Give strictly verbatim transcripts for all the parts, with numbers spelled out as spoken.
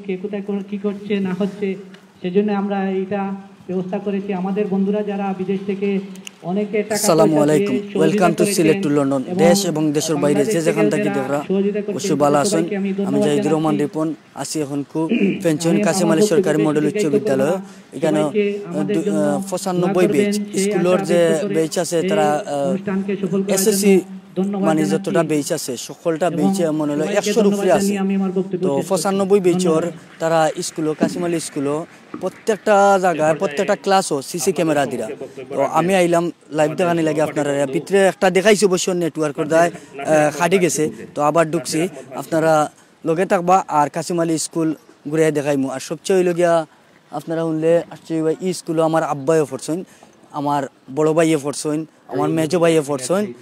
কে কোথায় কোন-, কি করছে না হচ্ছে, সেজন্য আমরা এইটা ব্যবস্থা করেছি। আমাদের বন্ধুরা যারা বিদেশ থেকে অনেকে টাকা আসসালামু পয়সা দিয়ে আলাইকুম। সহযোগিতা Welcome to করেছেন Sylhet to London. এবং দেশ এবং দেশের বাইরে যে বাংলাদেশ যেখান থেকে থাকি যারা দেখরা সহযোগিতা করছেন, অবশ্যই ভালো আছেন। সবাইকে আমি আমি ধন্যবাদ জাহিদুর রহমান জানাচ্ছি। রিপন আছি এখন কু ফেঞ্চুইন আমি আমার কাসিম আলী বক্তব্য সরকারি বেশি মডেল উচ্চ দীর্ঘায়িত করব বিদ্যালয়ে। না। এখানে সবাইকে আহ, আমাদের দু- জন্য আহ, পঁচানব্বই দোয়া বেচ করবেন, সেই স্কুলের আশা যে ব্যক্ত করে বেচ আছে এই তারা আহ, অনুষ্ঠানকে সফল করার এসএসসি জন্য ধন্যবাদ মানে জানাচ্ছি। যতটা বেচ আছে সকলটা এবং বেচে মনে হলো সবাইকে একশোর উপরে ধন্যবাদ আছে। জানিয়ে আমি আমার বক্তব্য তো শেষ করছি। পঁচানব্বই বেচর ধন্যবাদ। তারা স্কুলও কাসিম আলী স্কুলও প্রত্যেকটা জায়গায় প্রত্যেকটা ক্লাসও সিসি ক্যামেরা দিরা। তো আমি আইলাম লাইভ দেখানি লাগে আপনারা ভিতরে একটা দেখাইছি অবশ্য নেটওয়ার্কর দায় আহ, কাটি গেছে। তো আবার ঢুকছি, আপনারা লগে থাকবা আর কাসিম আলী স্কুল ঘুরে দেখাইমু। আর সবচেয়ে হইল গিয়া আপনারা শুনলে আশ্চর্য হইবা, ই স্কুলও আমার আব্বাইও পড়ছইন, আমার বড় ভাইয়ে পড়ছইন, আমার মেজো ভাইয়ে পড়ছইন,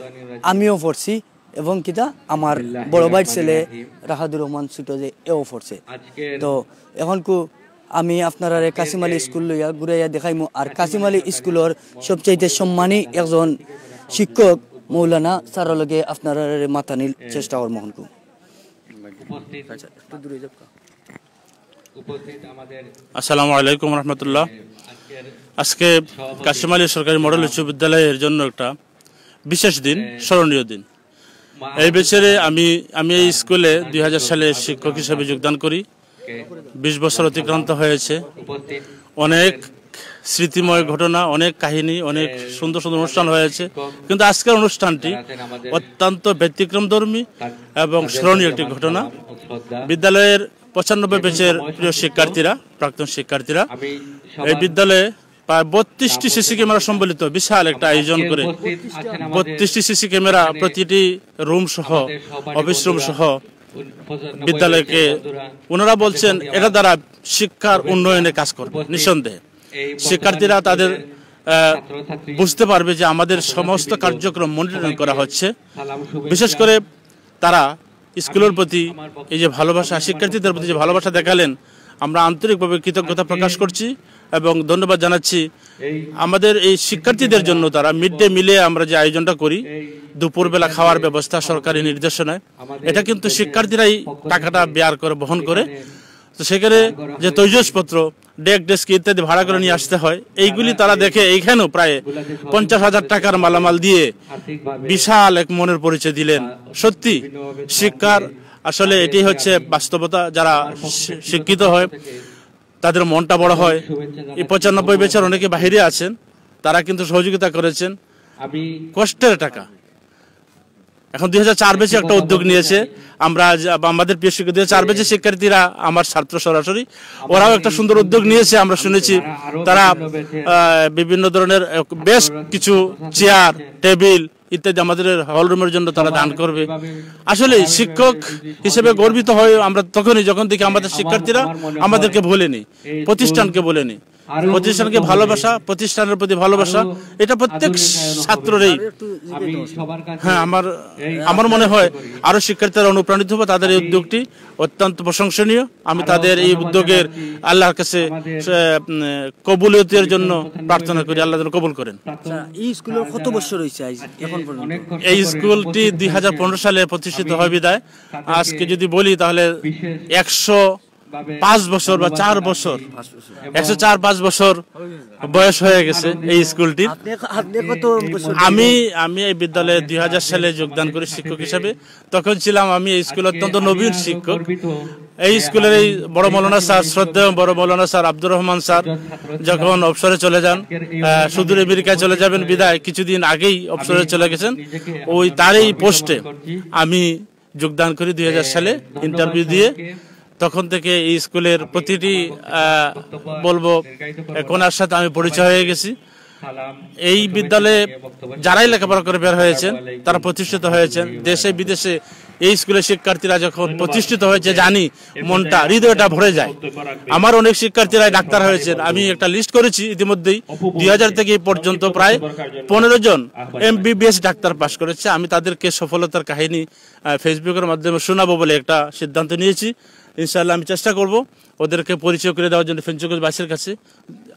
আমিও পড়ছি এবং কিতা আমার বড় ভাইর ছেলে রাহাদুর রহমান ছোট যে এও পড়ছে। তো এখন কু আমি আপনারারে কাসিম আলী স্কুল লইয়া ঘুরাইয়া দেখাইমু। আর কাসিম আলী স্কুলর সবচাইতে সম্মানী একজন শিক্ষক মৌলানা স্যারর লগে আপনারারে মাতানির চেষ্টা করমু হনকু। আসসালামু আলাইকুম রহমতুল্লাহ। আজকে কাসিম আলী সরকারি মডেল উচ্চ বিদ্যালয়ের জন্য একটা বিশেষ দিন, স্মরণীয় দিন। এই বছরে আমি আমি এই স্কুলে দুই হাজার সালে শিক্ষক হিসেবে যোগদান করি। বিশ বছর অতিক্রান্ত হয়েছে। অনেক স্মৃতিময় ঘটনা, অনেক কাহিনী, অনেক সুন্দর সুন্দর অনুষ্ঠান হয়েছে। কিন্তু আজকের অনুষ্ঠানটি অত্যন্ত ব্যতিক্রমধর্মী এবং স্মরণীয় একটি ঘটনা। বিদ্যালয়ের পঁচানব্বই ব্যাচের প্রিয় শিক্ষার্থীরা, প্রাক্তন শিক্ষার্থীরা, এই বিদ্যালয়ে প্রায় বত্রিশটি সিসি ক্যামেরা সম্বলিত বিশাল একটা আয়োজন করে, বত্রিশটি সিসি ক্যামেরা প্রতিটি রুম সহ, অফিস রুম সহ বিদ্যালয়কে, ওনারা বলছেন এটা দ্বারা শিক্ষার উন্নয়নে কাজ করবে। নিঃসন্দেহে শিক্ষার্থীরা তাদের আহ, বুঝতে পারবে যে আমাদের সমস্ত কার্যক্রম মনিটরিং করা হচ্ছে। বিশেষ করে তারা স্কুলের প্রতি এই যে ভালোবাসা, শিক্ষার্থীদের প্রতি যে ভালোবাসা দেখালেন, আমরা আন্তরিকভাবে কৃতজ্ঞতা প্রকাশ করছি এবং ধন্যবাদ জানাচ্ছি। আমাদের এই শিক্ষার্থীদের জন্য তারা মিড ডে মিলে আমরা যে আয়োজনটা করি, দুপুরবেলা খাওয়ার ব্যবস্থা সরকারি নির্দেশনায়, এটা কিন্তু শিক্ষার্থীরাই টাকাটা বেয়ার করে, বহন করে। তো সেখানে যে তৈজসপত্র, ডেক ডেস্ক ইত্যাদি ভাড়া করে নিয়ে আসতে হয়, এইগুলি তারা দেখে এইখানেও প্রায় পঞ্চাশ হাজার টাকার মালামাল দিয়ে বিশাল এক মনের পরিচয় দিলেন। সত্যি শিক্ষার আসলে এটাই হচ্ছে বাস্তবতা। যারা শি- শিক্ষিত হয়, তাদের মনটা বড় হয়। এই পঁচানব্বই ব্যাচের অনেকে বাইরে আছেন, তারা কিন্তু সহযোগিতা করেছেন কষ্টের টাকা। এখন দুই হাজার চার ব্যাচে একটা উদ্যোগ নিয়েছে। আমরা আজ আব- আমাদের প্রিয় শিক্ষক দুই হাজার চার ব্যাচের শিক্ষার্থীরা আমার ছাত্র সরাসরি, ওরাও একটা সুন্দর উদ্যোগ নিয়েছে। আমরা শুনেছি তারা আহ, বিভিন্ন ধরনের আহ, বেশ কিছু চেয়ার, টেবিল ইত্যাদি আমাদের হল রুমের জন্য তারা দান করবে। আসলে শিক্ষক হিসেবে গর্বিত হই আমরা তখনই যখন দেখি আমাদের শিক্ষার্থীরা আমাদেরকে ভোলেনি, প্রতিষ্ঠানকে ভোলেনি। প্রতিষ্ঠানকে ভালোবাসা, প্রতিষ্ঠানের প্রতি ভালোবাসা, এটা প্রত্যেক ছাত্ররই। হ্যাঁ, আমার আমার মনে হয় আরো শিক্ষার্থীরা অনুপ্রাণিত হবে। তাদের এই উদ্যোগটি অত্যন্ত প্রশংসনীয়। আমি তাদের এই উদ্যোগের আল্লাহর কাছে আহ, উম, কবুলিয়তের জন্য প্রার্থনা করি, আল্লাহ যেন কবুল করেন। আচ্ছা, এই স্কুলের কত বছর হয়েছে আজ এখন পর্যন্ত? এই স্কুলটি দুই হাজার পনেরো সালে প্রতিষ্ঠিত হয় বিধায় আজকে যদি বলি তাহলে একশো পাঁচ বছর বা চার বছর, একশো চার পাঁচ বছর বয়স হয়ে গেছে এই স্কুলটির। আপনি আপনি কত বছর? আমি আমি এই বিদ্যালয়ে দুই হাজার সালে যোগদান করি শিক্ষক হিসেবে। তখন ছিলাম আমি এই স্কুলের অত্যন্ত নবীন শিক্ষক। এই স্কুলের এই বড় মৌলানা স্যার, শ্রদ্ধেয় বড় মৌলানা স্যার আব্দুর রহমান স্যার যখন অবসরে চলে যান, আহ, সুদূর আমেরিকায় চলে যাবেন বিধায় কিছুদিন আগেই অবসরে চলে গেছেন। ওই তার এই পোস্টে আমি যোগদান করি দুই হাজার সালে ইন্টারভিউ দিয়ে। তখন থেকে এই স্কুলের প্রতিটি আহ, বলবো আহ, কোণার সাথে আমি পরিচয় হয়ে গেছি। এই বিদ্যালয়ে যারাই লেখাপড়া করে বের হয়েছেন, তারা প্রতিষ্ঠিত হয়েছেন দেশে বিদেশে। এই স্কুলের শিক্ষার্থীরা যখন প্রতিষ্ঠিত হয়েছে জানি মনটা, হৃদয়টা ভরে যায়। আমার অনেক শিক্ষার্থীরা ডাক্তার হয়েছেন, আমি একটা লিস্ট করেছি ইতিমধ্যেই। দুই হাজার থেকে এই পর্যন্ত প্রায় পনেরো জন এমবিবিএস ডাক্তার পাশ করেছে। আমি তাদেরকে সফলতার কাহিনী আহ, ফেসবুকের মাধ্যমে শোনাবো বলে একটা সিদ্ধান্ত নিয়েছি। ইনশাআল্লাহ আমি চেষ্টা করব ওদেরকে পরিচয় করে দেওয়ার জন্য ফেঞ্চুগঞ্জবাসীর কাছে।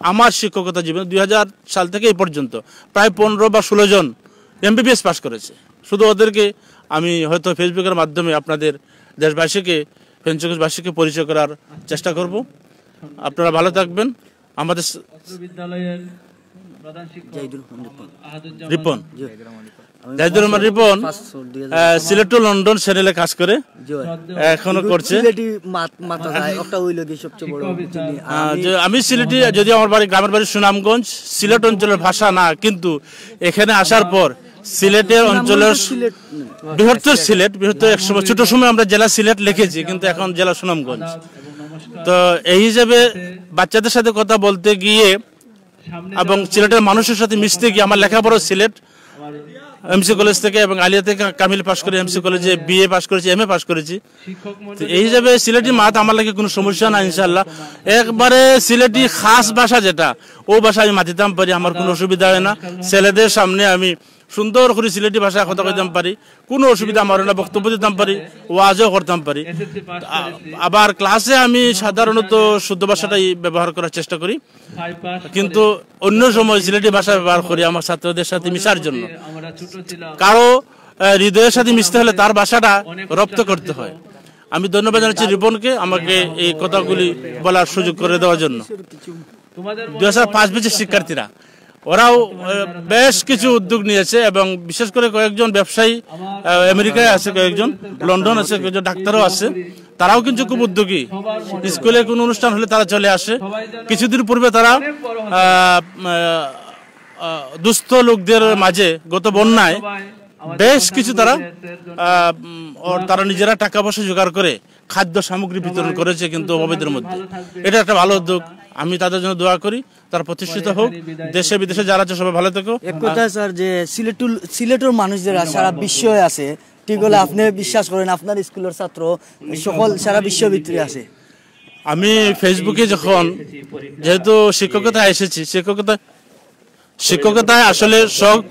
আমার শিক্ষকতা জীবন দুই হাজার সাল থেকে এই পর্যন্ত প্রায় পনেরো বা ষোলো জন এমবিবিএস পাশ করেছে। শুধু ওদেরকে আমি হয়তো ফেসবুকের মাধ্যমে আপনাদের দেশবাসীকে ফেঞ্চুগঞ্জবাসীকে পরিচয় করার চেষ্টা করব। আপনারা ভালো থাকবেন। আমাদের স- বিদ্যালয়ের প্রধান শিক্ষক জাহিদুর রহমান রিপন। রিপন। জি। জাহিদুর রহমান রিপন, আহ, সিলেট টু লন্ডন চ্যানেলে কাজ করে, জি ভাই। এখনো করছে। সিলেটি মাত-, মাথা যায়, ওটা হইল কি সবচেয়ে বড়, বুঝলি? আহ, আমি যে আমি সিলেটি, যদিও আমার বাড়ি, গ্রামের বাড়ি সুনামগঞ্জ, সিলেট অঞ্চলের ভাষা না, কিন্তু এখানে আসার পর সিলেটের অঞ্চলের সুনামগঞ্জ তো সিলেট না। বৃহত্তর সিলেট, বৃহত্তর এক সময়, ছোট সময় আমরা জেলা সিলেট লিখেছি, কিন্তু এখন জেলা সুনামগঞ্জ। তো এই হিসেবে বাচ্চাদের সাথে কথা বলতে গিয়ে এবং সিলেটের মানুষের সাথে মিশতে গিয়ে, আমার লেখাপড়া সিলেট, এমসি কলেজ থেকে এবং আলিয়া থেকে কামিল পাশ করে, এমসি কলেজে বিএ পাশ করেছি, এমএ পাশ করেছি। তো এই হিসাবে সিলেটি মাত আমার লাগে কোনো সমস্যা না, ইনশাআল্লাহ। একবারে সিলেটি খাস ভাষা যেটা, ও ভাষা আমি মাতিতাম পারি, আমার কোনো অসুবিধা হয় না। ছেলেদের সামনে আমি সুন্দর করে সিলেটি ভাষায় কথা কইতাম পারি, কোনো অসুবিধা আমার হয় না, বক্তব্য দিতাম পারি, ওয়াজও করতাম পারি। আ-, আবার ক্লাসে আমি সাধারণত শুদ্ধ ভাষাটাই ব্যবহার করার চেষ্টা করি, কিন্তু অন্য সময় সিলেটি ভাষা ব্যবহার করি আমার ছাত্রদের সাথে মিশার জন্য। কারো, আহ, হৃদয়ের সাথে মিশতে হলে তার ভাষাটা রপ্ত করতে হয়। আমি ধন্যবাদ জানাচ্ছি রিপনকে আমাকে এই কথাগুলি বলার সুযোগ করে দেওয়ার জন্য। দুই হাজার পাঁচ ব্যাচের শিক্ষার্থীরা, ওরাও, আহ, বেশ কিছু উদ্যোগ নিয়েছে এবং বিশেষ করে কয়েকজন ব্যবসায়ী, আহ, আমেরিকায় আছে, কয়েকজন লন্ডন আছে, কয়েকজন ডাক্তারও আছে। তারাও কিন্তু খুব উদ্যোগী। স্কুলে কোনো অনুষ্ঠান হলে তারা চলে আসে। কিছুদিন পূর্বে তারা, আহ, আহ, আহ, দুস্থ লোকদের মাঝে গত বন্যায় বেশ কিছু তারা, আহ, উম, ওর, তারা নিজেরা টাকা পয়সা জোগাড় করে খাদ্য সামগ্রী বিতরণ করেছে কিন্তু অভাবীদের মধ্যে। এটা একটা ভালো উদ্যোগ। আমি তাদের জন্য দোয়া করি, তারা প্রতিষ্ঠিত হোক। দেশে বিদেশে যারা আছে সবাই ভালো থেকো। এক কথা স্যার, যে সিলেটুল-, সিলেটর মানুষ যারা সারা বিশ্বে আছে, ঠিক হলে আপনি বিশ্বাস করেন আপনার স্কুলের ছাত্র সকল সারা বিশ্ব ভিতরে আছে? আমি ফেসবুকে যখন, যেহেতু শিক্ষকতা এসেছি, শিক্ষকতা শিক্ষকতায় আসলে সব,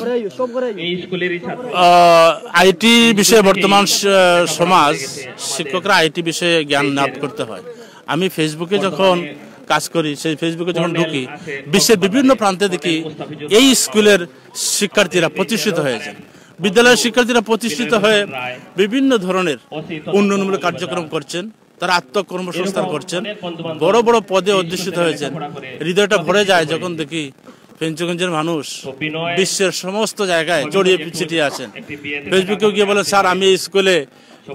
আহ, আইটি বিষয়ে বর্তমান স-, সমাজ, শিক্ষকরা আইটি বিষয়ে জ্ঞান লাভ করতে হয়। আমি ফেসবুকে যখন কাজ করি, সেই ফেসবুকে যখন ঢুকি, বিশ্বের বিভিন্ন প্রান্তে দেখি এই স্কুলের শিক্ষার্থীরা প্রতিষ্ঠিত হয়েছে। বিদ্যালয়ের শিক্ষার্থীরা প্রতিষ্ঠিত হয়ে বিভিন্ন ধরনের উন্নয়নমূলক কার্যক্রম করছেন। তারা আত্মকর্মসংস্থান করছেন, বড় বড় পদে অধিষ্ঠিত হয়েছেন। হৃদয়টা ভরে যায় যখন দেখি ফেঞ্চুগঞ্জের মানুষ বিশ্বের সমস্ত জায়গায় ছড়িয়ে ছিটিয়ে আছেন। ফেসবুকেও গিয়ে বলে, "স্যার, আমি এই স্কুলে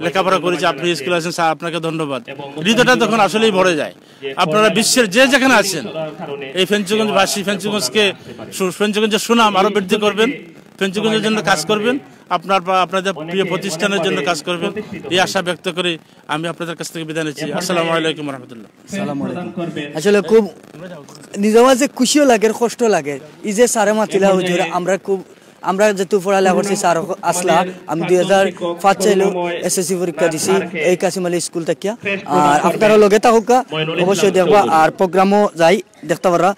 লেখাপড়া করেছি, আপনি স্কুলে আছেন, স্যার, আপনাকে ধন্যবাদ।" হৃদয়টা তখন আসলেই ভরে যায়। আপনারা বিশ্বের যে যেখানে আছেন, এই ফেঞ্চুগঞ্জবাসী, ফেঞ্চুগঞ্জকে সু-, ফেঞ্চুগঞ্জের সুনাম আরও বৃদ্ধি করবেন, ফেঞ্চুগঞ্জের জন্য কাজ করবেন, আপনার বা আপনাদের প্রিয় প্রতিষ্ঠানের জন্য কাজ করবেন, এই আশা ব্যক্ত করে আমি আপনাদের কাছ থেকে বিদায় নিচ্ছি। আসসালামু আলাইকুম রহমতুল্লাহ। আসসালামু আলাইকুম। আসলে খুব নিজে মাঝে খুশিও লাগে, কষ্ট লাগে। এই যে স্যারে মাতিলা হুজুর, আমরা খুব, আমরা যেহেতু পড়ালেখা করছি, স্যার আসলা, আমি দুই হাজার পাঁচ সালে এসএসসি পরীক্ষা দিছি এই কাসিম আলী স্কুল থাকিয়া। আর আপনারা লগে থাকুকা, অবশ্যই দেখবা। আর প্রোগ্রামও যাই, দেখতে পাররা।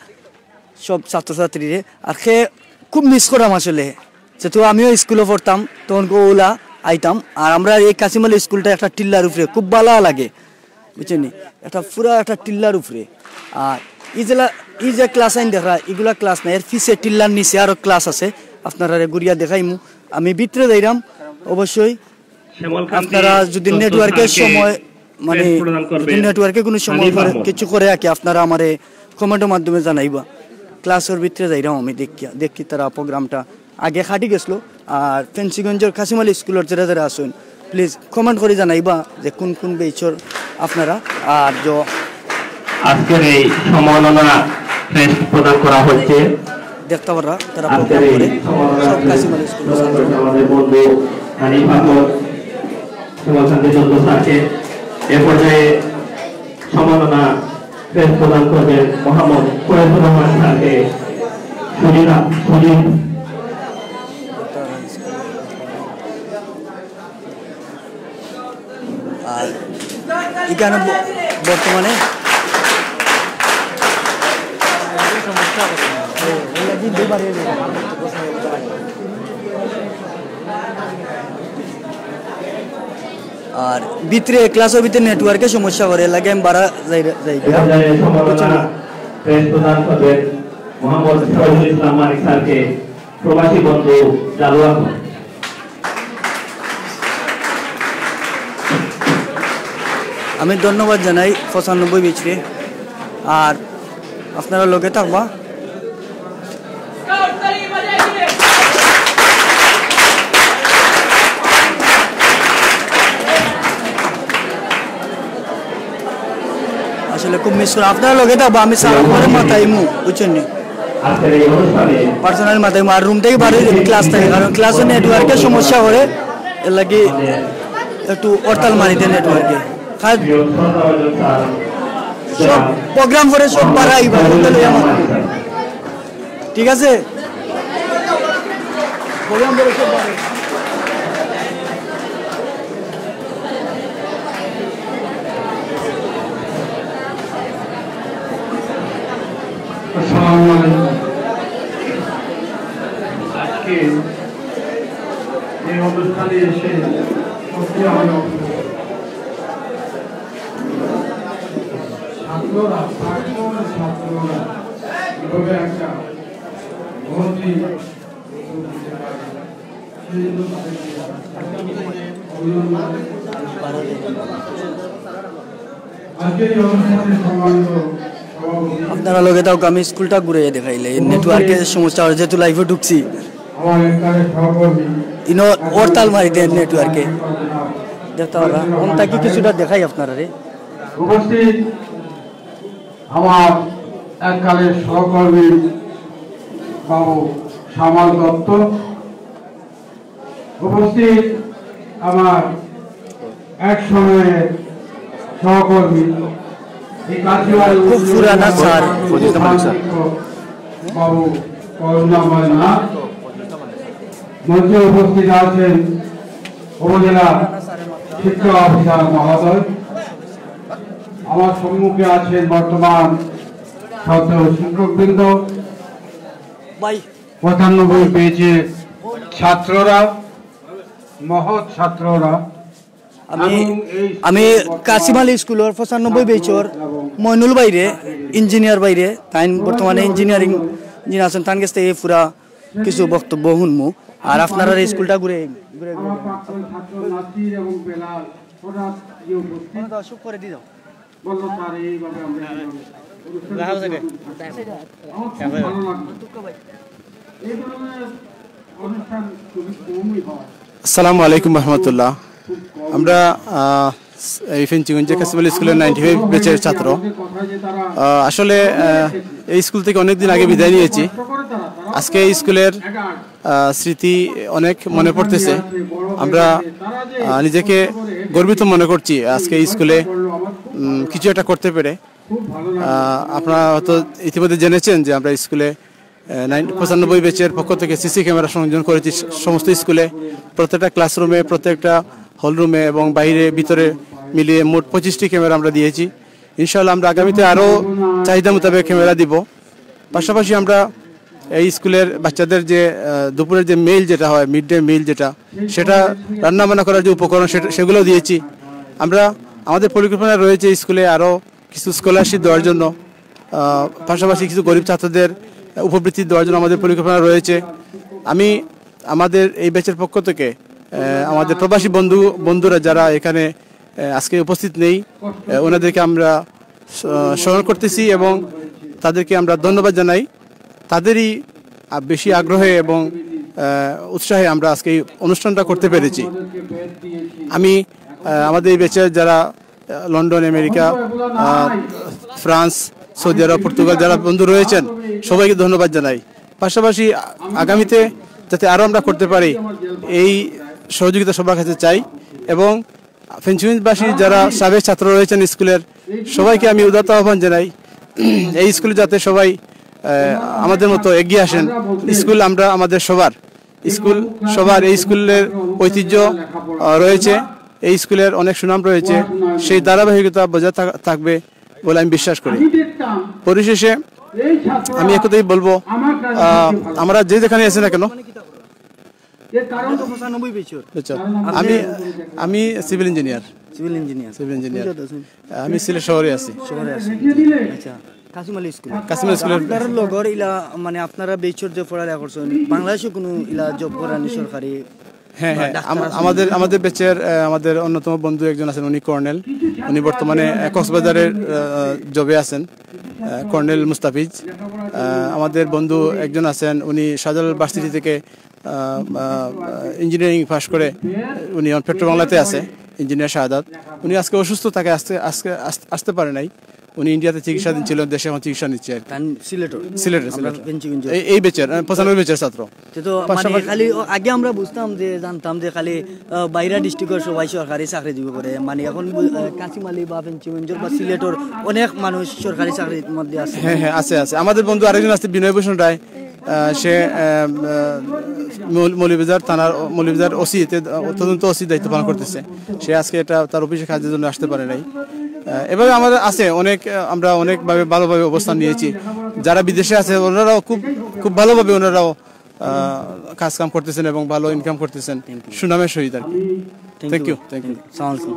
সব ছাত্রছাত্রীরে। আর সে খুব মিস করাম আসলে, যেহেতু আমিও স্কুলে পড়তাম, তখন ওলা আইতাম। আর আমরা এই কাসিম আলী স্কুলটা একটা টিল্লার উপরে, খুব ভালা লাগে, বুঝছেন নি? একটা পুরা একটা টিল্লার উপরে। আর এই যে লা-, এই যে ক্লাস আইন দেখরা, এগুলা ক্লাস না, এর পিছে টিল্লার নিচে আরো ক্লাস আছে, আপনারা ঘুরিয়া দেখাইমু। আমি ভিতরে যাইরাম অবশ্যই। আপনারা যদি নেটওয়ার্কের সময়, মানে, যদি নেটওয়ার্কে কোনো সময় করে, কিছু করে আর কি, আপনারা আমারে কমেন্টের মাধ্যমে জানাইবা। ক্লাসের ভিতরে যাইরাম আমি দেখিয়া, দেখি তারা প্রোগ্রামটা আগে খাটি গেছিল। আর ফেঞ্চুগঞ্জের কাসিম আলী স্কুলের যারা যারা আছেন, প্লিজ কমেন্ট করে জানাইবা যে কোন কোন বেচর আপনারা। আর য- আজকের এই সম্মাননা ক্রেস্ট প্রদান করা হচ্ছে। দেখতে পাররা তারা আজকের প্রোগ্রাম এই করে সম্মাননা সব ক্রেস্ট কাসিম আলী স্কুলের প্রদান ছাত্র। করছে আমাদের বন্ধু হানিফ আহমদ, শ্যামল শান্তি চন্দ্র স্যারকে। এ পর্যায়ে সম্মাননা ক্রেস্ট প্রদান করবেন মোহাম্মদ ফয়েজুর রহমান স্যারকে। সুজিত, সুজিত। আর এখানে ব-, বর্তমানে আর ভিতরে ক্লাসের ভিতরে নেটওয়ার্কে সমস্যা করে, লাগে আমি বারা যাই, যাই। এ পর্যায়ে সম্মাননা ক্রেস্ট প্রদান করবেন মোহাম্মদ সিরাজুল ইসলাম মানিক স্যারকে, প্রবাসী বন্ধু জালুয়া। আমি ধন্যবাদ জানাই পঁচানব্বই ব্যাচরে, আর আপনারা লগে থাকবা। আসলে খুব মিস করি, আপনারা লগে থাকবা, আমি স্যার পরে মাতাইমু, বুঝছইন নি? পার্সোনালি মাতাইমু, আর রুম থাকি বার অই যাইমু ক্লাস থাকি, কারণ ক্লাসো নেটওয়ার্কের সমস্যা করে, এর লাগি একটু হরতাল মারি দেয় নেটওয়ার্কে। সব প্রোগ্রাম করে সব বাড়াই বা বলতে লই আমার। ঠিক আছে? প্রোগ্রাম করে সব বাড়াই। আসসালামু আলাইকুম। আজকে এই অনুষ্ঠানে এসে সত্যি আমি অভিভূত। ছাত্ররা, প্রাক্তন ছাত্ররা এভাবে একটা মহতি আপনারা লগে থাকউক্কা, আমি স্কুলটা ঘুরাইয়া দেখাইলে, এই নেটওয়ার্কের সমস্যা অয়, যেহেতু লাইভে ঢুকছি। ইনো হরতাল মারি দেয় নেটওয়ার্কে। দেখতা পাররা, অন থাকি কিছুটা দেখাই আপনারারে। উপস্থিত আমার এককালের সহকর্মী বাবু শ্যামল দত্ত, উপস্থিত আমার এক সময়ের সহকর্মী, এই কাশিয়ার খুব পুরানা স্যার। বাবু করুণাময় নাথ, মঞ্চে উপস্থিত আছেন উপজেলা শিক্ষা অফিসার মহোদয়, আমার সম্মুখে আছেন বর্তমান সদ্য শিক্ষকবৃন্দ, ভাই। পঁচানব্বই ব্যাচের ছাত্ররা, মহৎ ছাত্ররা। আমি, এবং এই আমি কাসিম আলী স্কুলর পঁচানব্বই ব্যাচর মইনুল ভাইরে, ইঞ্জিনিয়ার ভাইরে, তাইন বর্তমানে ইঞ্জিনিয়ারিং ইঞ্জিনিয়ার আছেন, তান গেছ থাকি পুরা কিছু বক্তব্য হুনমু। আর আপনারার এই স্কুলটা ঘুরে, ঘুরে, ঘুরে আমার প্রাক্তন ছাত্র নাসির এবং বেলাল হঠাৎ গিয়ে উপস্থিত। বন্ধ, চুপ করে দিয়ে দাও। বলল, "স্যার, এইভাবে আমরা এইভাবে অনুষ্ঠান করতে পারবো।" আমার খুব ভালো লাগলো। এই ধরনের অনুষ্ঠান খুবই কমই হয়। আসসালামু আলাইকুম রহমতুল্লাহ। আমরা আহ, এই ফেঞ্চুগঞ্জের কাসিম আলী স্কুলের নাইনটি ফাইভ ব্যাচের ছাত্র। আহ, আসলে আহ, এই স্কুল থেকে অনেক দিন আগে বিদায় নিয়েছি। আজকে এই স্কুলের আহ, স্মৃতি অনেক মনে পড়তেছে। আমরা আহ, নিজেকে গর্বিত মনে করছি আজকে এই স্কুলে উম, কিছু একটা করতে পেরে। আহ, আপনারা হয়তো ইতিমধ্যে জেনেছেন যে আমরা স্কুলে আহ, নাইন পঁচানব্বই ব্যাচের পক্ষ থেকে সিসি ক্যামেরা সংযোজন করেছি স- সমস্ত স্কুলে, প্রত্যেকটা ক্লাসরুমে, প্রত্যেকটা হলরুমে এবং বাইরে ভিতরে মিলিয়ে মোট পঁচিশটি ক্যামেরা আমরা দিয়েছি। ইনশাআল্লাহ আমরা আগামীতে আরও চাহিদা মোতাবেক ক্যামেরা দিব। পাশাপাশি আমরা এই স্কুলের বাচ্চাদের যে আহ, দুপুরের যে মিল যেটা হয়, মিড ডে মিল যেটা, সেটা রান্না বান্না করার যে উপকরণ সেটা সেগুলোও দিয়েছি। আমরা আমাদের পরিকল্পনা রয়েছে স্কুলে আরও কিছু স্কলারশিপ দেওয়ার জন্য, আহ, পাশাপাশি কিছু গরিব ছাত্রদের উপবৃত্তি দেওয়ার জন্য আমাদের পরিকল্পনা রয়েছে। আমি আমাদের এই ব্যাচের পক্ষ থেকে আহ, আমাদের প্রবাসী বন্ধু বন্ধুরা যারা এখানে আহ, আজকে উপস্থিত নেই, আহ, ওনাদেরকে আমরা স- স্মরণ করতেছি এবং তাদেরকে আমরা ধন্যবাদ জানাই। তাদেরই আহ, বেশি আগ্রহে এবং আহ, উৎসাহে আমরা আজকে এই অনুষ্ঠানটা করতে পেরেছি। আমি আহ, আমাদের এই ব্যাচের যারা আহ, লন্ডন, আমেরিকা, আহ, ফ্রান্স, সৌদি আরব, পর্তুগাল যারা বন্ধু রয়েছেন, সবাইকে ধন্যবাদ জানাই। পাশাপাশি আ- আগামীতে যাতে আরও আমরা করতে পারি, এই সহযোগিতা সবার কাছে চাই। এবং ফেঞ্চুগঞ্জবাসী যারা সাবেক ছাত্র রয়েছেন স্কুলের, সবাইকে আমি উদাত্ত আহ্বান জানাই এই স্কুলে যাতে সবাই আহ, আমাদের মতো এগিয়ে আসেন। স্কুল আমরা আমাদের সবার, স্কুল সবার। এই স্কুলের ঐতিহ্য আহ, রয়েছে, এই স্কুলের অনেক সুনাম রয়েছে, সেই ধারাবাহিকতা বজায় থাক- থাকবে বলে আমি বিশ্বাস করি। পরিশেষে আমি একথাই বলবো, আহ, আমরা যে যেখানে আছি না কেন, পঁচানব্বই ব্যাচর। বুঝছো? আমি, আমি civil engineer. Civil engineer. Civil engineer. কোন জায়গাত আছেন? আমি সিলেট শহরে আছি। শহরে আছেন। আচ্ছা, কাসিম আলী স্কুল। কাসিম আলী স্কুলের আপনার লগর ইলা, মানে, আপনারা ব্যাচর যে পড়ালেখা করছেন, বাংলাদেশে কোনো ইলা জব করানি সরকারি? হ্যাঁ, হ্যাঁ, ডাক্তার আম-, আছেন। আমাদের, আমাদের ব্যাচের, আহ, আমাদের অন্যতম বন্ধু একজন আছেন, উনি কর্নেল। উনি বর্তমানে, আহ, কক্সবাজারের, আহ, জবে আছেন, আহ, কর্নেল মুস্তাফিজ। আহ, আমাদের বন্ধু একজন আছেন, উনি শাহজালাল ভার্সিটি থেকে, আহ, আহ, ইঞ্জিনিয়ারিং পাশ করে উনি এখন পেট্রো বাংলাতে আছে, ইঞ্জিনিয়ার শাহাদাত। উনি আজকে অসুস্থ, তাকে আসতে, আজকে আস-, আসতে পারে নাই। উনি ইন্ডিয়াতে চিকিৎসাধীন ছিলেন, দেশে এখন চিকিৎসা নিচ্ছে আর কি। তান সিলেটর? সিলেটর, আমরা সিলেটর। ফেঞ্চুগঞ্জ। এই, এই ব্যাচের, আহ, পঁচানব্বই ব্যাচের ছাত্র। তে তো মানে পাশাপাশি খালি ও-, আগে আমরা বুঝতাম যে, জানতাম যে খালি, আহ, বাইরা ডিস্ট্রিক্টর সবাই সরকারি চাকরি দিব করে। মানে এখন বু-, আহ, কাসিম আলী বা ফেঞ্চুগঞ্জর বা সিলেটর অনেক মানুষ সরকারি চাকরির মধ্যে আছে। হ্যাঁ, হ্যাঁ, আছে, আছে। আমাদের বন্ধু আরেকজন আছে, বিনয় ভূষণ রায়। আহ, সে, আহ, আহ, মৌল-, মৌলভীবাজার থানার, মৌলভীবাজার ওসি, তে, আহ, তদন্ত ওসি দায়িত্ব পালন করতেছে। সে আজকে এটা তার অফিসে কাজের জন্য আসতে পারে নাই। আহ, এভাবে আমাদের আছে অনেক, আহ, আমরা অনেকভাবে ভালোভাবে অবস্থান নিয়েছি। যারা বিদেশে আছে ওনারাও খুব, খুব ভালোভাবে ওনারাও, আহ, কাজ কাম করতেছেন এবং ভালো ইনকাম করতেছেন সুনামের সহিত আর কি। Thank you, thank you. সালাম আলাইকুম।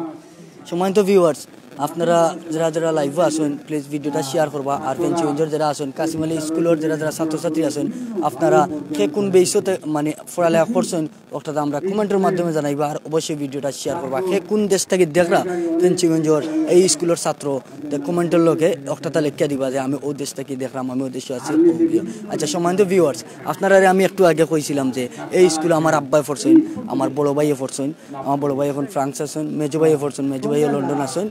সম্মানিত ভিউয়ার্স, আপনারা যারা যারা লাইভে আছেন, প্লিজ ভিডিওটা শেয়ার করবা। আর ফেঞ্চুগঞ্জর যারা আছেন, কাসিম আলী স্কুলর যারা যারা ছাত্রছাত্রী আছেন, আপনারা কে কোন বেসতে মানে পড়ালেখা করছেন, ওটা তো আমরা কমেন্টর মাধ্যমে জানাইবা। আর অবশ্যই ভিডিওটা শেয়ার করবা। কে কোন দেশ থেকে দেখরা ফেঞ্চুগঞ্জর এই স্কুলর ছাত্র, তো কমেন্টর লগে ওটা তা লেখিয়া দিবা যে আমি ওই দেশ থেকে দেখলাম, আমি ওই দেশে আছি, ও ইয়ে। আচ্ছা, সম্মানিত ভিউয়ার্স, আপনারারে আমি একটু আগে কইছিলাম যে এই স্কুলে আমার আব্বায় পড়ছেন, আমার বড় ভাইয়ে পড়ছেন, আমার বড় ভাই এখন ফ্রান্স আছেন, মেজো ভাইয়ে পড়ছেন, মেজো ভাইয়ে লন্ডন আছেন,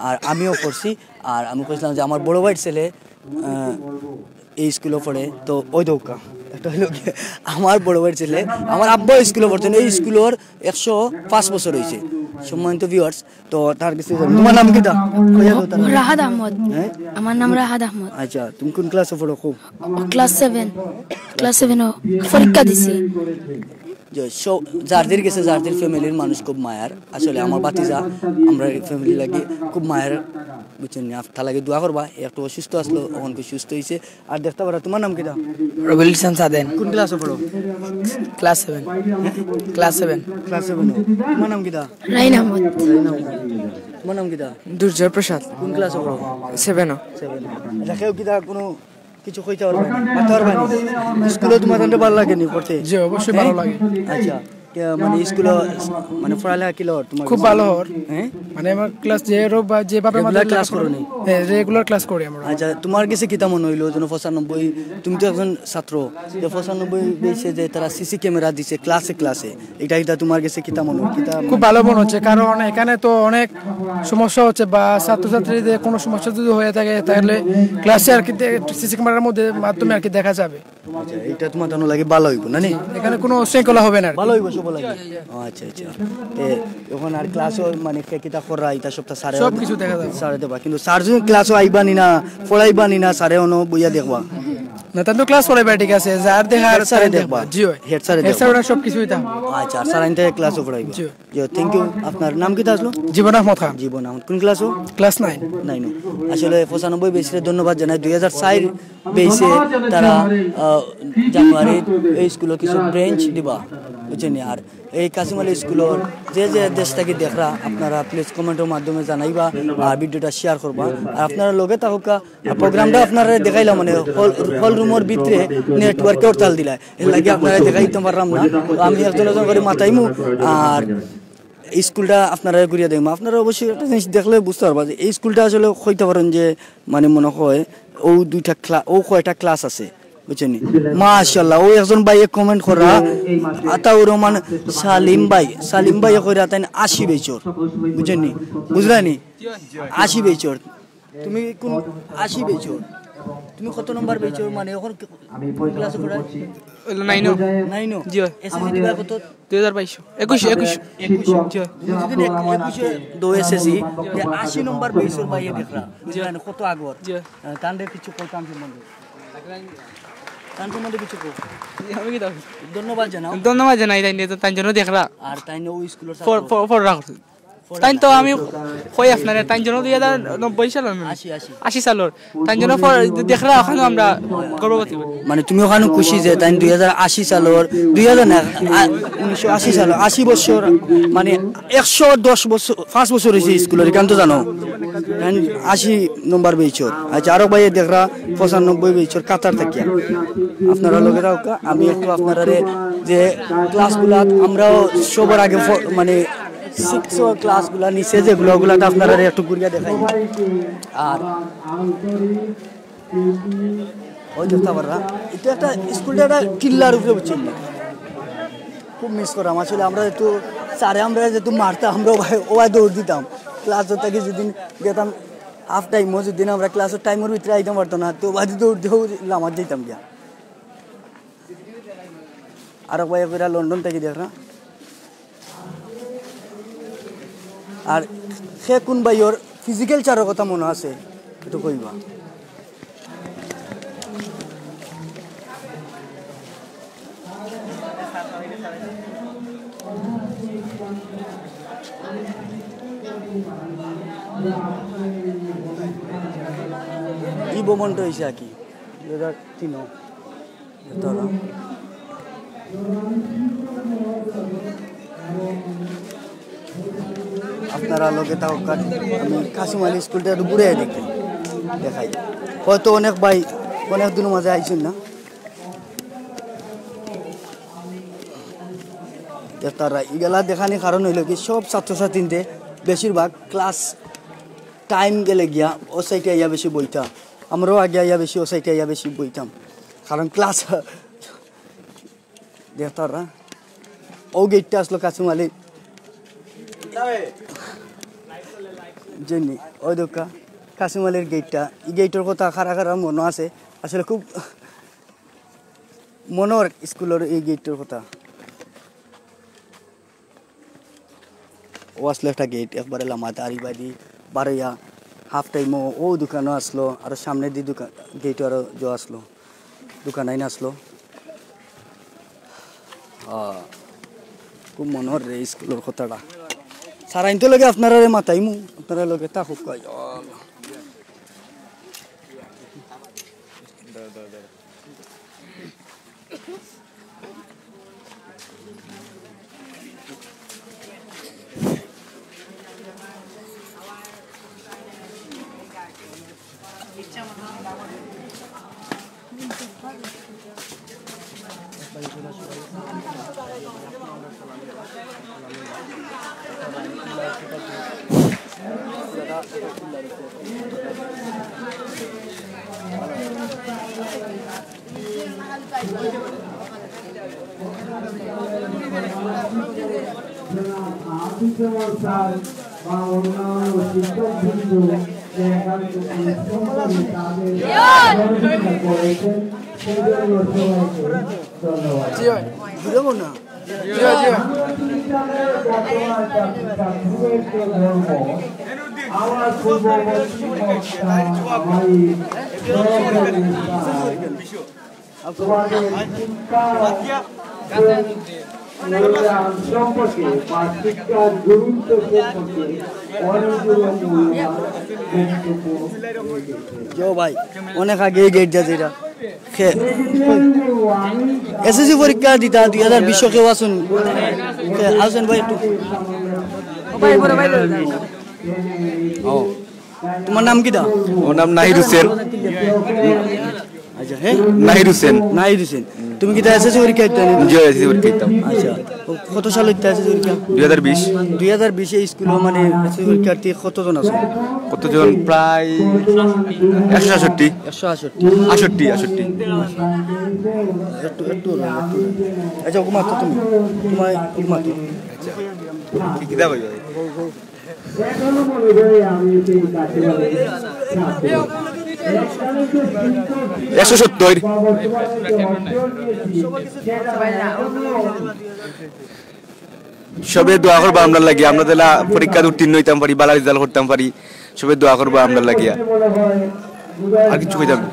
আর আমিও পড়ছি। আর আমি কইছিলাম যে আমার বড় ভাইর ছেলে, আহ, এই স্কুলে পড়ে, তো ওই দৌকা একটা হইল কি, আমার বড় ভাইর ছেলে, আমার আব্বা স্কুলে পড়ছেন, এই স্কুলর একশো পাঁচ বছর হয়েছে। সম্মানিত ভিউয়ার্স, তো তার কিছু জানি। তোমার নাম কিতা? কইয়া দাও তার। রাহাত আহমদ। হ্যাঁ? আমার নাম রাহাত আহমদ। আচ্ছা, তুমি কোন ক্লাসে পড়ো? খুব ক্লাস সেভেন। ক্লাস সেভেন ও পরীক্ষা দিছি। যে সব যার যার গেছে, যার যার ফ্যামিলির মানুষ খুব মায়ার। আসলে আমার ভাতিজা, আমরা ফ্যামিলি লাগি খুব মায়ার, বুঝছেন নি? তার লাগি দোয়া করবা, একটু অসুস্থ আসলো, এখন খুব সুস্থ হইছে। আর দেখতে পারো, তোমার নাম কিতা? রবিউল ইহসান সাদেন। কোন ক্লাসে পড়ো? Class seven. Class seven. Class seven. তোমার নাম কিতা? রাইন আহমদ। তোমার নাম কিতা? দুর্জয় প্রসাদ। কোন ক্লাসে পড়ো? সেভেন। সেভেন। আচ্ছা, কেউ কিতা কোনো কিছু কইতে পারবা না, মাততে পারবা না? স্কুলে তোমার তানরে ভালো লাগে নি পড়তে? জি, অবশ্যই ভালো লাগে। আচ্ছা, কে-, মানে স্কুলে মানে পড়ালেখা কিলা অর তোমার খুব কাছে? ভালো অর। হ্যাঁ? মানে আমার ক্লাস যে রো-, বা যেভাবে আমাদের রেগুলার ক্লাস লেখাপড়া করো নি? হ্যাঁ, রেগুলার ক্লাস করি আমরা। আচ্ছা, তোমার গেছে কিতা মনে হইলো যেন পঁচানব্বই, তুমি তো একজন ছাত্র, যে পঁচানব্বই বেসে যে তারা সিসি ক্যামেরা দিছে ক্লাসে ক্লাসে, এটা, এটা তোমার গেছে কিতা মনে হয়? কিতা খুব ভালো মনে হচ্ছে, কারণ এখানে তো অনেক সমস্যা হচ্ছে, বা ছাত্রছাত্রীদের কোনো সমস্যা যদি হয়ে থাকে, তাহলে ক্লাসে আর কি দে-, সিসি ক্যামেরার মধ্যে, মাধ্যমে আর কি দেখা যাবে। আচ্ছা, এটা তোমার তানর লাগি ভালো হইব না নি? এখানে কোনো শৃঙ্খলা হবে না আর কি। ভালো হইব সব লাগি। ও আচ্ছা, আচ্ছা। তে, এখন আর ক্লাসও মানে কে কিতা করা, এটা সবটা স্যারে সব কিছু দেখা যাবে। স্যারে দেবা, কিন্তু স্যার যদি ক্লাসও আইবা নি না, পড়াইবা নি না, স্যারে অনো বইয়া দেখবা। না, তান তো ক্লাস পড়াইবা, ঠিক আছে, যার দেখা আর হেড স্যারে তাই দেখবা। দেখবা। জি হয়। হেড স্যারে হেড দেখবা। স্যার ওরা সব কিছুই তা। আচ্ছা, আর স্যার আনতে ক্লাসও পড়াইবা। জি। জি, thank you। আপনার নাম কিতা আসলো? জীবন আহমদ খান। জীবন আহমদ। কোন ক্লাসও? Class nine. নাইনও। আসলে পঁচানব্বই বেসরে ধন্যবাদ জানাই। দুই হাজার চার বেসে তারা, আহ, জানুয়ারির এই স্কুলে কিছু ব্রেঞ্চ দিবা, বুঝছেন নি? আর এই কাসিম আলী স্কুলর যে যে দেশ থাকি দেখরা, আপনারা প্লিজ কমেন্টর মাধ্যমে জানাইবা আর ভিডিওটা শেয়ার করবা। আর আপনারা লগে থাকুকা, প্রোগ্রামটা আপনারা দেখাইলাম মানে হল, হল রুমর ভিতরে নেটওয়ার্কে হরতাল দিলা, এর লাগি আপনারা দেখাইতে পারলাম না। তো আমি একজন একজন করে মাতাইমু। আর এই স্কুলটা আপনারা ঘুরিয়ে দেখবো, আপনারা অবশ্যই একটা জিনিস দেখলে বুঝতে পারবা যে এই স্কুলটা আসলে কইতে পারেন যে মানে মনে হয় ও দুইটা ক্লা-, ও কয়টা ক্লাস আছে, বুঝছেন নি? মাশাআল্লাহ, ও একজন ভাইয়ে কমেন্ট করা, আতাউর রহমান সালিম ভাই, সালিম ভাই কইরা তাইন আশি বেচর, বুঝছেন নি? বুঝলা নি? আশি বেচর। তুমি কোন আশি বেচর? তুমি কত নম্বর বেচর? মানে এখন কি, কোন ক্লাসে পড়ায়? হইলো নাইনও। নাইনও? জি হয়। এসএসসি দিবা কত? দুই হাজার বাইশ। একুশ, একুশ। একুশ। জি হয়। তুমি যদি এক-, একুশে দো এসএসসি, যে আশি নম্বর বেচর ভাইয়ে দেখরা, বুঝলা নি? কত আগর। জি হয়। আহ, তানরে কিছু কইতাম সম্বন্ধে। তান সম্বন্ধে কিছু কও। আমি কি দাও? ধন্যবাদ জানাও। ধন্যবাদ জানাই, তাই নিয়ে তো তার জন্য দেখরা। আর তাই নিয়ে ওই স্কুলের ফর-, ছাত্র। ফর-, ফর রাখছে। তাইন তো আমি কই আপনারে, তাইন জন্ম দুই হাজার নব্বই সালর মানে। আশি, আশি। আশি সালর। তাইন জন্ম পর দেখরা ওখানে আমরা গর্ভবতী অই। মানে তুমি ওখানে খুশি যে তাইন দুই হাজার আশি সালর, দুই হাজার না, আ, উনিশশো আশি সালর, আশি বছর, মানে একশো দশ বছর, পাঁচ বছর অইছে স্কুলর, ইখান তো জানো। তাইন আশি নম্বর বেইচর। আচ্ছা, আরো ভাই দেখরা পঁচানব্বই বেইচর কাতার থাকিয়া। আপনারা লগে থাকউক্কা, আমি একটু আপনারারে যে ক্লাসগুলাত আমরাও সবার আগে ফ-, মানে সিক্সর ক্লাসগুলা নিচে যেগুলা, ওগুলাতে আপনারারে একটু ঘুরিয়া দেখাই। আর ওই দেখতা পাররা, ইটা একটা স্কুলটা একটা টিল্লার উপরে, বুঝছইন নি? খুব মিস কররাম আসলে। আমরা যেহেতু স্যারে আমরা যেহেতু মারতা, আমরা ওবায়, ওবায় দৌড় দিতাম। ক্লাসো থাকি যেদিন গেতাম হাফ টাইমো, যেদিন আমরা ক্লাসর টাইমর ভিতরে আইতাম পারতাম না, তো ওবায়দি দৌড় দিয়া লামাত যাইতাম গিয়া। আরক ভাইয়ে কইরা লন্ডন থাকি দেখরা। আর কে কুন ভাইয়র ফিজিক্যাল চারর কথা মনো আছে, একটু কইবা। ই ভবনটা অইছে আর কি, দুই হাজার তিনো। আপনারা লগে থাকউক্কা, আমি কাসিম আলী স্কুলটা একটু ঘুরে দেখি, দেখাই। হয়তো অনেক ভাই অনেক দিনর মাঝে আইছইন না। দেখতারা ইগুলা দেখানির কারণ অইলো কি, সব ছাত্রছাত্রীতে বেশিরভাগ ক্লাস টাইম গেলে গিয়া ও সাইডে আইয়া বেশি বইতা, আমরাও আগে আইয়া বেশি ও সাইডে আইয়া বেশি বইতাম, কারণ ক্লাস দেখতারা, ও গেটটা আছলো কাসিম আলী। জেনি, ওই দেখউক্কা, কাসিম আলীর গেটটা। ই গেটর কথা কারা কারা মনো আছে? আসলে খুব মনর স্কুলর ই গেটর কথা। ও আছলো একটা গেট, একবারে লামাত, আর ইবায়দি বারইয়া হাফ টাইমো ও দোকানও আছলো, আর সামনেদি দোকান, গেটও আরো জো আছলো, দোকান আইন আছলো। আহ, খুব মনর রে স্কুলর কথাটা। স্যার আইন তো লগে আপনারারে মাতাইমু, আপনারা লগে থাকউক্কা। জনাব আতিকুর রহমান স্যার বা অন্যান্য শিক্ষকবৃন্দ যে এখান থেকে তাদের সহযোগিতা করেছেন, সেজন্য সবাইকে ধন্যবাদ। জি ভাই, ঘুরে না। জি ভাই, জি ভাই। আমার পূর্ববর্তী বক্তা ভাই তোমাদের শিক্ষা প্রোগ্রাম সম্পর্কে বা শিক্ষার গুরুত্ব সম্পর্কে অনেকগুলো মূল্যবান বক্তব্য রেখেছেন। জো ভাই, অনেক আগে এই গেট যা যেটা। খে-, এসএসসি পরীক্ষা দিতা দুই হাজার বিশ কেউ আছইন? খে-, আছইন ভাই একটু। ও, তোমার নাম কিতা? আমার নাম নাহিদ হোসেন। আচ্ছা, হ্যাঁ? নাহিদ হোসেন। নাহিদ হোসেন। তুমি কিতা এসএসসি পরীক্ষা দিতা নি? জি, এসএসসি পরীক্ষা দিতাম। আচ্ছা, ও কত সাল হইতে এসএসসি পরীক্ষা? দুই হাজার বিশ। দুই হাজার বিশে স্কুলে মানে এসএসসি পরীক্ষার্থী কতজন আছে? কতজন? প্রায় একশো সাতষট্টি। একশো আটষট্টি। আটষট্টি, আটষট্টি। একটু, একটু, একটু। আচ্ছা, ওকে মাতো তুমি। তোমার ওকে মাতো। আচ্ছা। কি, কিতা কইবা? একশো সত্তর। সবে দোয়া করবা আমরার লাগি, আমরা যেলা পরীক্ষাত উত্তীর্ণ হইতাম পারি, ভালা রেজাল্ট করতাম পারি, সবে দোয়া করবা আমরার লাগিয়া। আর কিছু কইতাম না।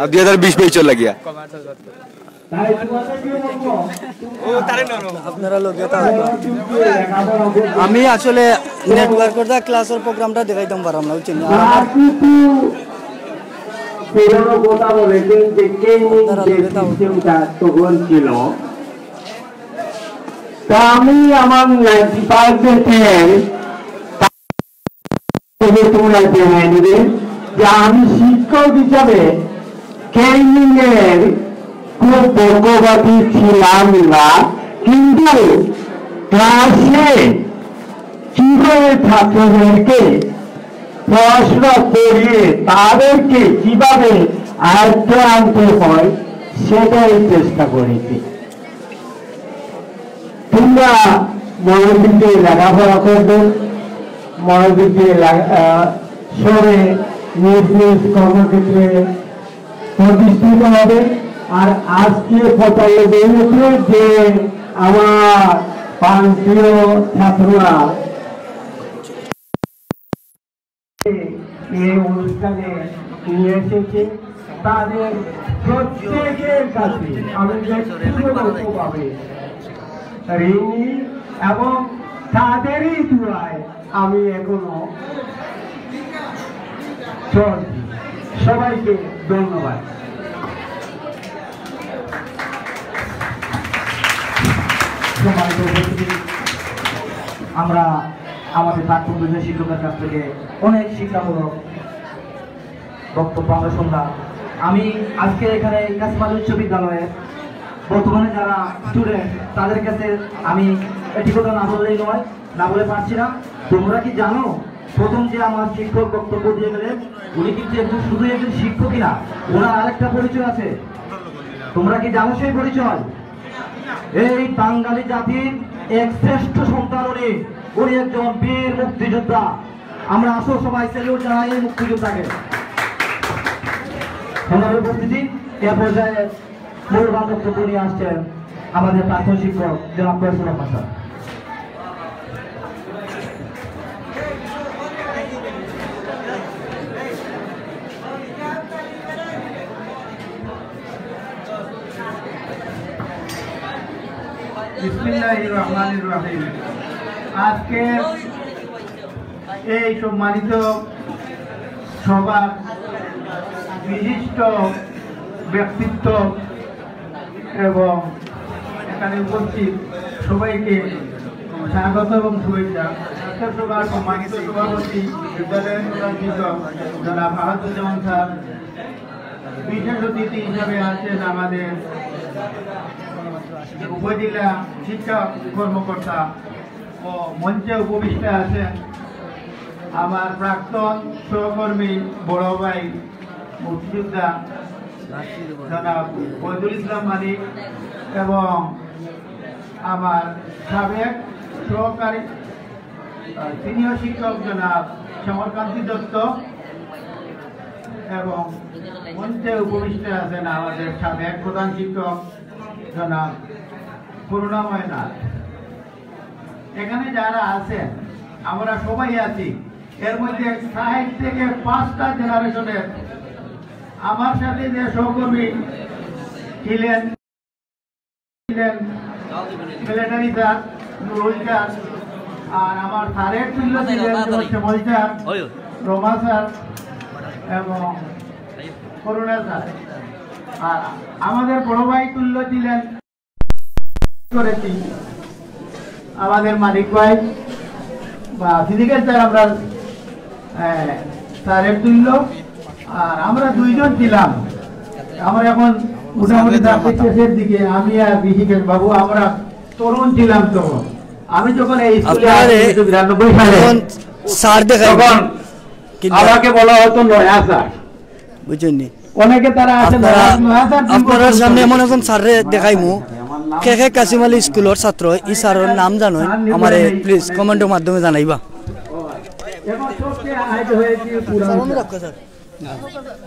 আর দুই হাজার বিশ ব্যাচর লাগিয়া। আপনারা লগে থাকবা। আমি আসলে নেটওয়ার্কর দা ক্লাসর প্রোগ্রামটা দেখাইতাম পারলাম না, বুঝছেন? আর আমার কিছু পুরনো কথা বলেছেন যে কেইনিং আপনারা যে লগে থাকবা। সিস্টেমটা তখন ছিল। তা আমি আমার নাইনটি পার্সেন্ট তবে তোমরা জেনে নিবে যে আমি শিক্ষক হিসাবে কেইনিং এর খুব পক্ষপাতী ছিলাম না, কিন্তু ক্লাসে কিভাবে ছাত্রদেরকে পড়াশোনা করিয়ে তাদেরকে কিভাবে আয়ত্তে আনতে হয়, সেটাই চেষ্টা করেছি। তোমরা মনোযোগ দিয়ে লেখাপড়া করবে, মনোযোগ দিয়ে লে- আহ, সবে নিজ নিজ কর্মক্ষেত্রে প্রতিষ্ঠিত হবে। আর আজকে পঁচানব্বই বছর যে আমার প্রান্তীয় ছাত্ররা এই অনুষ্ঠানে নিয়ে এসেছে, তাদের প্রত্যেকের কাছে আমি ব্যক্তিগতভাবে ঋণী এবং তাদেরই দোয়ায় আমি এখনো চলছি। সবাইকে ধন্যবাদ। সম্মানিত উপস্থিতি, আমরা আমাদের প্রাক্তন বিজয় শিক্ষকের কাছ থেকে অনেক শিক্ষামূলক বক্তব্য আমরা শুনলাম। আমি আজকে এখানে কাসিম আলী উচ্চ বিদ্যালয়ে বর্তমানে যারা স্টুডেন্ট, তাদের কাছে আমি একটি কথা না বললেই নয়, না বলে পারছি না। তোমরা কি জানো, প্রথম যে আমার শিক্ষক বক্তব্য দিয়ে গেলেন, উনি কিন্তু একজন, শুধু একজন শিক্ষকই না, ওনার আরেকটা পরিচয় আছে। তোমরা কি জানো সেই পরিচয়? এই বাঙালি জাতির এক শ্রেষ্ঠ সন্তান উনি। উনি একজন বীর মুক্তিযোদ্ধা। আমরা আসো সবাই স্যালুট জানাই এই মুক্তিযোদ্ধাকে। সন্তানের উপস্থিতি, এ পর্যায়ে মূল্যবান বক্তব্য নিয়ে আসছেন আমাদের প্রাক্তন শিক্ষক জনাব কয়েসুর রহমান স্যার। বিসমিল্লাহির রহমানির রহিম। আজকে এই সম্মানিত সভার বিশিষ্ট ব্যক্তিত্ব এবং এখানে উপস্থিত সবাইকে স্বাগত এবং শুভেচ্ছা। আজকের সভার সম্মানিত সভাপতি বিদ্যালয়ের প্রধান শিক্ষক জনাব আহাদুজ্জামান স্যার, বিশেষ অতিথি হিসাবে আছেন আমাদের উপজেলা শিক্ষা কর্মকর্তা ও মঞ্চে উপবিষ্ট আছেন আমার প্রাক্তন সহকর্মী বড় ভাই মুক্তিযোদ্ধা জনাব ফয়জুল ইসলাম মানিক এবং আমার সাবেক সহকারী, আহ, সিনিয়র শিক্ষক জনাব সমরকান্তি দত্ত এবং মঞ্চে উপবিষ্ট আছেন আমাদের সাবেক প্রধান শিক্ষক জনাব করুণাময় নাথ। এখানে যারা আছেন, আমরা সবাই আছি, এর মধ্যে ষাট থেকে পাঁচটা জেনারেশনের আমার সাথে যে সহকর্মী ছিলেন, ছিলেন মিলিটারি স্যার, নুরুল স্যার, আর আমার স্যারের তুল্য ছিলেন যেমন শ্যামল স্যার, রমা স্যার এবং করুণা স্যার, আর আমাদের বড় ভাই তুল্য ছিলেন করেছি আমাদের মানিক ভাই বা ফিজিক্যাল স্যার, আমরা, আহ, স্যারের তুল্য। আর আমরা দুইজন ছিলাম, আমরা এখন মোটামুটি শেষের দিকে, আমি আর ঋষিকেশ বাবু, আমরা তরুণ ছিলাম তখন। আমি যখন এই স্কুলে আসি উনিশশো বিরানব্বই সালে, স্যার দেখাই তখন কিন্তু আমাকে বলা হতো নয়া স্যার। বুঝছেন নি? অনেকে তারা আছে আপনারা, নয়া, নয়া স্যার, আপনারার সামনে এমন একজন স্যাররে দেখাইমু, কে কে কাসিম আলী স্কুলর ছাত্র, ই স্যারর নাম জানইন, আমারে প্লিজ কমেন্টর মাধ্যমে জানাইবা। এবং সবচেয়ে আগে হয়েছে পুরান স্যার।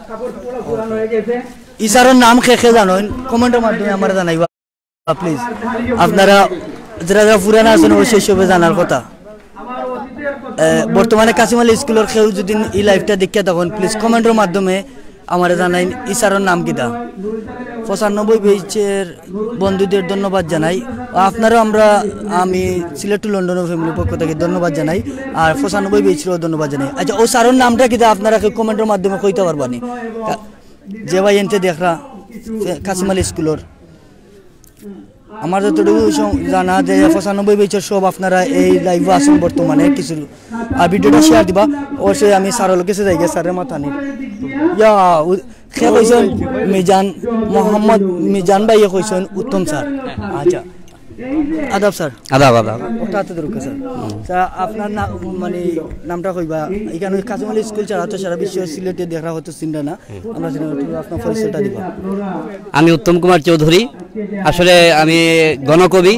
কাপড় পুরো পুরান হয়ে গেছে। ই স্যারর নাম কে কে জানইন, কমেন্টর মাধ্যমে আমারে জানাইবা। প্লিজ, আপনারা যারা যারা পুরানা আছেন, অবশ্যই সবে জানার কথা। এ, বর্তমানে কাসিম আলী স্কুলর কেউ যদি ই লাইভটা দেখিয়া থাকইন, প্লিজ কমেন্টর মাধ্যমে আমারে জানাইন, ই স্যারর নাম কিতা? পঁচানব্বই বেচের বন্ধুদের ধন্যবাদ জানাই। আপনারাও আমরা, আমি সিলেট টু লন্ডন ফ্যামিলির পক্ষ থেকে ধন্যবাদ জানাই, আর পঁচানব্বই বেচরেও ধন্যবাদ জানাই। আচ্ছা, ও স্যারর নামটা কিতা আপনারা কেউ কমেন্টর মাধ্যমে কইতা পারবানি? কা-, যে ভাই এনতে দেখরা, কাশিম আলী স্কুলর, আমার যতটুকু সম-, জানা যে পঁচানব্বই বেচর সব আপনারা এই লাইভও আছেন বর্তমানে কিছু, আর ভিডিওটা শেয়ার দিবা। অবশ্যই আমি স্যারর গেছে যাই গিয়া, স্যারর মাথা নিয়ে ইয়া, উ-, কে কইছেন? মিজান, মোহাম্মদ মিজান ভাইয়ে কইছেন উত্তম স্যার। আচ্ছা, আদাব স্যার। আদাব, আদাব। ওটা হাতে ধরুক স্যার। স্যার, আপনার না-, মানে, নামটা কইবা। এখানে কাশিম আলী স্কুল ছাড়া তো সারা বিশ্ব সিলেটে দেখা হতো চিনরা না। আমরা যেন একটু আপনার পরিচয়টা দিবা। আমি উত্তম কুমার চৌধুরী। আসলে আমি গণকবি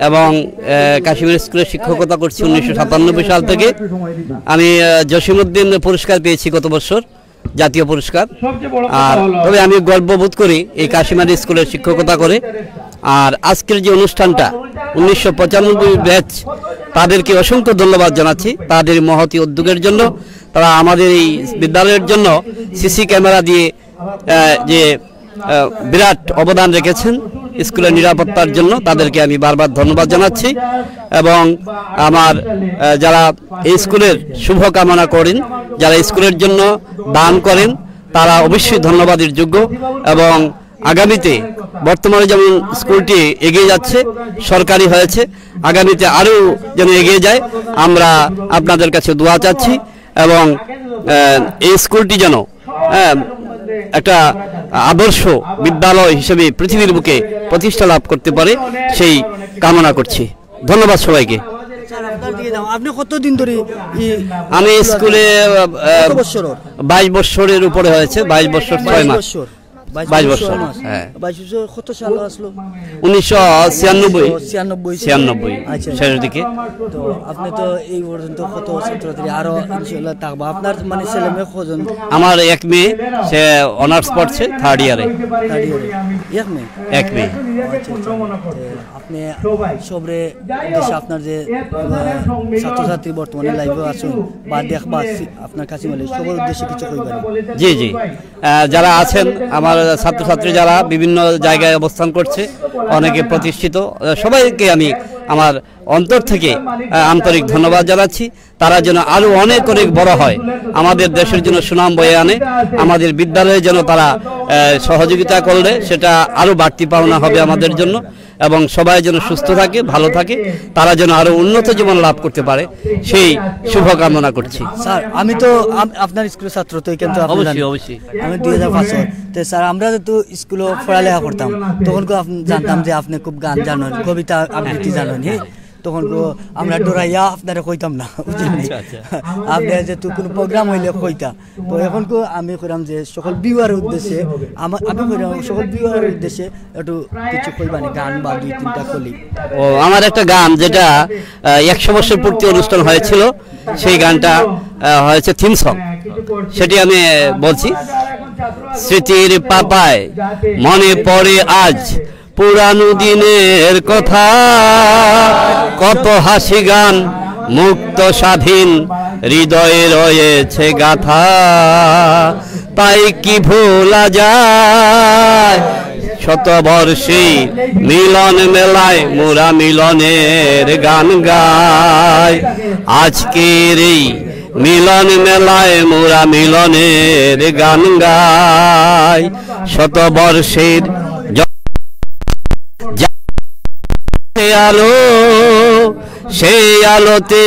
এবং, আহ, কাশিম আলী স্কুলে শিক্ষকতা করছি উনিশশো সাতানব্বই সাল থেকে। আমি, আহ, জসিমউদ্দিন পুরস্কার পেয়েছি গত বছর, জাতীয় পুরস্কার। আর তবে আমি গর্ববোধ করি এই কাশিম আলী স্কুলের শিক্ষকতা করে। আর আজকের যে অনুষ্ঠানটা, উনিশশো পঁচানব্বই ব্যাচ, তাদেরকে অসংখ্য ধন্যবাদ জানাচ্ছি তাদের মহতী উদ্যোগের জন্য। তারা আমাদের এই বিদ্যালয়ের জন্য সিসি ক্যামেরা দিয়ে, আহ, যে, আহ, বিরাট অবদান রেখেছেন স্কুলের নিরাপত্তার জন্য, তাদেরকে আমি বারবার ধন্যবাদ জানাচ্ছি। এবং আমার, আহ, যারা এই স্কুলের শুভকামনা করেন, যারা স্কুলের জন্য দান করেন, তারা অবশ্যই ধন্যবাদের যোগ্য। এবং আগামীতে বর্তমানে যেমন স্কুলটি এগিয়ে যাচ্ছে, সরকারি হয়েছে, আগামীতে আরও যেন এগিয়ে যায়, আমরা আপনাদের কাছে দোয়া চাচ্ছি। এবং, আহ, এই স্কুলটি যেন, আহ, একটা আদর্শ বিদ্যালয় হিসেবে পৃথিবীর বুকে প্রতিষ্ঠা লাভ করতে পারে, সেই কামনা করছি। ধন্যবাদ সবাইকে। স্যার, আপনার দিকে যাও। আপনি কতদিন ধরে ই-, আমি স্কুলে, আহ, কত বছর ওর? বাইশ বছরের উপরে হয়েছে, বাইশ বছর ছয় বাইশ মাস। বছর। বাইশ বাইশ বছর, বছর। হ্যাঁ। বাইশ বছর কত সাল আসলো? উনিশশো ছিয়ানব্বই। ছিয়ানব্বই। ছিয়ানব্বই, আচ্ছা। শেষের দিকে। তো আপনি তো এই পর্যন্ত কত ছাত্রছাত্রী আরো ইনশাআল্লাহ থাকবা। আপনার মানে ছেলে মেয়ে কজন? আমার এক মেয়ে, সে অনার্স পড়ছে থার্ড ইয়ারে। থার্ড ইয়ারে। এক মেয়ে? এক মেয়ে। আচ্ছা, আচ্ছা। তো আপনি সবরে উদ্দেশ্যে আপনার যে, আহ, ছাত্রছাত্রী বর্তমানে লাইভে আছেন বা দেখবা সি-, আপনার কাছে মিলে সবার উদ্দেশ্যে কিছু কইবেন? জি, জি। আহ, যারা আছেন, আমার ছাত্রছাত্রী যারা বিভিন্ন জায়গায় অবস্থান করছে, অনেকে প্রতিষ্ঠিত, আহ, সবাইকে আমি আমার অন্তর থেকে, আহ, আন্তরিক ধন্যবাদ জানাচ্ছি। তারা যেন আরো অনেক অনেক বড় হয়, আমাদের দেশের জন্য সুনাম বয়ে আনে, আমাদের বিদ্যালয়ে যেন তারা, আহ, সহযোগিতা করলে সেটা আরো বাড়তি পাওনা হবে আমাদের জন্য, এবং সবাই যেন সুস্থ থাকে, ভালো থাকে, তারা যেন আরো উন্নত জীবন লাভ করতে পারে, সেই শুভকামনা করছি। স্যার, আমি তো আম-, আপনার স্কুলের ছাত্র, তো এখানে তো আপনি অবশ্যই, জানেন। অবশ্যই। আমি দুই হাজার পাঁচ সাল। তো স্যার, আমরা তো স্কুলে পড়ালেখা করতাম, তখন কো আপ-, জানতাম যে আপনি খুব গান জানেন, কবিতা আবৃত্তি জানেন, হ্যাঁ? তখন কো আমরা ডরাইয়া আপনারে কইতাম না, বুঝলেন? আচ্ছা, আচ্ছা। আপনি যেহেতু কোনো প্রোগ্রাম হইলে কইতা, তো এখন কো আমি কইরাম যে সকল ভিউয়ার উদ্দেশ্যে, আমা-, আমি কইরাম সকল ভিউয়ার উদ্দেশ্যে একটু কিছু কইবানি গান বা দুই তিনটা কলি। ও, আমার একটা গান যেটা, আহ, একশো বছর পূর্তি অনুষ্ঠান হয়েছিল, সেই গানটা, আহ, হয়েছে থিম সং, সেটি আমি, আহ, বলছি। স্মৃতির পাতায় মনে পড়ে আজ পুরানো দিনের কথা, কত হাসি গান, মুক্ত স্বাধীন হৃদয়ে রয়েছে গাথা। তাই কি ভোলা যায় শতবর্ষী মিলন মেলায় মোরা মিলনের গান গাই। আজকের এই মিলন মেলায় মোরা মিলনের গান গাই। শতবর্ষের জ-, যে আলো, সেই আলোতে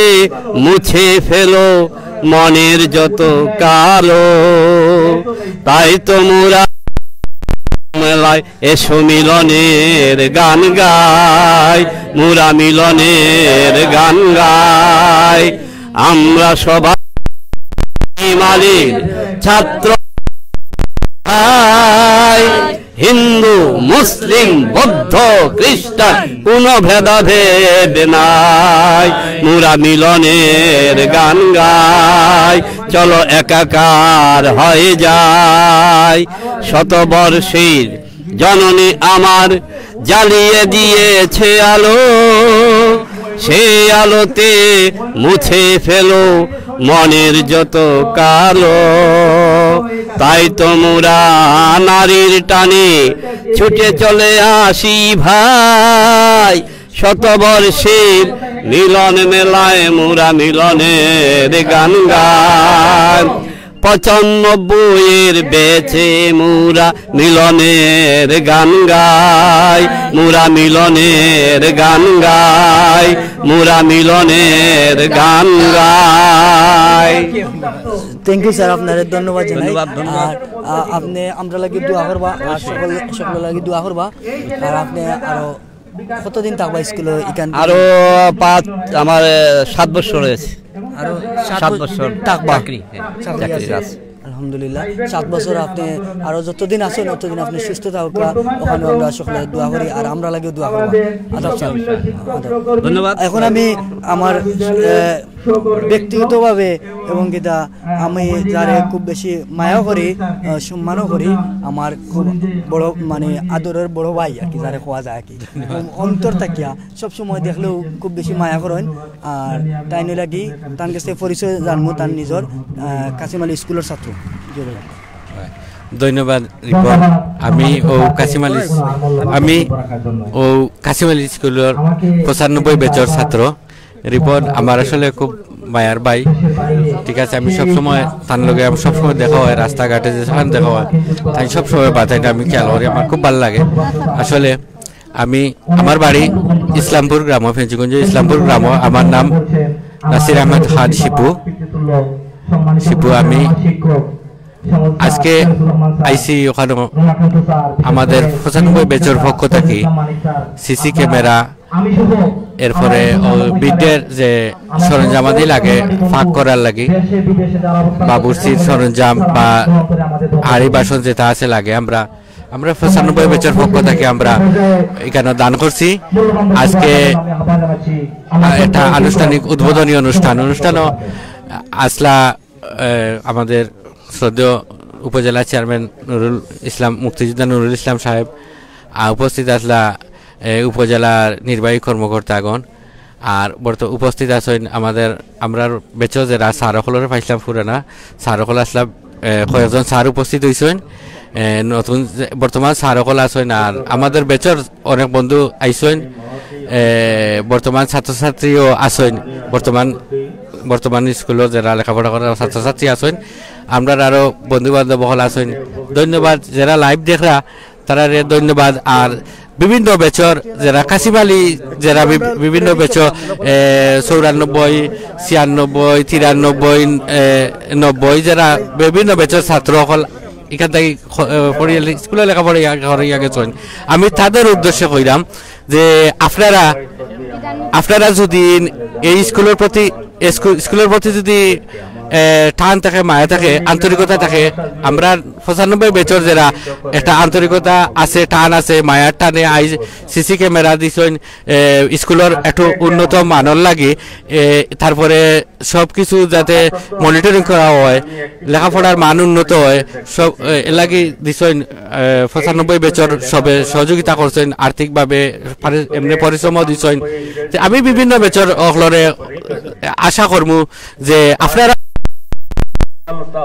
মুছে ফেলো মনের যত কালো। তাই তো মোরা মেলায় এসো মিলনের গান গাই, মোরা মিলনের গান গাই। আমরা সবাই মালির ছাত্র ভাই, হিন্দু, মুসলিম, বৌদ্ধ, খ্রিস্টান, কোনো ভেদাভেদ নাই। মোরা মিলনের গান গাই, চলো একাকার হয়ে যাই। শতবর্ষীর জননী আমার জ্বালিয়ে দিয়েছে আলো, সেই আলোতে মুছে ফেলো মনের যত কালো। তাই তো মোরা নারীর টানে ছুটে চলে আসি ভাই। শতবর্ষের মিলন মেলায় মোরা মিলনের গান গাই। পঁচানব্বইয়ের বেচে মোরা মিলনের গান গাই, মোরা মিলনের গান গাই, মোরা মিলনের গান গাই। থ্যাংক ইউ স্যার, আপনারে ধন্যবাদ জানাই। ধন্যবাদ, ধন্যবাদ। আর আহ, আপনি আমরা লাগি দোয়া করবা আর সকল সকল লাগি দোয়া করবা। আর আপনি আরো কতদিন থাকবা স্কুলে এখান থেকে? আরো পাঁচ, আমার এ, সাত বছর রয়েছে। আরো সাত বছর থাকবা। চাকরি, হ্যাঁ, চাকরি চাকরি আছে। আছে। আলহামদুলিল্লাহ, সাত বছর আপনি আরো যতদিন আছেন ততদিন আপনি সুস্থ থাকুক। ওখানে আমরা আসলে দোয়া করি আর আমরা লাগিও দোয়া করবো। আদাব স্যার। আদাব। ধন্যবাদ। এখন আমি আমার আহ, ব্যক্তিগতভাবে এবং কিতা আমি যারে খুব বেশি মায়া করি, আহ, সম্মানও করি, আমার খুব বড় মানে আদরের বড় ভাই আর কি, যারে কওয়া যায় আর কি। অন্তর থাকিয়া সব সময় দেখলেও খুব বেশি মায়া করেন। আর তাইন লাগি তান কাছে পরিচয় জানমু তান নিজর, আহ, কাসিম আলী স্কুলের ছাত্র। জি ভাই। ধন্যবাদ রিপন। আমি ও কাসিম আলী, আমি ও কাসিম আলী স্কুলের পঁচানব্বই বেচর ছাত্র। রিপন আমার আসলে খুব মায়ার ভাই, ঠিক আছে? আমি সবসময় তার লগে, আমি সবসময় দেখা হয়, রাস্তাঘাটে যেখানে দেখা হয়, তাই সবসময় বাতাইটা আমি খেয়াল করি, আমার খুব ভালো লাগে আসলে। আমি, আমার বাড়ি ইসলামপুর গ্রাম, ফেঞ্চুগঞ্জ ইসলামপুর গ্রাম। আমার নাম নাসির আহমেদ খান শিপু। শিপু, আমি আজকে আইছি ওখানে আমাদের পঁচানব্বই বেচর পক্ষ থাকি সিসি ক্যামেরা, এরপরে ও বিদ্যের যে সরঞ্জামাদি লাগে ফাঁক করার লাগি, বাবুর্চির সরঞ্জাম বা হাড়ি বাসন যেটা আছে লাগে, আমরা আমরা পঁচানব্বই বেচর পক্ষ থাকি আমরা এখানে দান করছি। আজকে একটা আনুষ্ঠানিক উদ্বোধনী অনুষ্ঠান, অনুষ্ঠানও আসলা, আহ, আমাদের শ্রদ্ধেয় উপজেলা চেয়ারম্যান নুরুল ইসলাম, মুক্তিযোদ্ধা নুরুল ইসলাম সাহেব, আহ, উপস্থিত আসলা, আহ, উপজেলার নির্বাহী কর্মকর্তাগণ। আর বর্ত-, উপস্থিত আছইন আমাদের, আমরার বেচর যেরা স্যার অকলরে পাইছলাম পুরানা, স্যার অকল আসলা, আহ, কয়েকজন স্যার উপস্থিত হইছইন। আহ, নতুন যে বর্তমান স্যার অকল আছইন, আর আমাদের বেচর অনেক বন্ধু আইছইন। আহ, বর্তমান ছাত্রছাত্রীও আছইন, বর্তমান, বর্তমান স্কুলর যেরা লেখাপড়া করার ছাত্রছাত্রী আছইন, আমরার আরো বন্ধু বান্ধব অকল আছইন। ধন্যবাদ যেরা live দেখরা, তারারে ধন্যবাদ। আর বিভিন্ন বেচর যেরা কাসিম আলী, যেরা বি-, বিভিন্ন বেচর, এ, চৌরানব্বই, ছিয়ানব্বই, তিরানব্বই, এ, নব্বই, যেরা বিভিন্ন বেচর ছাত্র অকল এখান থাকি খ-, এ, পড়িয়া লে-, স্কুলে লেখাপড়া ইয়া-, করিয়া গেছইন। আমি তাদের উদ্দেশ্যে কইরাম যে আপনারা, আপনারা যদি এই স্কুলর প্রতি, স্কুল, স্কুলর প্রতি যদি, এ, টান থাকে, মায়া থাকে, আন্তরিকতা থাকে, আমরা পঁচানব্বই বেচর যেরা একটা আন্তরিকতা আছে, টান আছে, মায়ার টানে আইজ সিসি ক্যামেরা দিছইন, এ, স্কুলর একটু উন্নত মানর লাগি, এ, তারপরে সব কিছু যাতে মনিটরিং করা হয়, লেখাপড়ার মান উন্নত হয়, সব, এ, এর লাগি দিছইন, এ, পঁচানব্বই বেচর সবে সহযোগিতা করছইন আর্থিকভাবে, পারি-, এমনি পরিশ্রমও দিছইন। তে আমি বিভিন্ন বেচর অকলরে আশা করমু যে আপনারা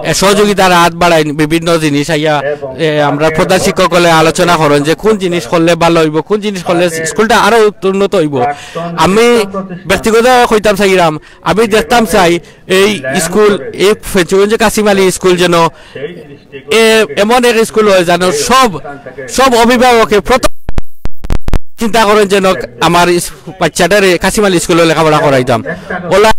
এ, সহযোগিতার হাত বাড়াইন, বিভিন্ন জিনিস আইয়া, এ, আমরা প্রধান শিক্ষক অকলে আলোচনা করেন যে কোন জিনিস করলে ভালো হইব, কোন জিনিস করলে স্কুলটা আরো উন্নত হইব। আমি ব্যক্তিগত কইতাম চাইরাম, আমি দেখতাম চাই এই স্কুল, এই ফেঞ্চুগঞ্জ কাসিম আলী স্কুল যেন এ, এমন এক স্কুল হয় যেন সব, সব অভিভাবকে প্রথম চিন্তা করেন যেন আমার ইস-, বাচ্চাটারে কাসিম আলী স্কুলে লেখাপড়া করাইতাম। ওলা,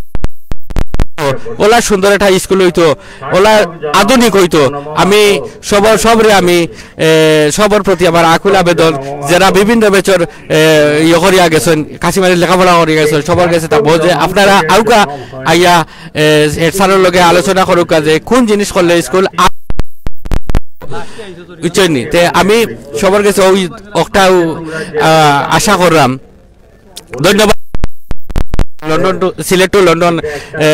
ওলা সুন্দর একটা স্কুল হইতো, ওলা আধুনিক হইতো। আমি সব, সবরে আমি, এ, সবর প্রতি আমার আকুল আবেদন, যেরা বিভিন্ন বেচর, এ, ইয়ে করিয়া গেছইন, কাসিম আলী লেখাপড়া করিয়া গেছইন, সবর গেছে তা বলছে, আপনারা আউকা আইয়া, এ, হেড স্যারর লগে আলোচনা করুকা যে কোন জিনিস করলে স্কুল আ-, বুঝছইন নি? তে আমি সবর গেছে ওই একটা, আ, আশা করলাম। ধন্যবাদ। London to Sylhet to London, এ,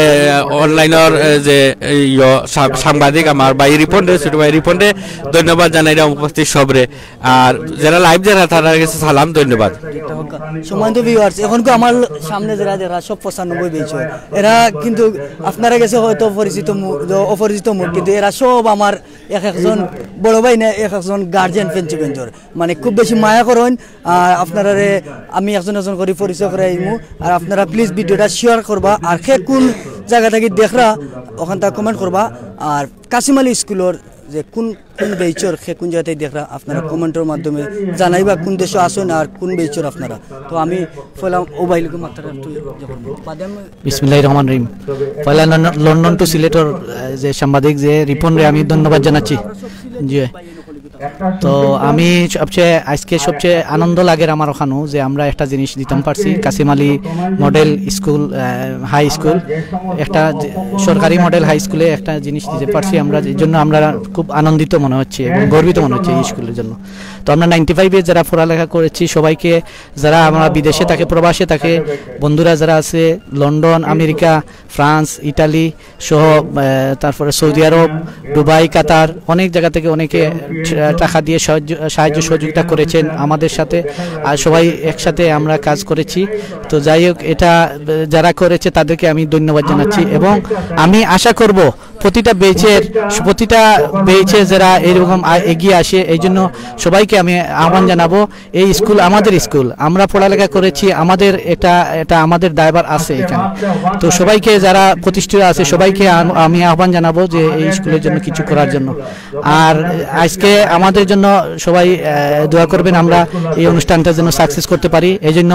অনলাইনর, এ, যে, এ, ইয়ো, সা-, সাংবাদিক আমার ভাই রিপন রে, ছোট ভাই রিপন রে, ধন্যবাদ জানাইরাম উপস্থিত সবরে। আর যারা লাইভ দেখরা, তারার গেছে সালাম, ধন্যবাদ। সম্মানিত ভিউয়ার্স, এখন কো আমার সামনে যারা যারা সব পঁচানব্বই ব্যাচর, এরা কিন্তু আপনারা গেছে হয়তো পরিচিত মুখ, অপরিচিত মুখ, কিন্তু এরা সব আমার এক একজন বড় ভাই না, এক একজন গার্জিয়ান ফেঞ্চু বেঞ্চর, মানে খুব বেশি মায়া করইন। আর আপনারারে আমি একজন একজন করি পরিচয় করাইমু। আর আপনারা প্লিজ ভিডিওটা শেয়ার করবা, আর কে কোন জাগা থাকি দেখরা ওখানতা কমেন্ট করবা। আর কাসিম আলী স্কুলর যে কোন কোন ব্যাচর, কে কোন জাগা থাকি দেখরা, আপনারা কমেন্টর মাধ্যমে জানাইবা কোন দেশো আছইন আর কোন ব্যাচর আপনারা। তো আমি ফলাম ও ভাই লোকে মাত্র একটু ইয়ে করবো। বাদে আমি বিসমিল্লাহির রহমান রহিম। পয়লা লন্ডন, লন্ডন টু সিলেটর, আহ, যে সাংবাদিক যে রিপন রে আমি ধন্যবাদ জানাচ্ছি। জি। তো আমি সবচেয়ে, আজকে সবচেয়ে আনন্দ লাগের আমার ওখানো যে আমরা একটা জিনিস দিতাম পারছি, কাসিম আলী মডেল স্কুল, আহ, হাই স্কুল, একটা যে সরকারি মডেল হাই স্কুলে একটা জিনিস দিতে পারছি আমরা, এর জন্য আমরা খুব আনন্দিত মনে হচ্ছে এবং গর্বিত মনে হচ্ছে এই স্কুলের জন্য। তো আমরা নাইনটি ফাইভে যারা পড়ালেখা করেছি সবাইকে, যারা আমরা বিদেশে থাকে, প্রবাসে থাকে, বন্ধুরা যারা আছে লন্ডন, আমেরিকা, ফ্রান্স, ইটালি সহ, আহ, তারপরে সৌদি আরব, দুবাই, কাতার, অনেক জায়গা থেকে অনেকে ট-, টাকা দিয়ে সাহায্য, সাহায্য সহযোগিতা করেছেন আমাদের সাথে। আর সবাই একসাথে আমরা কাজ করেছি। তো যাই হোক, এটা, আহ, যারা করেছে তাদেরকে আমি ধন্যবাদ জানাচ্ছি এবং আমি আশা করব প্রতিটা ব্যাচের, প্রতিটা ব্যাচে যারা এরকম আ-, এগিয়ে আসে, এই জন্য সবাইকে আমি আহ্বান জানাবো। এই স্কুল আমাদের স্কুল, আমরা পড়ালেখা করেছি, আমাদের এটা, এটা আমাদের দায়ভার আছে এখানে। তো সবাইকে যারা প্রতিষ্ঠিত আছে সবাইকে আম-, আমি আহ্বান জানাবো যে এই স্কুলের জন্য কিছু করার জন্য। আর আজকে আমাদের জন্য সবাই, আহ, দোয়া করবেন, আমরা এই অনুষ্ঠানটা যেন সাকসেস করতে পারি। এই জন্য,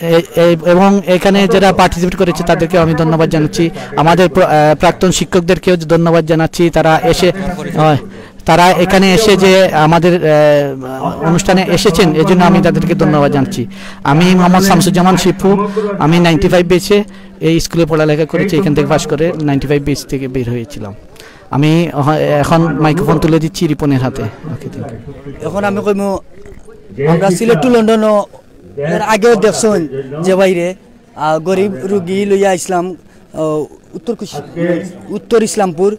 এ-, এ-, এবং এখানে যারা পার্টিসিপেট করেছে তাদেরকেও আমি ধন্যবাদ জানাচ্ছি। আমাদের প্র-, আহ, প্রাক্তন শিক্ষকদেরকেও ধন্যবাদ জানাচ্ছি, তারা এসে, আহ, তারা এখানে এসে যে আমাদের, আহ, অনুষ্ঠানে এসেছেন, এজন্য আমি তাদেরকে ধন্যবাদ জানাচ্ছি। আমি মোহাম্মদ শামসুজ্জামান শিপু, আমি নাইনটি ফাইভ ব্যাচে এই স্কুলে পড়ালেখা করেছি, এখান থেকে পাশ করে নাইনটি ফাইভ ব্যাচ থেকে বের হয়েছিলাম। আমি অহ-, এখন মাইক্রোফোন তুলে দিচ্ছি রিপনের হাতে। ওকে, থ্যাংক ইউ। এখন আমি কইমু, আমরা সিলেট টু লন্ডনও এর আগেও দেখছইন যে বাইরে, আহ, গরিব রুগী লইয়া আইসলাম, আহ, উত্তর কুশ-, উত্তর ইসলামপুর।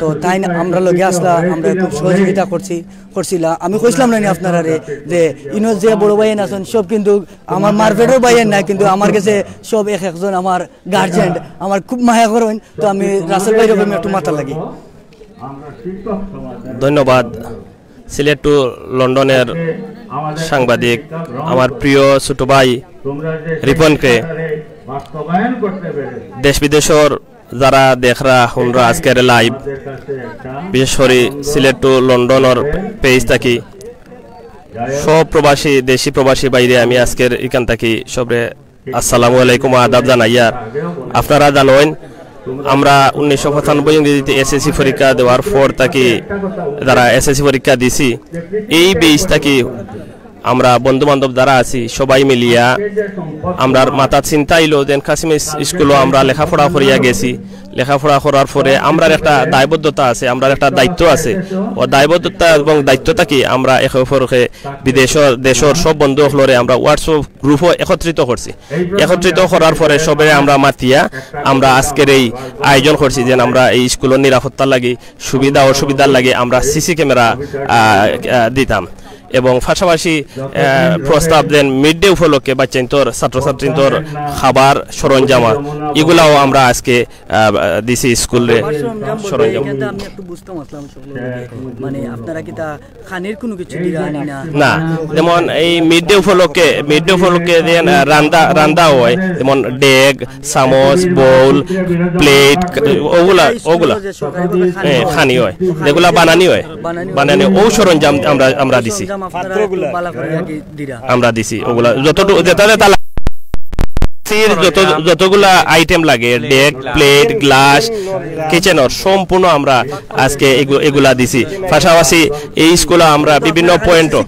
তো তাইন আমরা লগে আসলা, আমরা খুব সহযোগিতা করছি, করছিলা। আমি কইছিলাম না নি আপনারারে যে ইনো যে বড় ভাইয়াইন আছইন সব কিন্তু আমার মারপেটর ভাইয়াইন না, কিন্তু আমার গেছে সব এক একজন আমার গার্জিয়ান, আমার খুব মায়া করইন। তো আমি রাসেল ভাইরে কইমু একটু মাতার লাগি। ধন্যবাদ সিলেট টু লন্ডনের সাংবাদিক, আমার প্রিয় ছোট ভাই রিপনকে। দেশ বিদেশর যারা দেখরা হুনরা আজকের লাইভ, বিশেষ করি সিলেট টু লন্ডনর পেজ থাকি সব প্রবাসী, দেশি প্রবাসী বাইরে আমি আজকের এখান থাকি সবরে আসসালামু আলাইকুম, আদাব জানাইয়ার। আপনারা জানইন, আমরা উনিশশো পঁচানব্বই ইংরেজিতে এসএসসি পরীক্ষা দেওয়ার পর থাকি, যারা এসএসসি পরীক্ষা দিছি, এই বেচ থাকি আমরা বন্ধু বান্ধব যারা আছি, সবাই মিলিয়া আমরার মাথাত চিন্তা আইলো যেন কাসিম ইস-, স্কুলো আমরা লেখাপড়া করিয়া গেছি, লেখাপড়া করার পরে আমরার একটা দায়বদ্ধতা আছে, আমরার একটা দায়িত্ব আছে। ও দায়বদ্ধতা এবং দায়িত্ব থাকি আমরা একে অপরকে বিদেশর, দেশর সব বন্ধু অকলরে আমরা WhatsApp গ্রুপও একত্রিত করছি। একত্রিত করার পরে সবে আমরা মাতিয়া আমরা আজকের এই আয়োজন করছি, যেন আমরা এই স্কুলর নিরাপত্তার লাগি, সুবিধা অসুবিধার লাগি আমরা সিসি ক্যামেরা, আহ, আহ, দিতাম। এবং পাশাপাশি, আহ, প্রস্তাব দেন মিড ডে উপলক্ষে বাচ্চাইন্তর, ছাত্রছাত্রীন্তর খাবার সরঞ্জাম, এগুলাও আমরা আজকে, আহ, দিছি স্কুলরে। খাবার সরঞ্জাম বলতে সরঞ্জাম। এখানে আমি একটু বুঝতাম আসলাম সব লোক। মানে আপনারা কিতা খানির কোনো কিছু দিরা নি না? না, যেমন এই মিড ডে উপলক্ষে, মিড ডে উপলক্ষে যে, আহ, রান্দা, রান্দা হয়, যেমন ডেগ, চামচ, বোল, প্লেট, ওগুলা, ওগুলা। হ্যাঁ, খানি হয়, যেগুলা বানানি হয়, বানানি হয়। ও সরঞ্জাম আমরা, আমরা দিছি। সরঞ্জাম আপনারা একটু বালা করে আর কি দিরা। আমরা দিছি ওগুলা যতটুকু, যেটা যেটা লাগে। সির যত, যতগুলা আইটেম লাগে, ডেগ, প্লেট, গ্লাস, কিচেনর সম্পূর্ণ আমরা আজকে এগু-, এগুলা দিছি। পাশাপাশি এই স্কুলে আমরা বিভিন্ন পয়েন্টও,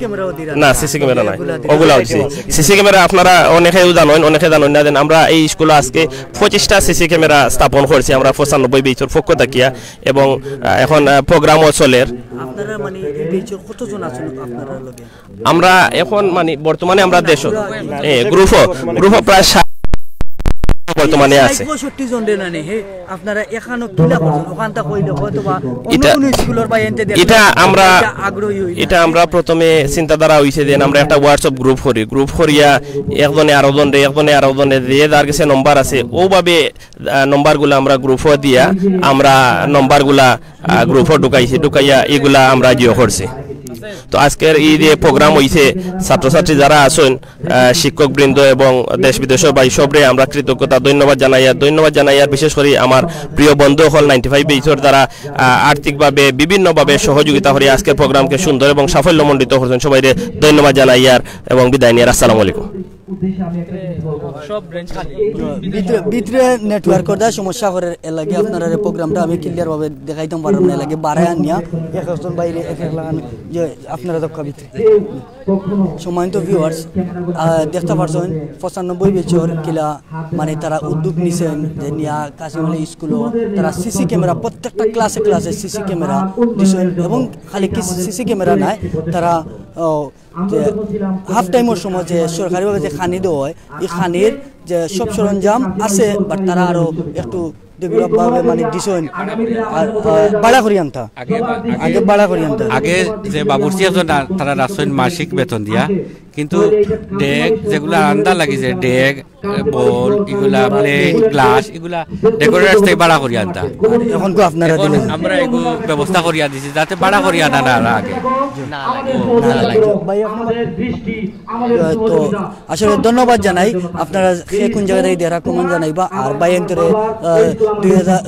না, সিসি ক্যামেরা নাই, ওগুলাও দিছি। সিসি ক্যামেরা আপনারা অনেকেও জানেন, অনেকে জানেন না, যেন আমরা এই স্কুলে আজকে পঁচিশটা সিসি ক্যামেরা স্থাপন করছি আমরা পঁচানব্বই বেচর পক্ষ থাকিয়া। এবং, আহ, এখন, আহ, প্রোগ্রামও চলের। আপনারা মানে এই বেচর কতজন আছেন আপনারা লগে? আমরা এখন মানে বর্তমানে আমরা দেশ, এ, গ্রুপও, গ্রুপও প্রায় ষাট। বর্তমানে আছে। ষাট পঁয়ষট্টি জন রে না নি, হে, আপনারা এখানো কিলা করছেন? ওখানটা কইলে হয়তো বা অন্য ইটা, কোনো স্কুলর বা এনতে দেখলে ইটা আমরা, ইটা আগ্রহী হইল। ইটা আমরা প্রথমে চিন্তাধারা হইছে যে আমরা একটা WhatsApp গ্রুপ করি, গ্রুপ করিয়া একজনে আরো জনরে, একজনে আরো জনরে, যে যার কাছে নম্বর আছে, ওভাবে, আহ, নম্বরগুলা আমরা গ্রুপও দিয়া আমরা নম্বরগুলা, আহ, গ্রুপও ঢুকাইছি, ঢুকাইয়া এগুলা আমরা জিও করছি। তো আজকের এই যে প্রোগ্রাম হইছে, ছাত্রছাত্রী যারা আছেন, আহ, শিক্ষকবৃন্দ এবং দেশ বিদেশের ভাই সবরে আমরা কৃতজ্ঞতা, ধন্যবাদ জানাই। আর ধন্যবাদ জানাই আর বিশেষ করে আমার প্রিয় বন্ধু হল নাইনটি ফাইভ বেইসর দ্বারা, আহ, আর্থিকভাবে বিভিন্নভাবে সহযোগিতা করে আজকের প্রোগ্রামকে সুন্দর এবং সাফল্যমণ্ডিত করছেন। সবাইরে ধন্যবাদ জানাই আর এবং বিদায় নিয়ে আর আসসালামু আলাইকুম। ভিতরে ভিতরে নেটওয়ার্কর দা সমস্যা করে, এর লাগি আপনারা প্রোগ্রামটা আমি ক্লিয়ার ভাবে দেখাইতাম পারলাম না, এর লাগি বাড়ায় আনিয়া এক একজন বাইরে এক এক লাগান যে আপনারা দক্ষ ভিতরে। সম্মানিত ভিউয়ার্স, দেখতে পারছেন পঁচানব্বই বেইসর কিলা, মানে তারা উদ্যোগ নিছেন যে নিয়া কাশিমালি স্কুলো তারা সিসি ক্যামেরা, প্রত্যেকটা ক্লাসে ক্লাসে সিসি ক্যামেরা দিছেন। এবং খালি কি সিসি ক্যামেরা নাই, তারা হাফ টাইমর সময় যে সরকারিভাবে যে খানি দেওয়া হয়, এই খানির যে সব সরঞ্জাম আছে, বাট তারা আরো একটু ডেভেলপ ভাবে মানে দিছেন। আর বাড়া করি আনতা, আগে বাড়া করি আনতা। আগে যে বাবুর্চি আছে না, তারা রাখছেন মাসিক বেতন দিয়া, কিন্তু ডেক যেগুলা আন্দা লাগিছে, ডেক, বল, ইগুলা প্লেট, গ্লাস, ইগুলা ডেকোরেটর থেকে বাড়া করি আনতা। এখন তো আপনারা দিলেন। আমরা এগু ব্যবস্থা করিয়া দিছি যাতে বাড়া করি আনা না আগে। তো আসলে ধন্যবাদ জানাই। আপনারা কে কোন জায়গা থেকে দেখা কমেন্ট জানাইবা। আর ভাই এন্তরে দুই হাজার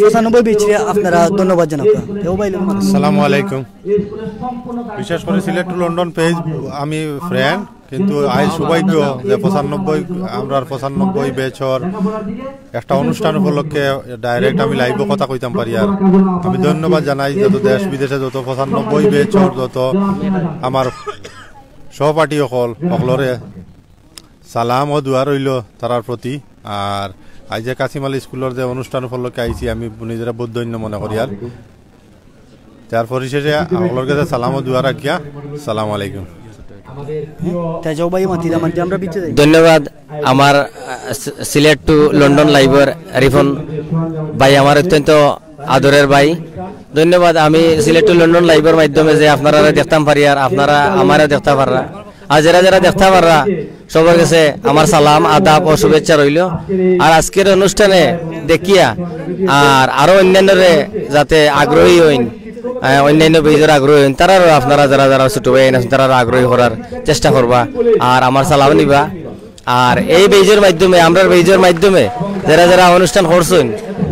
পঁচানব্বই বেইসরে আপনারা ধন্যবাদ জানাবা। কেউ ভাই লোক আসসালামু আলাইকুম। বিশেষ করে সিলেট টু লন্ডন পেজ আমি ফ্রেন্ড, কিন্তু আইজ সৌভাগ্য যে পঁচানব্বই, আমরার পঁচানব্বই বেইসর একটা অনুষ্ঠান উপলক্ষে ডাইরেক্ট আমি লাইভও কথা কইতাম পারি। আর আমি ধন্যবাদ জানাই যত দেশ বিদেশে যত পঁচানব্বই বেইসর যত আমার সহপাঠী অকল, অকলরে সালাম ও দোয়া রইল তারার প্রতি। আর আইজ যে কাশিমালি স্কুলর যে অনুষ্ঠান উপলক্ষে আইছি, আমি নিজেরা বহুত ধন্য মনে করি। আর তার পরিশেষে সকলর কাছে সালাম ও দোয়া রাখিয়া, সালাম আলাইকুম। তে যাও ভাই, মাতিরা মাতি আমরা বিচে যাই। ধন্যবাদ আমার, আহ, সি-, সিলেট টু লন্ডন লাইভর রিফন ভাই, আমার অত্যন্ত আদরের ভাই। ধন্যবাদ। আমি সিলেট টু লন্ডন লাইভর মাধ্যমে যে আপনারা দেখতাম পারি আর আপনারা আমারে দেখতা পাররা, আর যারা যারা দেখতা পাররা, সবার কাছে আমার সালাম, আদাব ও শুভেচ্ছা রইল। আর আজকের অনুষ্ঠানে দেখিয়া আর আরো অন্যান্যরে যাতে আগ্রহী হইন, আহ, অন্যান্য বেইজর আগ্রহী হইন, তারারও আপনারা যারা যারা ছোট ভাই আছেন, তারারও আগ্রহী করার চেষ্টা করবা। আর আমার সালাম নিবা। আর এই বেইজর মাধ্যমে, আমরার বেইজর মাধ্যমে যারা যারা অনুষ্ঠান করছেন,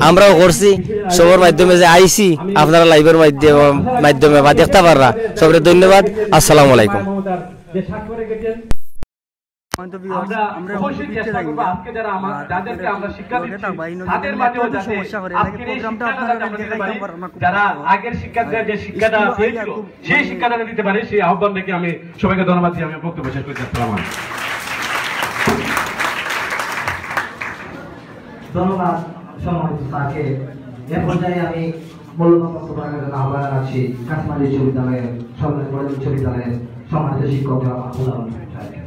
আমরাও করছি, সবার মাধ্যমে যে আইছি, আপনারা লাইভর মাধ্যমে, মাধ্যমে বা দেখতা পাররা, সবরে ধন্যবাদ। আসসালামু আলাইকুম। আমরা অবশ্যই চেষ্টা করবো আজকে যারা আমার, যাদেরকে আমরা শিক্ষা দিচ্ছি, তাদের মাঝেও যাতে আজকের এই শিক্ষাটা যাতে আমাদের বাড়ি, যারা আগের শিক্ষার্থীরা যে শিক্ষাটা পেয়েছিল, সেই শিক্ষাটা দিতে পারে, সেই আহ্বান রেখে আমি সবাইকে ধন্যবাদ দিয়ে আমি বক্তব্য শেষ করছি। আসসালামু আলাইকুম। ধন্যবাদ সম্মানিত স্যারকে। এ পর্যায়ে আমি মূল্যবান বক্তব্য রাখার জন্য আহ্বান জানাচ্ছি কাশিমালী উচ্চ বিদ্যালয়ের, সরকারি মডেল উচ্চ বিদ্যালয়ের সম্মানিত শিক্ষক জনাব মাহফুজ আলম স্যারকে।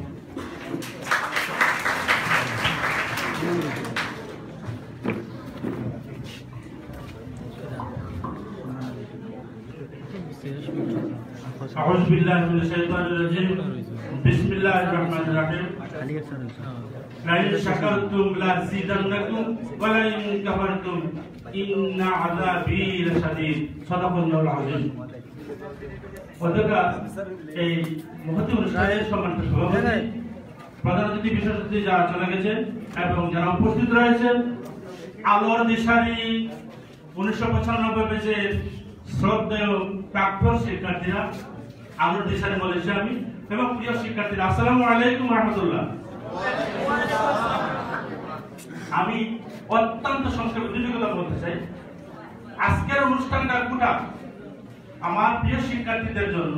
أعوذ بالله من الشيطان الرجيم. بسم الله الرحمن الرحيم. لئن شكرتم لأزيدنكم ولئن كفرتم إن عذابي لشديد. صدق الله العظيم. অধ্যক্ষ, এই মহতী অনুষ্ঠানের সম্মানিত সভাপতি, প্রধান অতিথি, বিশেষ অতিথি যারা চলে গেছেন এবং যারা উপস্থিত রয়েছেন, আলোর দিশারি উনিশশো পঁচানব্বই ব্যাচের শ্রদ্ধেয় প্রাক্তন শিক্ষার্থীরা, আলোর দিশারি বলেছি আমি, এবং প্রিয় শিক্ষার্থীরা, আসসালামু আলাইকুম রহমতুল্লাহ। আমি অত্যন্ত সংক্ষেপে দুটি কথা বলতে চাই। আজকের অনুষ্ঠানটা গোটা আমার প্রিয় শিক্ষার্থীদের জন্য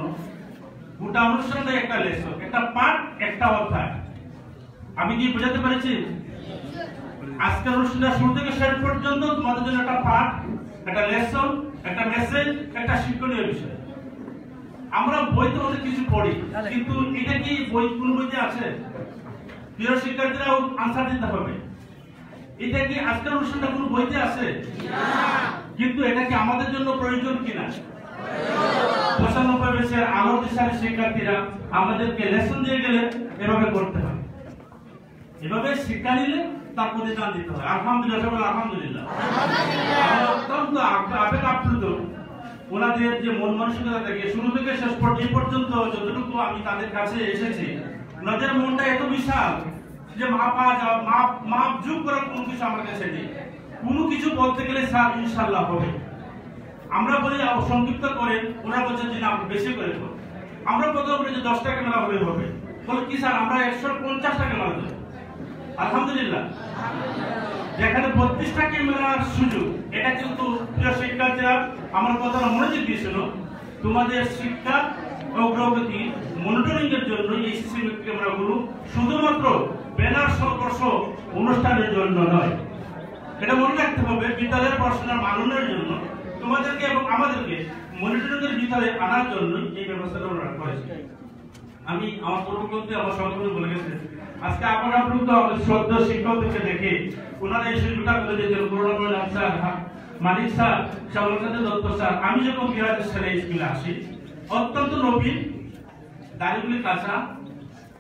গোটা অনুষ্ঠানটা একটা লেসন, একটা পাঠ, একটা অধ্যায়। আমি কি বোঝাতে পেরেছি? আজকের অনুষ্ঠানটা শুরু থেকে শেষ পর্যন্ত তোমাদের জন্য একটা পাঠ, একটা লেসন, একটা মেসেজ, একটা শিক্ষণীয় বিষয়। আমরা বইতে অনেক কিছু পড়ি, কিন্তু এটা কি বই, কোন বইতে আছে? প্রিয় শিক্ষার্থীরাও আনসার দিতে হবে। এটা কি আজকের অনুষ্ঠানটা কোনো বইতে আছে? কিন্তু এটা কি আমাদের জন্য প্রয়োজন কিনা? পঁচানব্বই ব্যাচের আলোর দিশারি শিক্ষার্থীরা আমাদেরকে লেসন দিয়ে গেলে এভাবে করতে হয়, এভাবে শিক্ষা নিলে তার প্রতিদান দিতে হয়। আলহামদুলিল্লাহ, সবাই আলহামদুলিল্লাহ। আমরা অত্যন্ত আপ- আবেগ আপ্লুত ওনাদের যে মন মানসিকতা থেকে শুরু থেকে শেষ পর্যন্ত, এই পর্যন্ত যতটুকু আমি তাদের কাছে এসেছি, ওনাদের মনটা এত বিশাল যে মাপ আজ, মাপ, মাপ যোগ করার কোনো কিছু আমার কাছে নেই। কোনো কিছু বলতে গেলে স্যার ইনশাল্লাহ হবে। আমরা বলি, "আ, সংক্ষিপ্ত করেন", ওরা বলছেন যে, "না, বেশি করে করুন।" আমরা প্রথমে বলি যে, "দশটা ক্যামেরা হলে হবে।" বলে, "কি স্যার, আমরা একশো পঞ্চাশটা ক্যামেরা দেবো।" আলহামদুলিল্লাহ, যেখানে বত্রিশটা ক্যামেরার সুযোগ, এটা কিন্তু প্রিয় শিক্ষার্থীরা আমার কথা মনোযোগ দিয়ে শোনো। তোমাদের শিক্ষা অগ্রগতি মনিটরিং এর জন্য এই সিসি ক্যামেরাগুলো শুধুমাত্র ব্যানার সংঘর্ষ অনুষ্ঠানের জন্য নয়। এটা মনে রাখতে হবে, বিদ্যালয়ের পড়াশোনার মান উন্নয়নের জন্য তোমাদেরকে এবং আমাদেরকে মনিটরিং এর ভিতরে আনার জন্য এই ব্যবস্থাটা আমরা করেছি। আমি আমার পূর্ববর্তী আমার সভাপতি বলে গেছে, আজকে আপনারা পর্যন্ত আমাদের শ্রদ্ধেয় শিক্ষকদেরকে দেখে ওনারা এই শিল্পটা করে দিয়েছেন। করুণাময় নাথ স্যার, হা-, মানিক স্যার, শ্যামলকান্ত দত্ত স্যার, আমি যখন দুই হাজার সালে স্কুলে আসি, অত্যন্ত নবীন, দাড়িগুলি কাঁচা,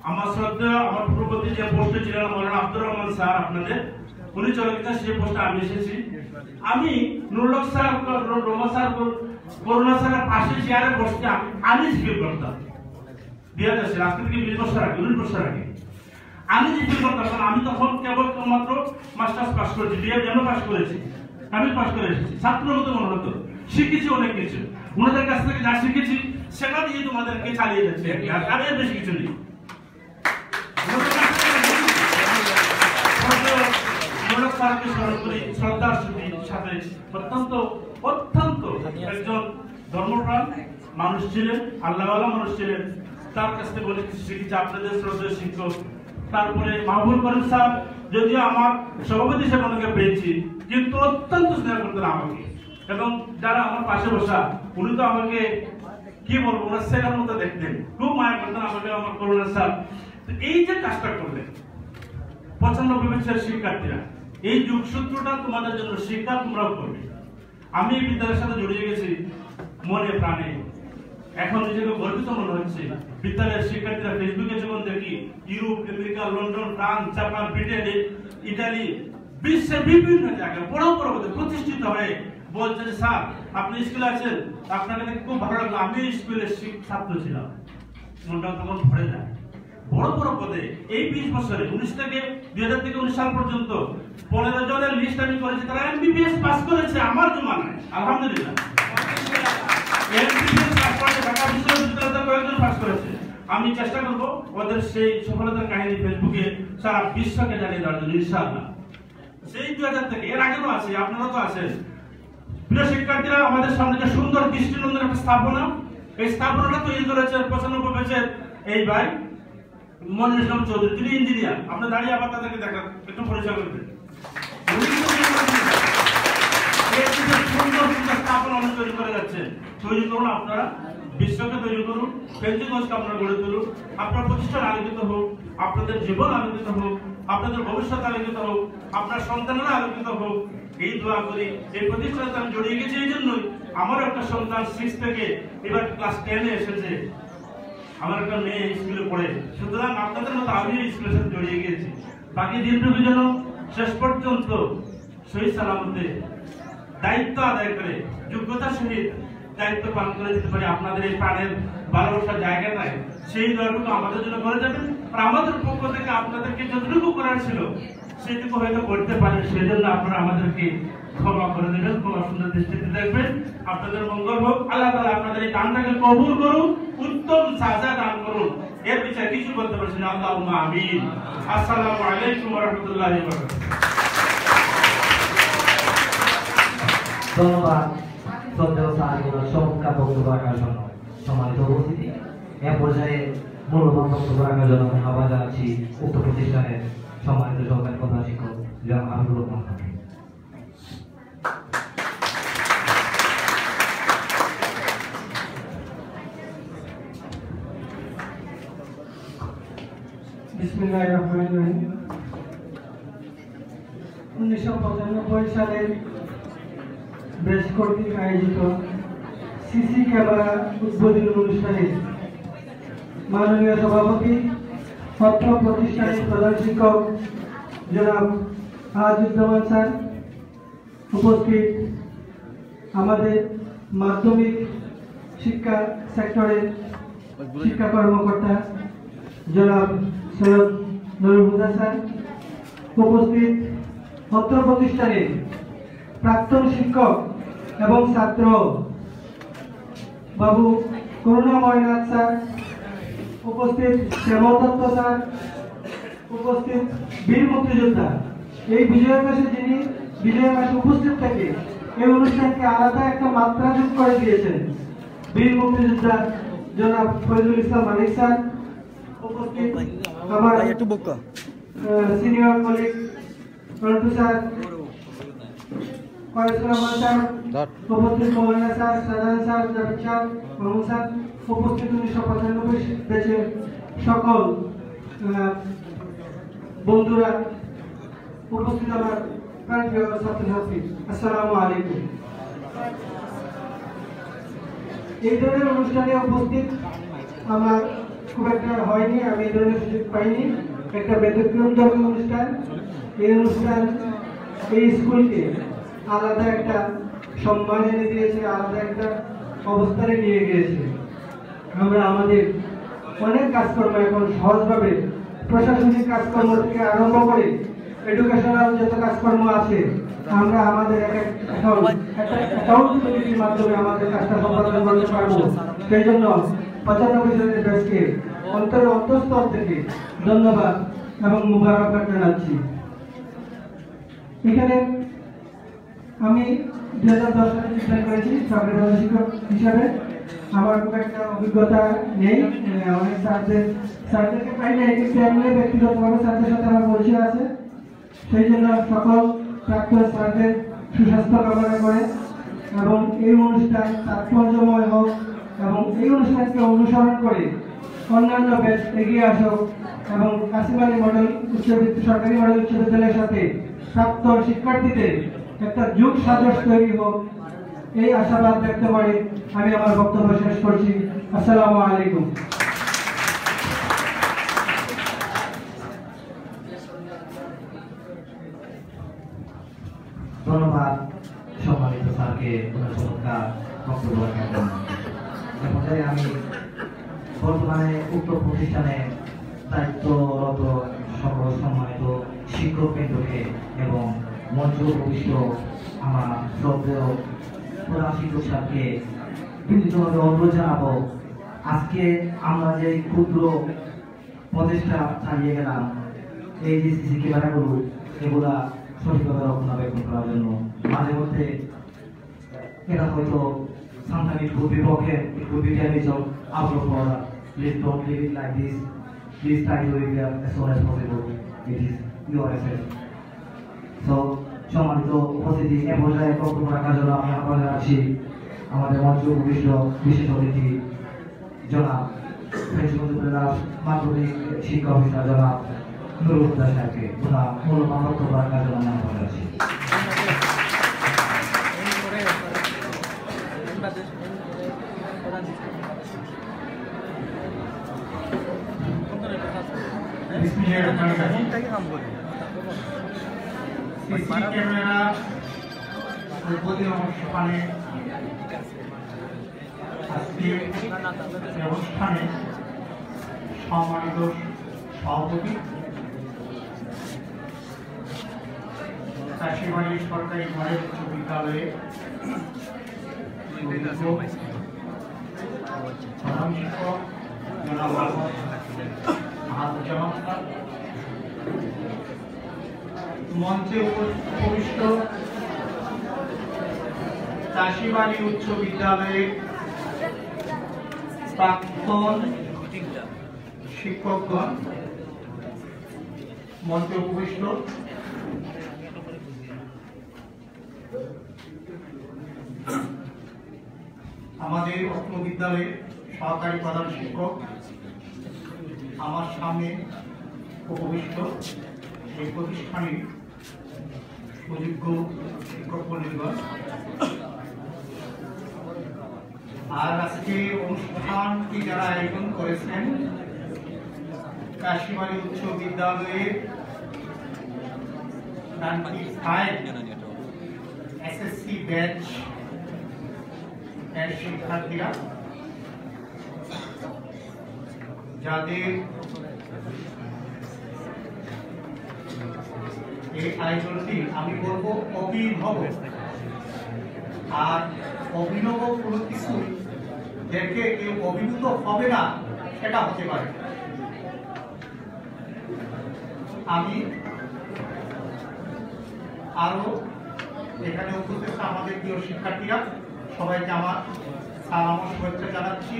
আমার শ্রদ্ধেয়, আমার পূর্ববর্তী যে পোস্টে ছিলেন মৌলানা আব্দুর রহমান স্যার, আপনাদের, উনি চলে গেছেন, সেই পোস্টে আমি এসেছি। আমি নুরুল হক স্যার, রোমা স্যার, করুণা স্যারের পাশে চেয়ারে বসতে আমি আনইজি ফিল করতাম। দুই হাজার সালে, আজকে থেকে বিশ বছর আগে, উনিশ বছর আগে আনইজি ফিল করতাম, কারণ আমি তখন কেবল মাত্র মাস্টার্স পাস করেছি, বিএ যেন পাস করেছি, আমি পাস করে এসেছি। ছাত্র মতো মনে হতো, শিখেছি অনেক কিছু। ওনাদের কাছ থেকে যা শিখেছি, সেটা দিয়ে তোমাদেরকে চালিয়ে যাচ্ছি আর কি। আর, আর এর বেশি কিছু নেই। মৌলানা স্যারকে স্মরণ করি শ্রদ্ধার সাথে, সাথে অত্যন্ত, অত্যন্ত একজন ধর্মপ্রাণ মানুষ ছিলেন, আল্লাহওয়ালা মানুষ ছিলেন। তার কাছ থেকে অনেক কিছু শিখেছি, আপনাদের শ্রদ্ধেয় শিক্ষক। তারপরে মাহবুব করিম স্যার, যদিও আমার সভাপতি হিসেবে ওনাকে পেয়েছি, কিন্তু অত্যন্ত স্নেহ করতেন আমাকে। এবং যারা আমার পাশে বসা, উনি তো আমাকে, কি বলবো, ওনার ছেলের মতো দেখতেন, খুব মায়া করতেন আমাকে আমার করুণা স্যার। তো এই যে কাজটা করলেন, পঁচানব্বই ব্যাচের শিক্ষার্থীরা, এই যোগসূত্রটা তোমাদের জন্য শিক্ষা, তোমরাও করবে। আমি এই বিদ্যালয়ের সাথে জড়িয়ে গেছি মনে প্রাণে, এখন নিজেকে গর্বিত মনে হচ্ছে। বিদ্যালয়ের শিক্ষার্থীরা ফেসবুকে যখন দেখি, Europe, America, London, France, Japan, Britain, Italy, বিশ্বের বিভিন্ন জায়গায় বড় বড় পদে প্রতিষ্ঠিত হয়ে বলছে যে, "স্যার, আপনি স্কুলে আছেন, আপনাকে দেখে খুব ভালো লাগলো, আমি এই স্কুলের শিক-, ছাত্র ছিলাম।" মনটা তখন ভরে যায়। বড় বড় পদে এই বিশ বছরে, উনিশ থেকে, দুই হাজার থেকে উনিশ সাল পর্যন্ত পনেরো জনের লিস্ট আমি করেছি, তারা এমবিবিএস পাস করেছে আমার জমানায়, আলহামদুলিল্লাহ। এমবিবিএস পাস করেছে, ঢাকা বিশ্ববিদ্যালয় থেকে কয়েকজন পাস করেছে। আমি চেষ্টা করব ওদের সেই সফলতার কাহিনী ফেসবুকে সারা বিশ্বকে জানিয়ে দেওয়ার জন্য, ইনশাআল্লাহ। সেই দুই হাজার থেকে, এর আগে তো আছে, আপনারা তো আছেন। প্রিয় শিক্ষার্থীরা, আমাদের সামনে যে সুন্দর দৃষ্টিনন্দন একটা স্থাপনা, এই স্থাপনাটা তৈরি করেছে পঁচানব্বই ব্যাচের এই ভাই মনির ইসলাম চৌধুরী, তিনি ইঞ্জিনিয়ার। আপনার দাঁড়িয়ে আবার তাদেরকে দেখা, একটু পরিচয় করবেন। উনি কিন্তু এই যে সুন্দর সুন্দর স্থাপনা উনি তৈরি করে যাচ্ছেন, তৈরি করুন আপনারা, বিশ্বকে তৈরি করুন, ফেঞ্চুগঞ্জকে আপনারা গড়ে তুলুন। আপনার প্রতিষ্ঠান আলোকিত হোক, আপনাদের জীবন আলোকিত হোক, আপনাদের ভবিষ্যৎ আলোকিত হোক, আপনার সন্তানেরা আলোকিত হোক, এই দোয়া করি। এই প্রতিষ্ঠানে আমি জড়িয়ে গেছি এই জন্যই, আমারও একটা সন্তান সিক্স থেকে এবার ক্লাস টেনে এসেছে, আমার একটা মেয়ে স্কুলে পড়ে। সুতরাং আপনাদের মতো আমিও স্কুলের সাথে জড়িয়ে গিয়েছি। বাকি দিনটুকু যেন শেষ পর্যন্ত সহি সালামতে দায়িত্ব আদায় করে, যোগ্যতার সহিত দায়িত্ব পালন করে যেতে পারি আপনাদের এই প্রাণের ভালোবাসার জায়গাটায়, সেই দোয়াটুকু আমাদের জন্য করে যাবেন। আর আমাদের পক্ষ থেকে আপনাদেরকে যতটুকু করার ছিল, সেটুকু হয়তো করতে পারেন, সেজন্য আপনারা আমাদেরকে ক্ষমা করে দেবেন, ক্ষমা সুন্দর দৃষ্টিতে দেখবেন। আপনাদের মঙ্গল হোক, আল্লাহ তাআলা আপনাদের এই দানটাকে কবুল করুন, উত্তম সাজা দান করুন। এর বিষয়ে কিছু বলতে পারছি না, আল্লাহুম্মা আমিন। আসসালামু আলাইকুম ওয়া রাহমাতুল্লাহি ওয়া বারাকাতুহু। ধন্যবাদ শ্রদ্ধেয় স্যার ওনার চমৎকার বক্তব্য রাখার জন্য। সম্মানিত উপস্থিতি, এ পর্যায়ে মূল্যবান বক্তব্য রাখার জন্য আমি আহ্বান জানাচ্ছি উক্ত প্রতিষ্ঠানের সম্মানিত সহকারী প্রধান শিক্ষক জনাব হাবিবুর রহমান খানকে। বিসমিল্লাহির রহমানির রহিম। উনিশ নব্বই সালের ব্যাচ কর্তৃক আয়োজিত সিসি ক্যামেরা উদ্বোধনী অনুষ্ঠানে মাননীয় সভাপতি, অত্র প্রতিষ্ঠানের প্রধান শিক্ষক জনাব তাজুজ্জামান স্যার, উপস্থিত আমাদের মাধ্যমিক শিক্ষা সেক্টরের শিক্ষা কর্মকর্তা জনাব সৈয়দ নুরুল হুদা স্যার, উপস্থিত অত্র প্রতিষ্ঠানের প্রাক্তন শিক্ষক এবং ছাত্র বাবু করুণাময় নাথ স্যার, উপস্থিত শ্যামল দত্ত স্যার, উপস্থিত বীর মুক্তিযোদ্ধা, এই বিজয় মাসে যিনি বিজয় মাসে উপস্থিত থেকে এই অনুষ্ঠানকে আলাদা একটা মাত্রা যোগ করে দিয়েছেন বীর মুক্তিযোদ্ধা জনাব ফয়জুল ইসলাম মানিক স্যার, উপস্থিত আমার ভাই একটু বক্কা। আহ, সিনিয়র কলিগ রন্টু স্যার, কয়েসুর রহমান স্যার, ধর। উপস্থিত মৌলানা স্যার, সাজান স্যার, জাভেদ স্যার, মাহমুদ স্যার, উপস্থিত উনিশশো পঁচানব্বই ব্যাচের সকল, আহ, বন্ধুরা, উপস্থিত আমার প্রাণপ্রিয় ছাত্রছাত্রী, আসসালামু আলাইকুম। এই ধরনের অনুষ্ঠানে উপস্থিত আমার খুব একটা হয়নি, আমি এই ধরনের সুযোগ পাইনি। একটা ব্যতিক্রম ধর্মী অনুষ্ঠান। এই অনুষ্ঠান এই স্কুলকে আলাদা একটা সম্মান এনে দিয়েছে, আলাদা একটা অবস্থানে নিয়ে গিয়েছে। আমরা আমাদের অনেক কাজকর্ম এখন সহজভাবে প্রশাসনিক কাজকর্ম থেকে আরম্ভ করে এডুকেশনাল যত কাজকর্ম আছে, আমরা আমাদের এক এক অ্যাকাউন্ট, একটা অ্যাকাউন্টেবিলিটির মাধ্যমে আমাদের কাজটা সম্পাদন করতে পারবো। সেই জন্য পঁচানব্বই সালের ব্যাচকে অন্তরের অন্তঃস্থল থেকে ধন্যবাদ এবং মুবারকবাদ জানাচ্ছি। এখানে আমি দুই হাজার দশ সালে যোগদান করেছি সরকারি প্রধান শিক্ষক হিসাবে। আমার খুব একটা অভিজ্ঞতা নেই, আহ, অনেক স্যারদের, স্যারদেরকে পাই নাই, কিন্তু এমনি ব্যক্তিগতভাবে স্যারদের সাথে আমার পরিচয় আছে। সেই জন্য সকল প্রাক্তন স্যারদের সুস্বাস্থ্য কামনা করে এবং এই অনুষ্ঠান তাৎপর্যময় হোক এবং এই অনুষ্ঠানকে অনুসরণ করে অন্যান্য ব্যাচ এগিয়ে আসুক এবং কাসিম আলী মডেল উচ্চ বিদ্য-, সরকারি মডেল উচ্চ বিদ্যালয়ের সাথে প্রাক্তন শিক্ষার্থীদের একটা যোগ সাজস তৈরি হোক, এই আশাবাদ ব্যক্ত করে আমি আমার বক্তব্য শেষ করছি। আসসালামু আলাইকুম। ধন্যবাদ সম্মানিত স্যারকে ওনার চমৎকার বক্তব্য রাখার জন্য। এ পর্যায়ে আমি বর্তমানে উক্ত প্রতিষ্ঠানে দায়িত্বরত সকল সম্মানিত শিক্ষকবৃন্দকে এবং মঞ্চে উপবিষ্ট আমার শ্রদ্ধেয় প্রধান শিক্ষক স্যারকে বিনীতভাবে অনুরোধ জানাবো, আজকে আমরা যে ক্ষুদ্র প্রচেষ্টা চালিয়ে গেলাম, এই যে সিসি ক্যামেরাগুলো, এগুলা সঠিকভাবে রক্ষণাবেক্ষণ করার জন্য। মাঝে মধ্যে এটা হয়তো sometimes it could be broken, it could be damaged or out of order. Please don't leave it like this. Please try to repair as soon as possible. It is your asset. So, সম্মানিত উপস্থিতি, এ পর্যায়ে বক্তব্য রাখার জন্য আমি আহ্বান জানাচ্ছি আমাদের মঞ্চে উপবিষ্ট বিশেষ অতিথি জনাব ফেঞ্চুগঞ্জ উপজেলার মাধ্যমিক শিক্ষা অফিসার জনাব নুরুল হুদা সাহেবকে ওনার মূল্যবান বক্তব্য রাখার জন্য আমি আহ্বান জানাচ্ছি। বিসমিল্লাহির রহমানির রহিম। সিসি ক্যামেরা উদ্বোধনী অনুষ্ঠানে আজকে এই অনুষ্ঠানে সম্মানিত সভাপতি, কাশিমারি সরকারি মডেল উচ্চ বিদ্যালয়ে প্রধান শিক্ষক জনাব মোহাম্মদ মাহবুব জামান স্যার, মঞ্চে উপবিষ্ট চাষিবাড়ি উচ্চ বিদ্যালয়ের প্রাক্তন শিক্ষকগণ, মঞ্চে উপবিষ্ট আমাদের অত্র বিদ্যালয়ের সহকারী প্রধান শিক্ষক, আমার সামনে উপবিষ্ট এই প্রতিষ্ঠানের উপযোগ্য শিক্ষক মণ্ডলীগণ, আর আজকে অনুষ্ঠানটি যারা আয়োজন করেছেন, কাশিমারি উচ্চ বিদ্যালয়ের নাইনটি ফাইভ এসএসসি ব্যাচ এর শিক্ষার্থীরা, যাদের এই আয়োজনটি আমি বলবো অভিনব, আর অভিনব কোনো কিছু দেখে কেউ অভিভূত হবে না, সেটা হতে পারে। আমি আরো এখানে উপস্থিত আমাদের প্রিয় শিক্ষার্থীরা, সবাইকে আমার সালাম ও শুভেচ্ছা জানাচ্ছি।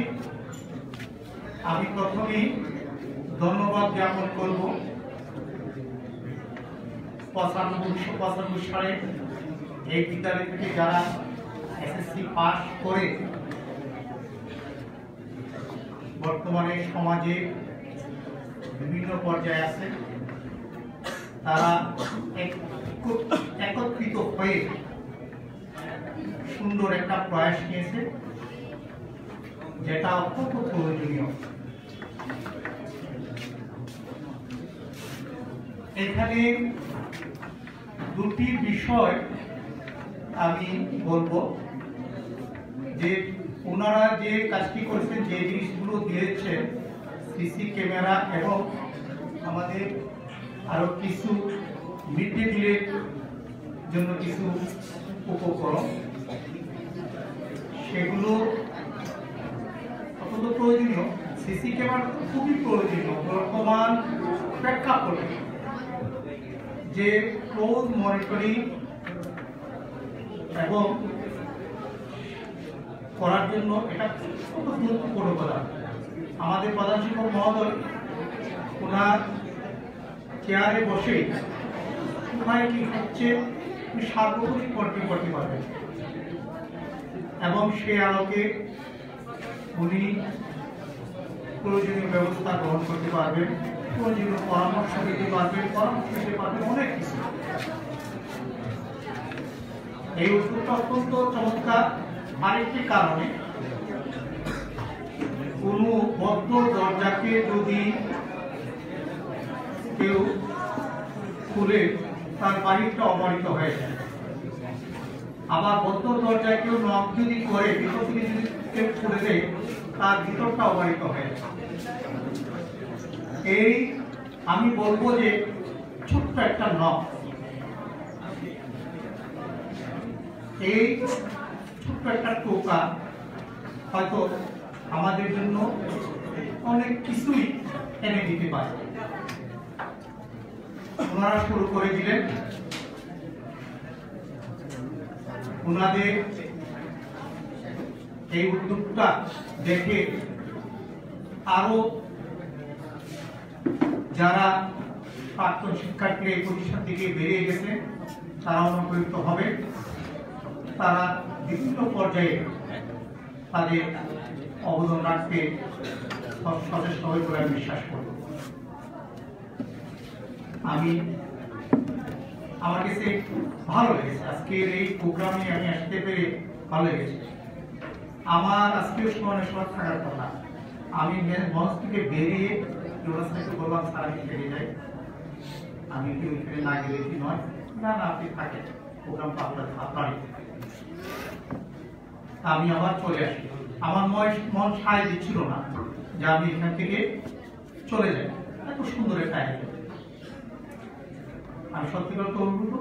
আমি প্রথমেই ধন্যবাদ জ্ঞাপন করব পঁচানব্বই, উনিশশো পঁচানব্বই সালে এই বিদ্যালয় থেকে যারা এসএসসি পাস করে বর্তমানে সমাজে বিভিন্ন পর্যায়ে আছে, তারা এক-, একত্রিত হয়ে সুন্দর একটা প্রয়াস নিয়েছে, যেটা অত্যন্ত প্রয়োজনীয়। এখানে দুটি বিষয় আমি বলবো, যে ওনারা যে কাজটি করেছেন, যে জিনিসগুলো দিয়েছেন, সিসি ক্যামেরা এবং আমাদের আরো কিছু মিড ডে মিলের জন্য কিছু উপকরণ, সেগুলো অত্যন্ত প্রয়োজনীয়। সিসি ক্যামেরা খুবই প্রয়োজনীয় বর্তমান প্রেক্ষাপটে, যে ক্লোজ মনিটরিং এবং করার জন্য এটা খুব গুরুত্বপূর্ণ কথা। আমাদের প্রধান শিক্ষক মহোদয় ওনার চেয়ারে বসে কোথায় কি হচ্ছে, উনি সার্বক্ষণিক মনিটরিং করতে পারবেন এবং সে আলোকে উনি প্রয়োজনীয় ব্যবস্থা গ্রহণ করতে পারবেন, প্রয়োজনীয় পরামর্শ দিতে পারবেন, পরামর্শ দিতে পারবেন অনেক কিছু। এই উদ্যোগটা অত্যন্ত চমৎকার। আরেকটি কারণে, কোনো বদ্ধ দরজাকে যদি কেউ খুলে, তার বাহিরটা অবারিত হয়ে যায়। আবার বদ্ধ দরজায় কেউ নক যদি করে, ভিতর থেকে যদি কেউ খুলে দেয়, তার ভিতরটা অবারিত হয়ে যায়। এই আমি বলবো যে ছোট্ট একটা নক, এই ছোট্ট একটা টোকা হয়তো আমাদের জন্য অনেক কিছুই এনে দিতে পারে। ওনারা শুরু করে দিলেন। ওনাদের এই উদ্যোগটা দেখে আরো যারা প্রাক্তন শিক্ষার্থীরা এই প্রতিষ্ঠান থেকে বেরিয়ে গেছে, তারা অনুপ্রেরিত হবে। তারা বিভিন্ন পর্যায়ে তাদের অবদান রাখতে স-, সচেষ্ট হবে বলে আমি বিশ্বাস করব। আমি, আমার কাছে ভালো লেগেছে, আজকের এই প্রোগ্রামে আমি আসতে পেরে ভালো লেগেছে। আমার আজকেও স্মরণে সবার থাকার কথা। আমি মে-, মঞ্চ থেকে বেরিয়ে জোনাস স্যারকে বললাম, "স্যার, আমি ফিরে যাই, আমি কি ওইখানে না গেলে কি নয়?" "না, না, আপনি থাকেন, প্রোগ্রাম তো আপনার, আপনারই।" তা আমি আবার চলে আসি। আমার মন, মন সায় দিচ্ছিল না যে আমি এখান থেকে চলে যাই। এত সুন্দর একটা আয়োজন। আমি সত্যি করে তো অনুভূত।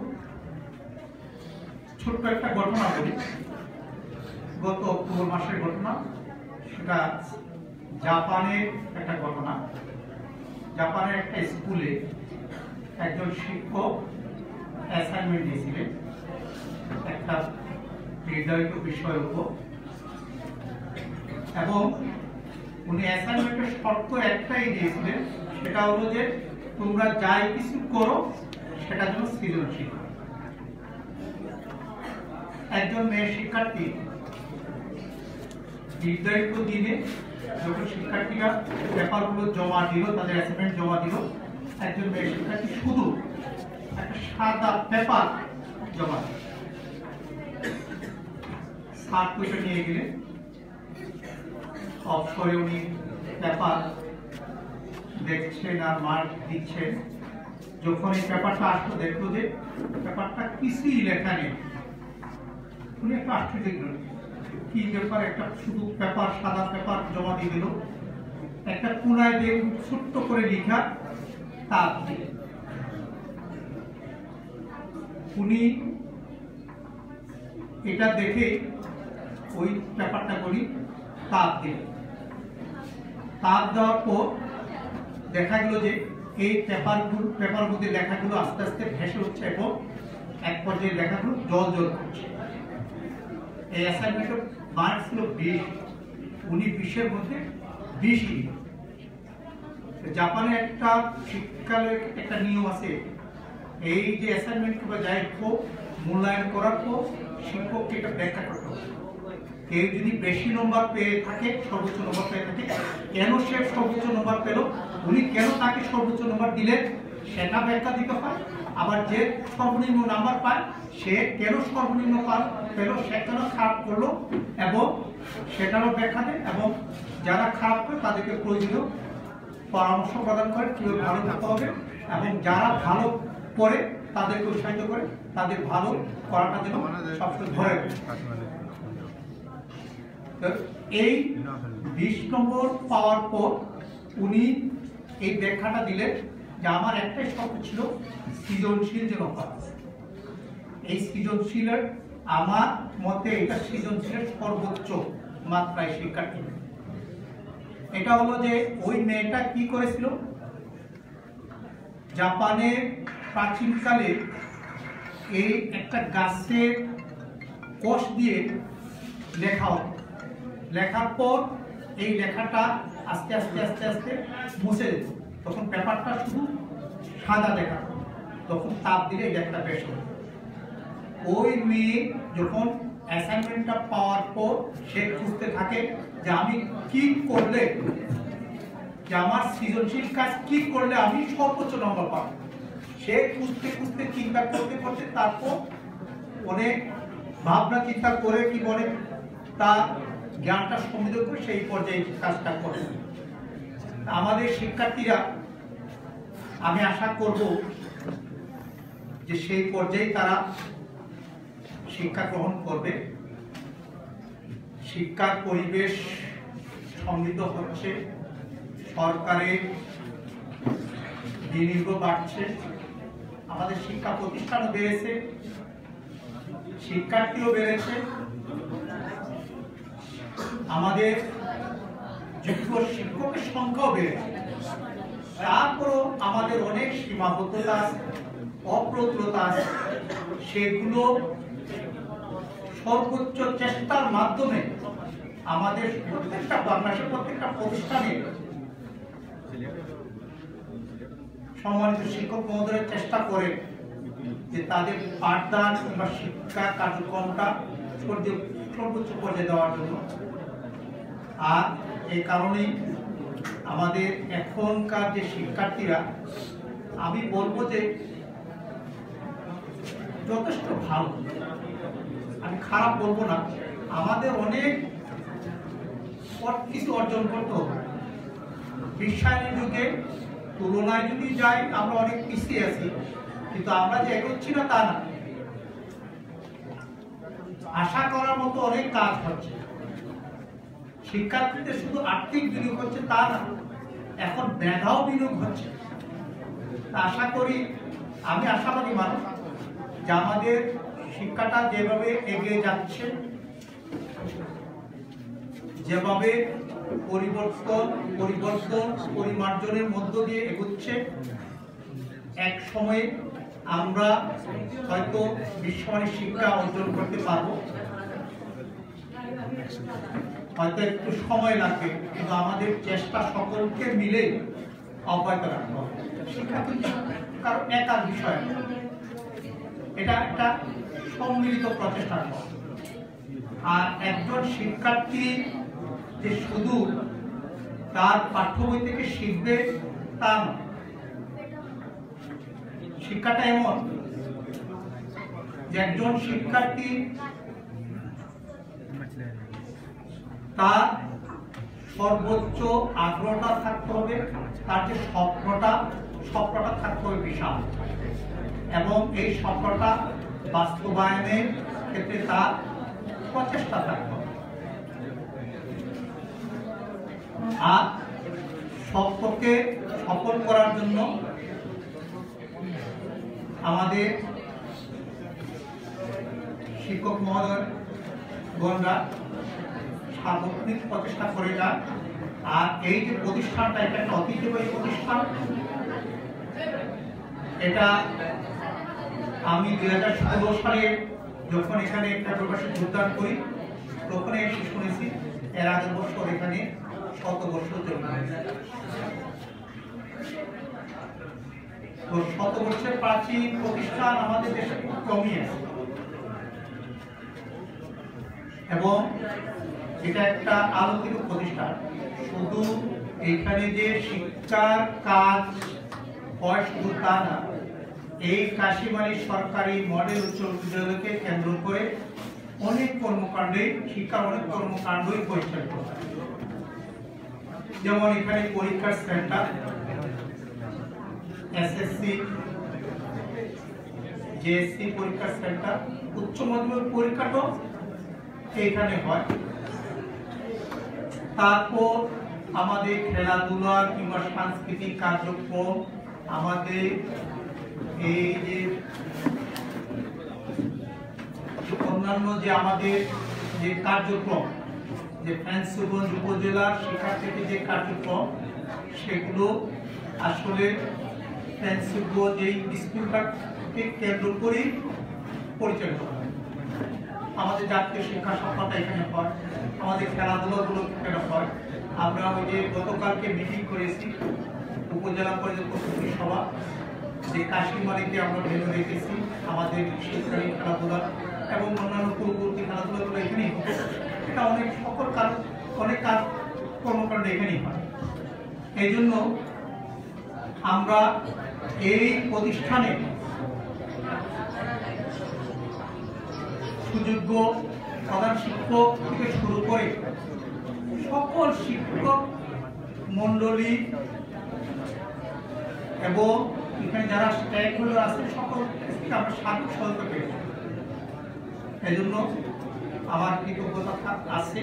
ছোট্ট একটা ঘটনা বলি, গত অক্টোবর মাসের ঘটনা, সেটা জাপানের একটা ঘটনা। জাপানের একটা স্কুলে একজন শিক্ষক অ্যাসাইনমেন্ট দিয়েছিলেন একটা নির্ধারিত বিষয়ের উপর, এবং উনি অ্যাসাইনমেন্টের শর্ত একটাই দিয়েছিলেন, সেটা হলো যে তোমরা যাই কিছু করো, সেটা যেন সৃজনশীল হয়। একজন মেয়ে শিক্ষার্থী নির্ধারিত দিনে যখন শিক্ষার্থীরা পেপারগুলো জমা দিল, তাদের অ্যাসাইনমেন্ট জমা দিল, একজন মেয়ে শিক্ষার্থী শুধু একটা সাদা পেপার জমা দেন। স্যার তো এটা নিয়ে গেলেন, অবসরে উনি পেপার দেখছেন আর মার্ক দিচ্ছেন। যখন এই পেপারটা আসলো, দেখলো যে পেপারটা কিছুই লেখা নেই। উনি একটু আশ্চর্য হলেন, কি ব্যাপার, একটা শুধু পেপার, সাদা পেপার জমা দিয়ে দিল, একটা কোনায় দিয়ে ছোট্ট করে লেখা, তাপ দিয়ে। উনি এটা দেখে ওই পেপারটা উনি তাপ দিলেন। তাপ দেওয়ার পর দেখা গেল যে এই পেপারগুলো, পেপার মধ্যে লেখাগুলো আস্তে আস্তে ভেসে উঠছে এবং এক পর্যায়ে লেখাগুলো জল জল করছে। এই অ্যাসাইনমেন্টের মার্ক ছিল বিশ, উনি বিশের মধ্যে বিশই। জাপানে একটা শীতকালের একটা নিয়ম আছে, এই যে অ্যাসাইনমেন্ট বা যাই হোক, মূল্যায়ন করার পর শিক্ষককে এটা ব্যাখ্যা করতে হবে। কেউ যদি বেশি নম্বর পেয়ে থাকে, সর্বোচ্চ নম্বর পেয়ে থাকে, কেন সে সর্বোচ্চ নম্বর পেল, উনি কেন তাকে সর্বোচ্চ নম্বর দিলেন, সেটা ব্যাখ্যা দিতে হয়। আবার যে সর্বনিম্ন নাম্বার পায়, সে কেন সর্বনিম্ন পাল-, পেল, সে কেন খারাপ করলো, এবং সেটারও ব্যাখ্যা দেন। এবং যারা খারাপ করে, তাদেরকে প্রয়োজনীয় পরামর্শ প্রদান করে কিভাবে ভালো করতে হবে, এবং যারা ভালো করে, তাদেরকে উৎসাহিত করে তাদের ভালো করাটা যেন সবসময় ধরে রাখে। তো এই বিশ নম্বর পাওয়ার পর উনি এই ব্যাখ্যাটা দিলেন যে আমার একটাই শর্ত ছিল, সৃজনশীল যেন হয়। এই সৃজনশীলের, আমার মতে, এটা সৃজনশীলের সর্বোচ্চ মাত্রায় শিক্ষার্থী। এটা হলো যে ওই মেয়েটা কি করেছিল, জাপানে প্রাচীনকালে এই একটা গাছের কষ দিয়ে লেখা হতো। লেখার পর এই লেখাটা আস্তে আস্তে আস্তে আস্তে মুছে যেত, তখন পেপারটা শুধু সাদা দেখাতো, তখন তাপ দিলে এই লেখাটা বেশ হতো। ওই মেয়ে যখন অ্যাসাইনমেন্টটা পাওয়ার পর সে খুঁজতে থাকে যে আমি কি করলে, যে আমার সৃজনশীল কাজ কি করলে আমি সর্বোচ্চ নম্বর পাবো। সে খুঁজতে খুঁজতে, চিন্তা করতে করতে তারপর অনেক ভাবনা চিন্তা করে কি বলে তার জ্ঞানটা সমৃদ্ধ করে সেই পর্যায়ে কাজটা করে। আমাদের শিক্ষার্থীরা, আমি আশা করব যে সেই পর্যায়ে তারা শিক্ষা গ্রহণ করবে। শিক্ষার পরিবেশ সমৃদ্ধ হচ্ছে, সরকারের বিনিয়োগও বাড়ছে, আমাদের শিক্ষা প্রতিষ্ঠানও বেড়েছে, শিক্ষার্থীও বেড়েছে, আমাদের যোগ্য শিক্ষকের সংখ্যাও বেড়েছে। তারপরও আমাদের অনেক সীমাবদ্ধতা আছে, অপ্রতুলতা আছে, সেগুলো সর্বোচ্চ চেষ্টার মাধ্যমে আমাদের প্রত্যেকটা, বাংলাদেশের প্রত্যেকটা প্রতিষ্ঠানে সম্মানিত শিক্ষক মহোদয় চেষ্টা করেন যে তাদের পাঠদান কিংবা শিক্ষা কার্যক্রমটা সর্দি-, সর্বোচ্চ পর্যায়ে দেওয়ার জন্য। আর এই কারণেই আমাদের এখনকার যে শিক্ষার্থীরা, আমি বলবো যে যথেষ্ট ভালো, আমি খারাপ বলবো না। আমাদের অনেক অর-, কিছু অর্জন করতে হবে। বিশ্বায়নের যুগে তুলনায় যদি যাই, আমরা অনেক পিছিয়ে আছি, কিন্তু আমরা যে এগোচ্ছি না তা না। আশা করার মতো অনেক কাজ হচ্ছে। শিক্ষার্থীদের শুধু আর্থিক বিনিয়োগ হচ্ছে তা না, এখন মেধাও বিনিয়োগ হচ্ছে। তা আশা করি, আমি আশাবাদী মানুষ, যে আমাদের শিক্ষাটা যেভাবে এগিয়ে যাচ্ছে, যেভাবে পরিবর্তন, পরিবর্তন, পরিমার্জনের মধ্য দিয়ে এগোচ্ছে, এক সময়ে আমরা হয়তো বিশ্বমানের শিক্ষা অর্জন করতে পারবো। হয়তো একটু সময় লাগবে, কিন্তু আমাদের চেষ্টা সকলকে মিলে অব্যাহত রাখতে হবে। শিক্ষা কিন্তু কারো একার বিষয় না, এটা একটা সম্মিলিত প্রচেষ্টার ফল। আর একজন শিক্ষার্থী যে শুধু তার পাঠ্য বই থেকে শিখবে তা নয়। শিক্ষাটা এমন, একজন শিক্ষার্থী তার সর্বোচ্চ আগ্রহটা থাকতে হবে, তার যে স্বপ্নটা, স্বপ্নটা থাকতে হবে বিশাল, এবং এই স্বপ্নটা বাস্তবায়নের ক্ষেত্রে তার প্রচেষ্টা থাকতে হবে। আর স্বপ্নকে সফল করার জন্য আমাদের শিক্ষক মহোদয়গণরা সার্বক্ষণিক প্রচেষ্টা করে যান। আর এই যে প্রতিষ্ঠানটা, এটা একটা ঐতিহ্যবাহী প্রতিষ্ঠান। এটা আমি দুই হাজার ষোলো সালে যখন এখানে একটা প্রকাশে যোগদান করি, তখন এসে শুনেছি এর আগের বছর এখানে শতবর্ষ উদযাপন হয়েছে। তো শতবর্ষের প্রাচীন প্রতিষ্ঠান আমাদের দেশে খুব কমই আছে, এবং এটা একটা আলোকিত প্রতিষ্ঠান। শুধু এখানে যে শিক্ষার কাজ হয় শুধু তা না, এই কাশিমালী সরকারি মডেল উচ্চ বিদ্যালয়কে কেন্দ্র করে অনেক কর্মকাণ্ডে, শিক্ষার অনেক কর্মকাণ্ডই পরিচালিত হয়। যেমন এখানে পরীক্ষার সেন্টার, এসএসসি, জেএসসি পরীক্ষার সেন্টার, উচ্চ মাধ্যমিক পরীক্ষাটাও এখানে হয়। তারপর আমাদের খেলাধুলা কিংবা সাংস্কৃতিক কার্যক্রম, আমাদের এই যে অন্যান্য যে আমাদের যে কার্যক্রম, যে ফেঞ্চুগঞ্জ উপজেলার শিক্ষার্থীদের যে কার্যক্রম, সেগুলো আসলে ফেঞ্চুগঞ্জ এই স্কুলটাকে কেন্দ্র করেই পরিচালিত হয়। আমাদের জাতীয় শিক্ষা সপ্তাহটা এখানে হয়, আমাদের খেলাধুলাগুলো এখানে হয়। আমরা ওই যে গতকালকে মিটিং করেছি উপজেলা পর্যায়ে প্রস্তুতি সভা, যে কাশিমালীতে আমরা ভেন্যু রেখেছি আমাদের শীতকালীন খেলাধুলা এবং অন্যান্য পূর্ববর্তী খেলাধুলাগুলো এখানেই হয়। এটা অনেক সকল কাজ, অনেক কাজ কর্মকাণ্ড এখানেই হয়। এই জন্য আমরা এই প্রতিষ্ঠানে সুযোগ্য প্রধান শিক্ষক থেকে শুরু করে সকল শিক্ষক মণ্ডলী এবং এখানে যারা স্টেক হোল্ডার আছে, সকল থেকে আমরা সার্বিক সহযোগিতা পেয়েছি। এই জন্য আমার কৃতজ্ঞতা থা-, আছে।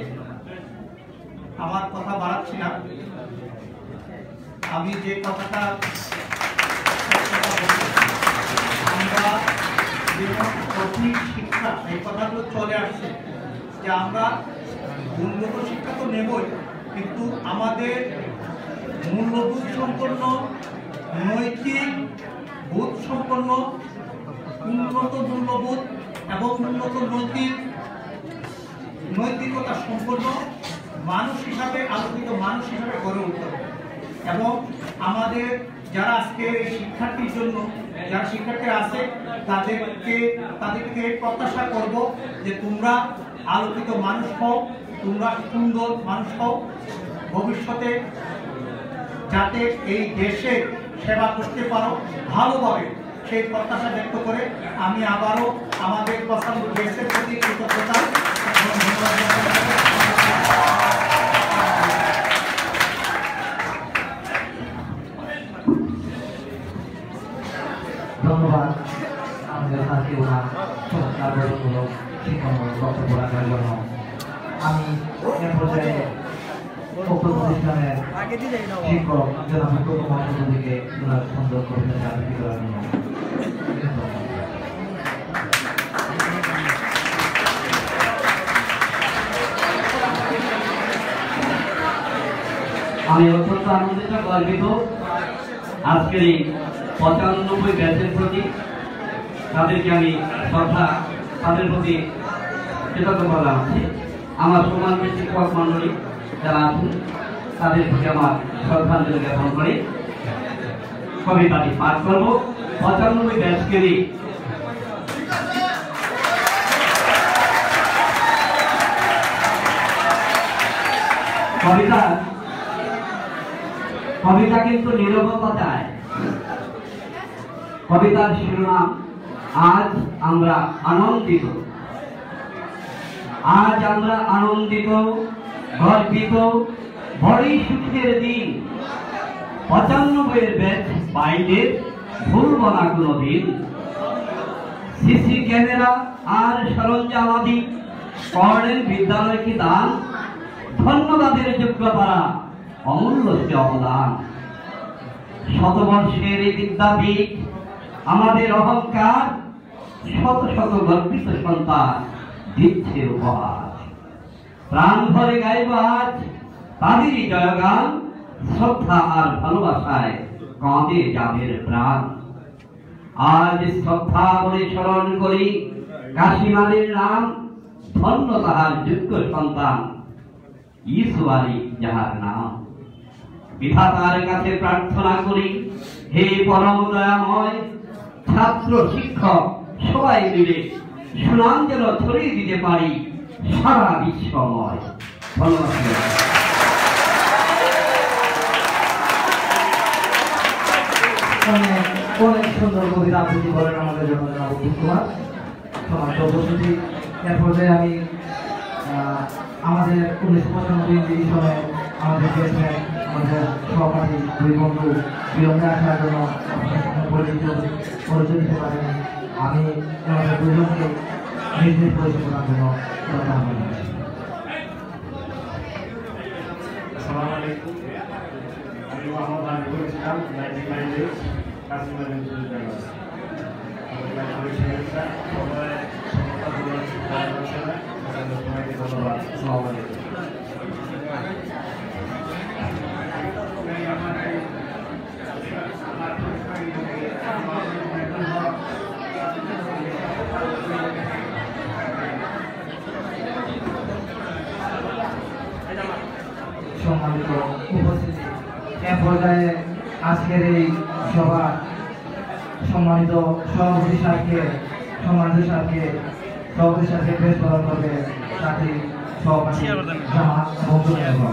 আমার কথা বাড়াচ্ছি না। আমি যে কথাটা, আমরা যে সঠিক শিক্ষা, এই কথাগুলো চলে আসছে যে আমরা গুণগত শিক্ষা তো নেবই, কিন্তু আমাদের মূল্যবোধ সম্পন্ন, নৈতিক বোধ সম্পন্ন, উন্নত মূল্যবোধ এবং উন্নত নৈতিক, নৈতিকতা সম্পন্ন মানুষ হিসাবে, আলোকিত মানুষ হিসাবে গড়ে উঠতে হবে। এবং আমাদের যারা আজকে এই শিক্ষার্থীর জন্য, যারা শিক্ষার্থী আছে, তাদেরকে, তাদেরকে প্রত্যাশা করব যে তোমরা আলোকিত মানুষ হও, তোমরা সুন্দর মানুষ হও, ভবিষ্যতে যাতে এই দেশের সেবা করতে পারো ভালোভাবে, সেই প্রত্যাশা ব্যক্ত করে আমি আবারও আমাদের প্রস্থান জেএসসির প্রতি কৃতজ্ঞতা এবং ধন্যবাদ জানাই। ধন্যবাদ আমাদের আজকে ওনার চমৎকার গঠনমূলক শিক্ষামূলক বক্তব্য রাখার জন্য। আমি এ পর্যায়ে উক্ত প্রতিষ্ঠানের শিক্ষক জনাব হুকুম মহোদয়কে ওনার সুন্দর কবিতা আবৃত্তি করার জন্য। আমি অত্যন্ত আনন্দিত, গর্বিত আজকের এই পঁচানব্বই ব্যাচের প্রতি। তাদেরকে আমি শ্রদ্ধা, তাদের প্রতি কৃতজ্ঞতা জানাচ্ছি। আমার সম্মানিত শিক্ষক মণ্ডলী যারা আছেন, তাদের প্রতি আমার শ্রদ্ধাঞ্জলি জ্ঞাপন করি। কবিতাটি পাঠ করব পঁচানব্বই ব্যাচকে নিয়ে। কবিতা, কবিতা কিন্তু নীরবতা চায়। কবিতার শিরোনাম আজ আমরা আনন্দিত, আজ আমরা আনন্দিত, গর্বিত, বড়ই সুখের দিন। পঁচানব্বইয়ের ব্যাচ বাইদের ভুলব না কোনোদিন। সিসি ক্যামেরা আর সরঞ্জাম আদি করলেন বিদ্যালয়কে দান। ধন্যবাদের যোগ্য তারা, অমূল্য সে অবদান। শতবর্ষের এই বিদ্যাপীঠ আমাদের অহংকার, শত শত গর্বিত সন্তান দিচ্ছে উপহার। প্রাণ ভরে গাইব আজ তাদেরই জয়গান, শ্রদ্ধা আর ভালোবাসায় কাঁদে যাদের প্রাণ। আজ শ্রদ্ধা ভরে স্মরণ করি কাশিম আলীর নাম, ধন্য তাহার যোগ্য সন্তান। ইসু আলী যাহার নাম। বিধাতার কাছে প্রার্থনা করি, হে পরম দয়াময়, ছাত্র শিক্ষক সবাই মিলে সুনাম যেন ছড়িয়ে দিতে পারি সারা বিশ্বময়। ধন্যবাদ। অনেক, অনেক সুন্দর কবিতা আবৃত্তি করেন আমাদের জন্য জনাব অর্জুন কুমার। সমাজ উপস্থিতি। এ পর্যায়ে আমি, আহ, আমাদের উনিশশো পঁচানব্বই ইংরেজি সনে আমাদের দেশে আমাদের সহপাঠী দুই বন্ধু বিলম্বে আসার জন্য আপনাদের সামনে পরিচিত, পরিচয় দিতে পারেন। আমি আমাদের দুজনকে নিজ নিজ পরিচয় প্রদান জন্য শ্রদ্ধা আহ্বান জানাচ্ছি। আসসালামু আলাইকুম। আমি মোহাম্মদ হাবিবুল ইসলাম, নাইনটি ফাইভ ব্যাচ, কাশিম আলী বিশ্ববিদ্যালয়। আমাদের নাম পরিচয় হচ্ছে, সবাই, সবাই বলার সুযোগ পাওয়া যাচ্ছে না। সেজন্য সবাইকে ধন্যবাদ। আসসালামু আলাইকুম। সম্মানিত উপস্থিতি, এ পর্যায়ে আজকের এই সভার সম্মানিত সভাপতি সাহেবকে, সম্মানিত সাহেবকে, সভাপতি সাহেবকে প্রেস প্রদান করবে সাথী সভাপতি জামাত এবং সুরেন্দ্র।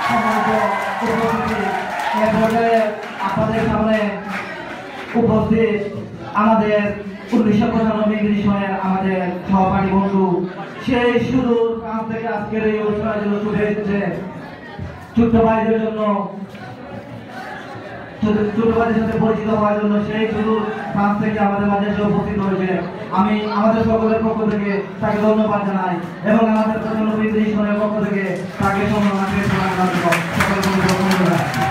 সম্মানিত উপস্থিতি, এ পর্যায়ে আপনাদের সামনে উপস্থিত আমাদের উনিশশো পঁচানব্বই ইংরেজি সনের আমাদের সহপাঠী বন্ধু, সেই সুদূর ফ্রান্স থেকে আজকের এই অনুষ্ঠানের জন্য ছুটে এসেছে। ছোট্ট ভাইদের জন্য, ছোট, ছোট ভাইদের সাথে পরিচিত হওয়ার জন্য সেই সুদূর ফ্রান্স থেকে আমাদের মাঝে এসে উপস্থিত হয়েছে। আমি আমাদের সকলের পক্ষ থেকে তাকে ধন্যবাদ জানাই এবং আমাদের পঁচানব্বই ইংরেজি সনের পক্ষ থেকে তাকে সম্মাননা crest প্রদান করার জন্য সকলের প্রতি অনুরোধ জানাচ্ছি।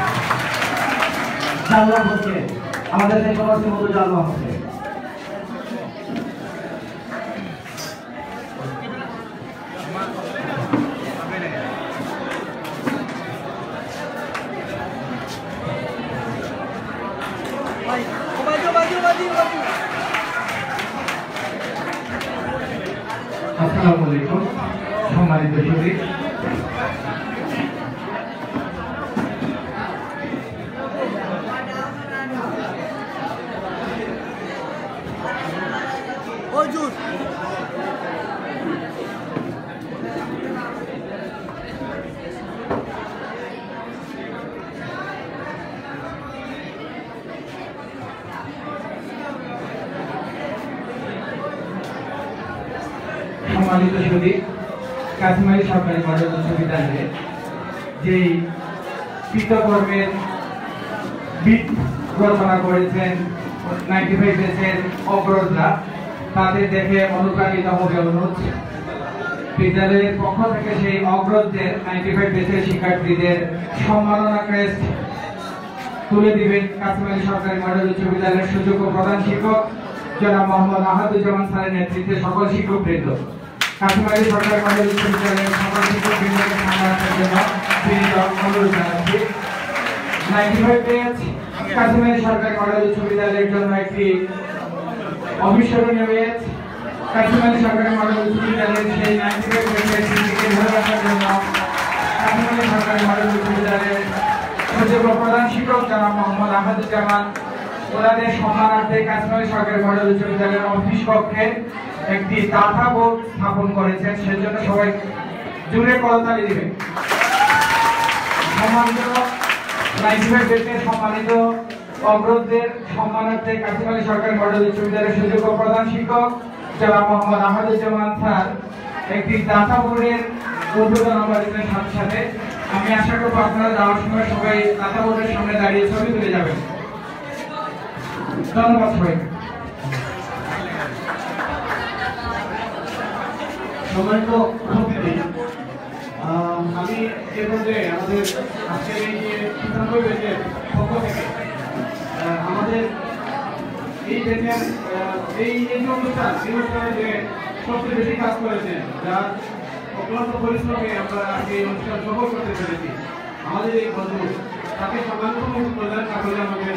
জানলাম হচ্ছে আমাদের সেই সমাজসেবী বন্ধু জানলাম হচ্ছে। আসসালামু আলাইকুম, সম্মানিত সুধী। সম্মানিত সুধী, কাশিম আলী সরকারি মডেল উচ্চ বিদ্যালয়ে যেই কৃতকর্মের বীজ রচনা করেছেন নাইনটি ফাইভ ব্যাচের অগ্রজরা, তাদের দেখে অনুপ্রাণিত হবে অনুজ। বিদ্যালয়ের পক্ষ থেকে সেই অগ্রজদের, নাইনটি ফাইভ ব্যাচের শিক্ষার্থীদের সম্মাননা ক্রেস্ট তুলে দিবেন কাশিম আলী সরকারি মডেল উচ্চ বিদ্যালয়ের সুযোগ্য প্রধান শিক্ষক জনাব মোহাম্মদ আহাদুজ্জামান স্যারের নেতৃত্বে সকল শিক্ষকবৃন্দ। কাশিম আলী সরকারি মডেল উচ্চ বিদ্যালয়ের সকল শিক্ষকবৃন্দকে সামনে আসার জন্য বিনীত অনুরোধ জানাচ্ছি। নাইনটি ফাইভ ব্যাচ কাশিম আলী সরকারি মডেল উচ্চ বিদ্যালয়ের জন্য একটি অবিস্মরণীয় ব্যাচ। কাশিম আলী সরকারি মডেল উচ্চ বিদ্যালয়ের সেই নাইনটি ফাইভ পার্সেন্ট সিজিপিএ ধরে রাখার জন্য কাশিম আলী সরকারি মডেল উচ্চ বিদ্যালয়ের সুযোগ্য প্রধান শিক্ষক জনাব মোহাম্মদ আহাদুজ্জামান ওনাদের সম্মানার্থে কাশিম আলী সরকারি মডেল উচ্চ বিদ্যালয়ের অফিস কক্ষে একটি দাতা বোর্ড স্থাপন করেছেন। সেজন্য সবাই জোরে করতালি দিবেন। সম্মানিত নাইনটি ফাইভ ব্যাচের সম্মানিত অগ্রজদের সম্মানার্থে কাশিম আলী সরকারি মডেল উচ্চ বিদ্যালয়ের সুযোগ্য প্রধান শিক্ষক জনাব মোহাম্মদ আহাদুজ্জামান স্যার একটি দাতা বোর্ডের উদ্বোধন অঙ্গনের সাথে সাথে আমি আশা করবো আপনারা যাওয়ার সময় সবাই দাতা বোর্ডের সামনে দাঁড়িয়ে ছবি তুলে যাবেন। ধন্যবাদ সবাইকে। সম্মানিত উপস্থিতি, আহ, আমি এ পর্যায়ে আমাদের আজকের এই যে পঁচানব্বই ব্যাচের পক্ষ থেকে, আহ, আমাদের এই ব্যাচের, আহ, এই, এই যে অনুষ্ঠান, এই অনুষ্ঠানে যে সবচেয়ে বেশি কাজ করেছেন, যার অক্লান্ত পরিশ্রমে আমরা আজকে এই অনুষ্ঠান সফল করতে পেরেছি। আমাদের এই বন্ধু, তাকে সম্মানিত মঞ্চে প্রদান না করলে আমাদের,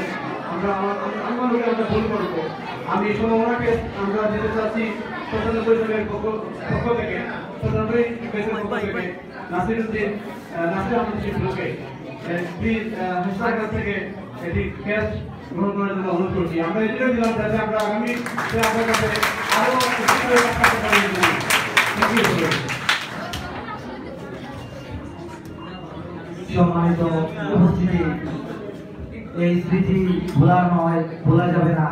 আমরা, আমার, আমি মনে করি আমরা ভুল করবো। আমি এই সময় ওনাকে আমরা দিতে চাচ্ছি পঁচানব্বই জনের পক্ষ, পক্ষ থেকে, পঁচানব্বই ব্যাচের পক্ষ থেকে নাসিরুদ্দিন, আহ, নাসির আহমদ শিবলুকে, আহ, প্লিজ, আহ, হেড স্যারের কাছ থেকে একটি ক্যাশ গ্রহণ করার জন্য অনুরোধ করছি। আমরা এই জন্য দিলাম যাতে আমরা আগামী দিনে আপনার কাছে আরো বেশি করে কাজ করতে পারি। Thank you. সম্মানিত উপস্থিতি, এই স্মৃতি ভোলার নয়, ভোলা যাবে না।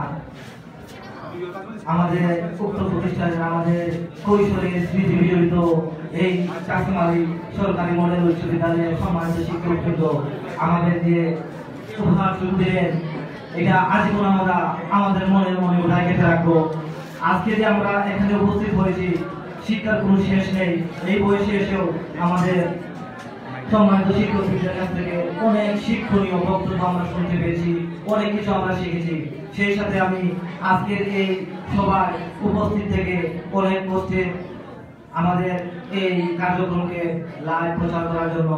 আমাদের উক্ত প্রতিষ্ঠানে আমাদের কৈশোরের স্মৃতি বিজড়িত এই কাশিম আলী সরকারি মডেল উচ্চ বিদ্যালয়ের সম্মানিত শিক্ষকবৃন্দ, আমাদের যে উপহার দিলেন, এটা আজীবন আমরা আমাদের মনে মনে বোধহয় গেঁথে রাখবো। আজকে যে আমরা এখানে উপস্থিত হয়েছি, শিক্ষার কোনো শেষ নেই। এই বয়সে এসেও আমাদের সম্মানিত শিক্ষকদের কাছ থেকে অনেক শিক্ষণীয় বক্তব্য আমরা শুনতে পেয়েছি, অনেক কিছু আমরা শিখেছি। সেই সাথে আমি আজকের এই সভায় উপস্থিত থেকে অনেক কষ্টে আমাদের এই কার্যক্রমকে লাইভ প্রচার করার জন্য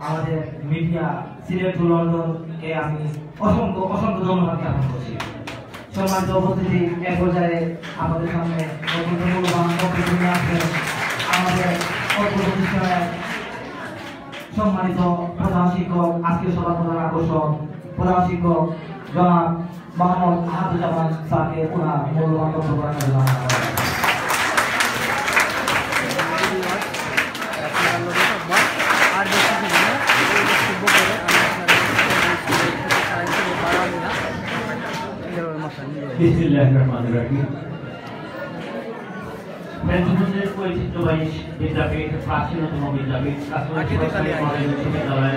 আমাদের মিডিয়া সিলেট টু লন্ডনকে আমি অসংখ্য, অসংখ্য ধন্যবাদ জ্ঞাপন করছি। সম্মানিত উপস্থিতি, এ পর্যায়ে আমাদের সামনে অত্যন্ত মূল্যবান বক্তব্য নিয়ে আসবেন আমাদের অর্থ প্রতিষ্ঠানের সম্মানিত প্রধান শিক্ষক, আজকের সভার প্রধান আকর্ষণ, প্রধান শিক্ষক জনাব মোহাম্মদ আহাদুজ্জামান স্যারকে ওনার মূল্যবান বক্তব্য রাখার জন্য আহ্বান করা হলো। আর বেশি কিছু না, এই বক্তব্য করে আমি আপনাদের বিসমিল্লাহির রহমানির রহিম। ফেঞ্চুগঞ্জের ঐতিহ্যবাহী বিদ্যাপীঠ, প্রাচীনতম বিদ্যাপীঠ, কাছাড় সরকারি মডেল উচ্চ বিদ্যালয়,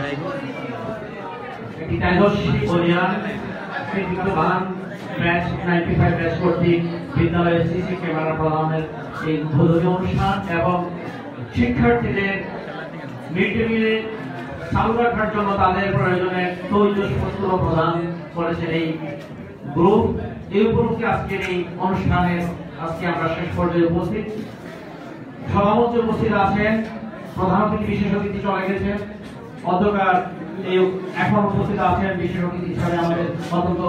একটি তেজস্বী বলিয়ান, কৃতিত্ববান ব্যাচ, নাইনটি ফাইভ ব্যাচ কর্তৃক বিদ্যালয়ের সিসি ক্যামেরা প্রদানের এই উদ্বোধনী অনুষ্ঠান এবং শিক্ষার্থীদের মিড ডে মিলে চালু রাখার জন্য তাদের প্রয়োজনে তৈজস বস্ত্র প্রদান করেছেন এই গ্রুপ। এই উপলক্ষে আজকের এই অনুষ্ঠানের আজকে আমরা শেষ পর্যায়ে উপস্থিত। সভামঞ্চে উপস্থিত আছেন প্রধান অতিথি, বিশেষ অতিথি চলে গেছেন, অন্ধকার এই এখন উপস্থিত আছেন বিশেষ অতিথি হিসাবে আমাদের অত্যন্ত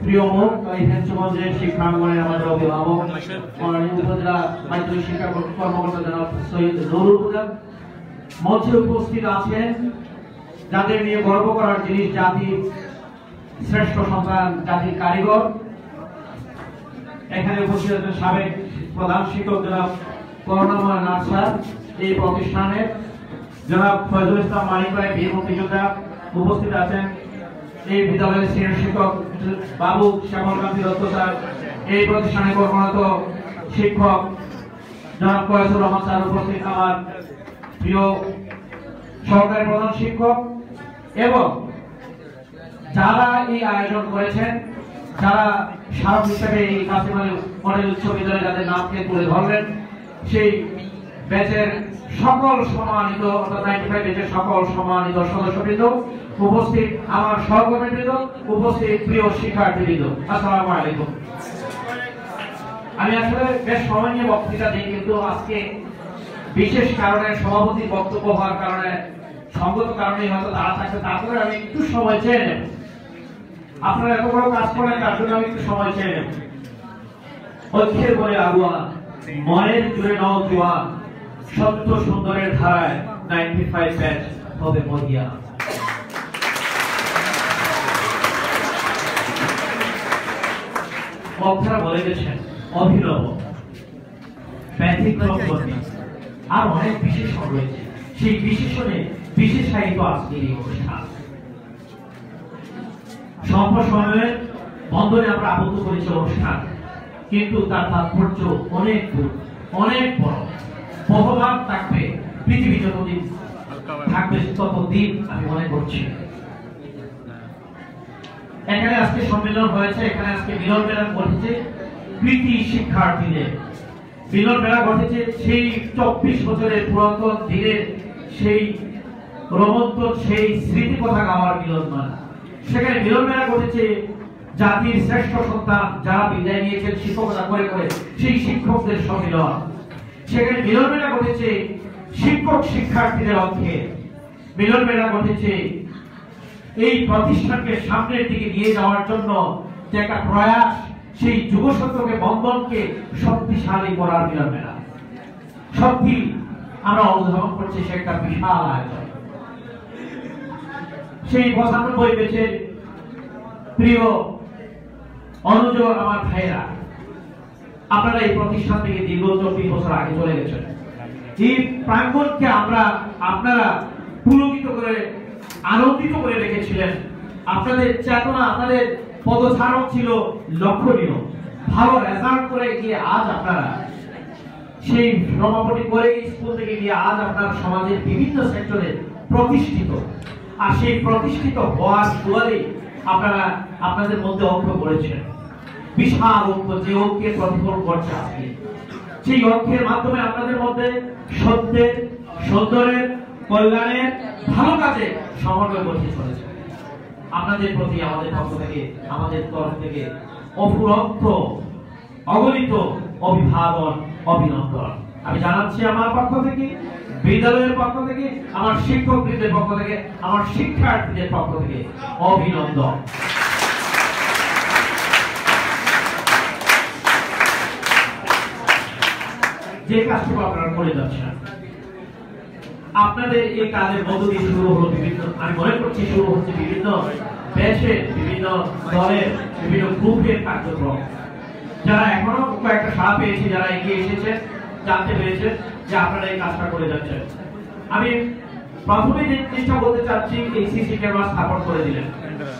প্রিয় মুখ, এই ফেঞ্চুগঞ্জের শিক্ষাঙ্গনের আমাদের অভিভাবক, মাননীয় উপজেলা মাধ্যমিক শিক্ষা কর্মকর্তা জনাব সৈয়দ নুরুল হুদা। মঞ্চে উপস্থিত আছেন যাদের নিয়ে গর্ব করার জিনিস, জাতির শ্রেষ্ঠ সন্তান, জাতির কারিগর। এখানে উপস্থিত আছেন সাবেক প্রধান শিক্ষক জনাব করুণাময় নাথ স্যার, এই প্রতিষ্ঠানের জনাব ফয়জুল ইসলাম মানিক ভাই, বীর মুক্তিযোদ্ধা। উপস্থিত আছেন এই বিদ্যালয়ের সিনিয়র শিক্ষক বাবু শ্যামলকান্তি দত্ত স্যার, এই প্রতিষ্ঠানে কর্মরত শিক্ষক জনাব কয়েসুর রহমান স্যার, উপস্থিত আমার প্রিয় সহকারী প্রধান শিক্ষক এবং যারা এই আয়োজন করেছেন, যারা স্মারক হিসেবে এই কাশিম আলী মডেল উচ্চ বিদ্যালয়ে যাদের নামকে তুলে ধরলেন, সেই ব্যাচের সকল সম্মানিত, অর্থাৎ নাইনটি ফাইভ ব্যাচের সকল সম্মানিত সদস্যবৃন্দ, উপস্থিত আমার সহকর্মীবৃন্দ, উপস্থিত প্রিয় শিক্ষার্থীবৃন্দ, আসসালামু আলাইকুম। আমি আসলে বেশ সময় নিয়ে বক্তৃতা দিই, কিন্তু আজকে বিশেষ কারণে সভাপতির বক্তব্য হওয়ার কারণে, সঙ্গত কারণেই হয়তো তাড়া থাকবে, তারপরে আমি একটু সময় চেয়ে নেব। আপনারা এত বড় কাজ করেন, তার জন্য আমি একটু সময় চেয়ে নেব। ঐক্যের বলে আগুয়ান, মনের জুড়ে নওজোয়ান, সত্য সুন্দরের ধারায় নাইনটি ফাইভ ব্যাচ হবে মহিয়া। বক্তারা বলে গেছেন, অভিনব, ব্যতিক্রম, আর অনেক বিশেষণ রয়েছে। সেই বিশেষণে বিশেষায়িত আজকের এই অনুষ্ঠান। স্বল্প সময়ের বন্ধনে আমরা আবদ্ধ করেছি অনুষ্ঠান, কিন্তু তার তাৎপর্য অনেক দূর, অনেক বড়। বহমান থাকবে পৃথিবী যতদিন থাকবে ততদিন, আমি মনে করছি। এখানে আজকে সম্মেলন হয়েছে, এখানে আজকে মিলন মেলা ঘটেছে কৃতি শিক্ষার্থীদের। মিলন মেলা ঘটেছে সেই চব্বিশ বছরের পুরাতন দিনের সেই রোমন্থন, সেই স্মৃতি কথা গাওয়ার মিলন মেলা। সেখানে মিলন মেলা ঘটেছে জাতির শ্রেষ্ঠ সন্তান যারা বিদায় নিয়েছেন শিক্ষকতা করে করে, সেই শিক্ষকদের সম্মিলন। সেখানে মিলন মেলা ঘটেছে শিক্ষক শিক্ষার্থীদের অঙ্কে, মিলন মেলা ঘটেছে এই প্রতিষ্ঠানকে সামনের দিকে নিয়ে যাওয়ার জন্য যে একটা প্রয়াস, সেই যুবশতকে বন্ধনকে শক্তিশালী করার মিলন মেলা। সত্যি আমরা অনুধাবন করছি সে একটা বিশাল আয়োজন। সেই পঁচানব্বই ব্যাচের প্রিয় অনুজ আমার ভাইরা, আপনারা এই প্রতিষ্ঠান থেকে দীর্ঘ চব্বিশ বছর আগে চলে গেছেন। এই প্রাঙ্গণকে আমরা, আপনারা পুলকিত করে, আনন্দিত করে রেখেছিলেন। আপনাদের চেতনা, আপনাদের পদচারণ ছিল লক্ষণীয়। ভালো রেজাল্ট করে গিয়ে আজ আপনারা সেই সমাপনী করে স্কুল থেকে গিয়ে আজ আপনার সমাজের বিভিন্ন সেক্টরে প্রতিষ্ঠিত। আর সেই প্রতিষ্ঠিত হওয়ার সুবাদে আপনারা আপনাদের মধ্যে ঐক্য করেছেন। বিশাল ঐক্য, যে ঐক্যের প্রতিফলন ঘটছে আজকে। সেই ঐক্যের মাধ্যমে আপনাদের মধ্যে সত্যের, সুন্দরের, কল্যাণের, ভালো কাজে সমন্বয় ঘটে চলেছে। আপনাদের প্রতি আমাদের পক্ষ থেকে, আমাদের তরফ থেকে অফুরন্ত, অগণিত অভিবাদন, অভিনন্দন আমি জানাচ্ছি আমার পক্ষ থেকে, বিদ্যালয়ের পক্ষ থেকে, আমার শিক্ষকবৃন্দের পক্ষ থেকে, আমার শিক্ষার্থীদের পক্ষ থেকে অভিনন্দন। যে কাজটুকু আপনারা করে যাচ্ছেন, আপনাদের এই কাজের মধ্য দিয়ে শুরু হলো বিভিন্ন, আমি মনে করছি শুরু হচ্ছে বিভিন্ন ব্যাচের, বিভিন্ন দলের, বিভিন্ন গ্রুপের কার্যক্রম। যারা এখনো কয়েকটা সাড়া পেয়েছে, যারা এগিয়ে এসেছে, জানতে পেরেছে যে আপনারা এই কাজটা করে যাচ্ছেন। আমি প্রথমে যে জিনিসটা বলতে চাচ্ছি, এই সিসি ক্যামেরা স্থাপন করে দিলেন,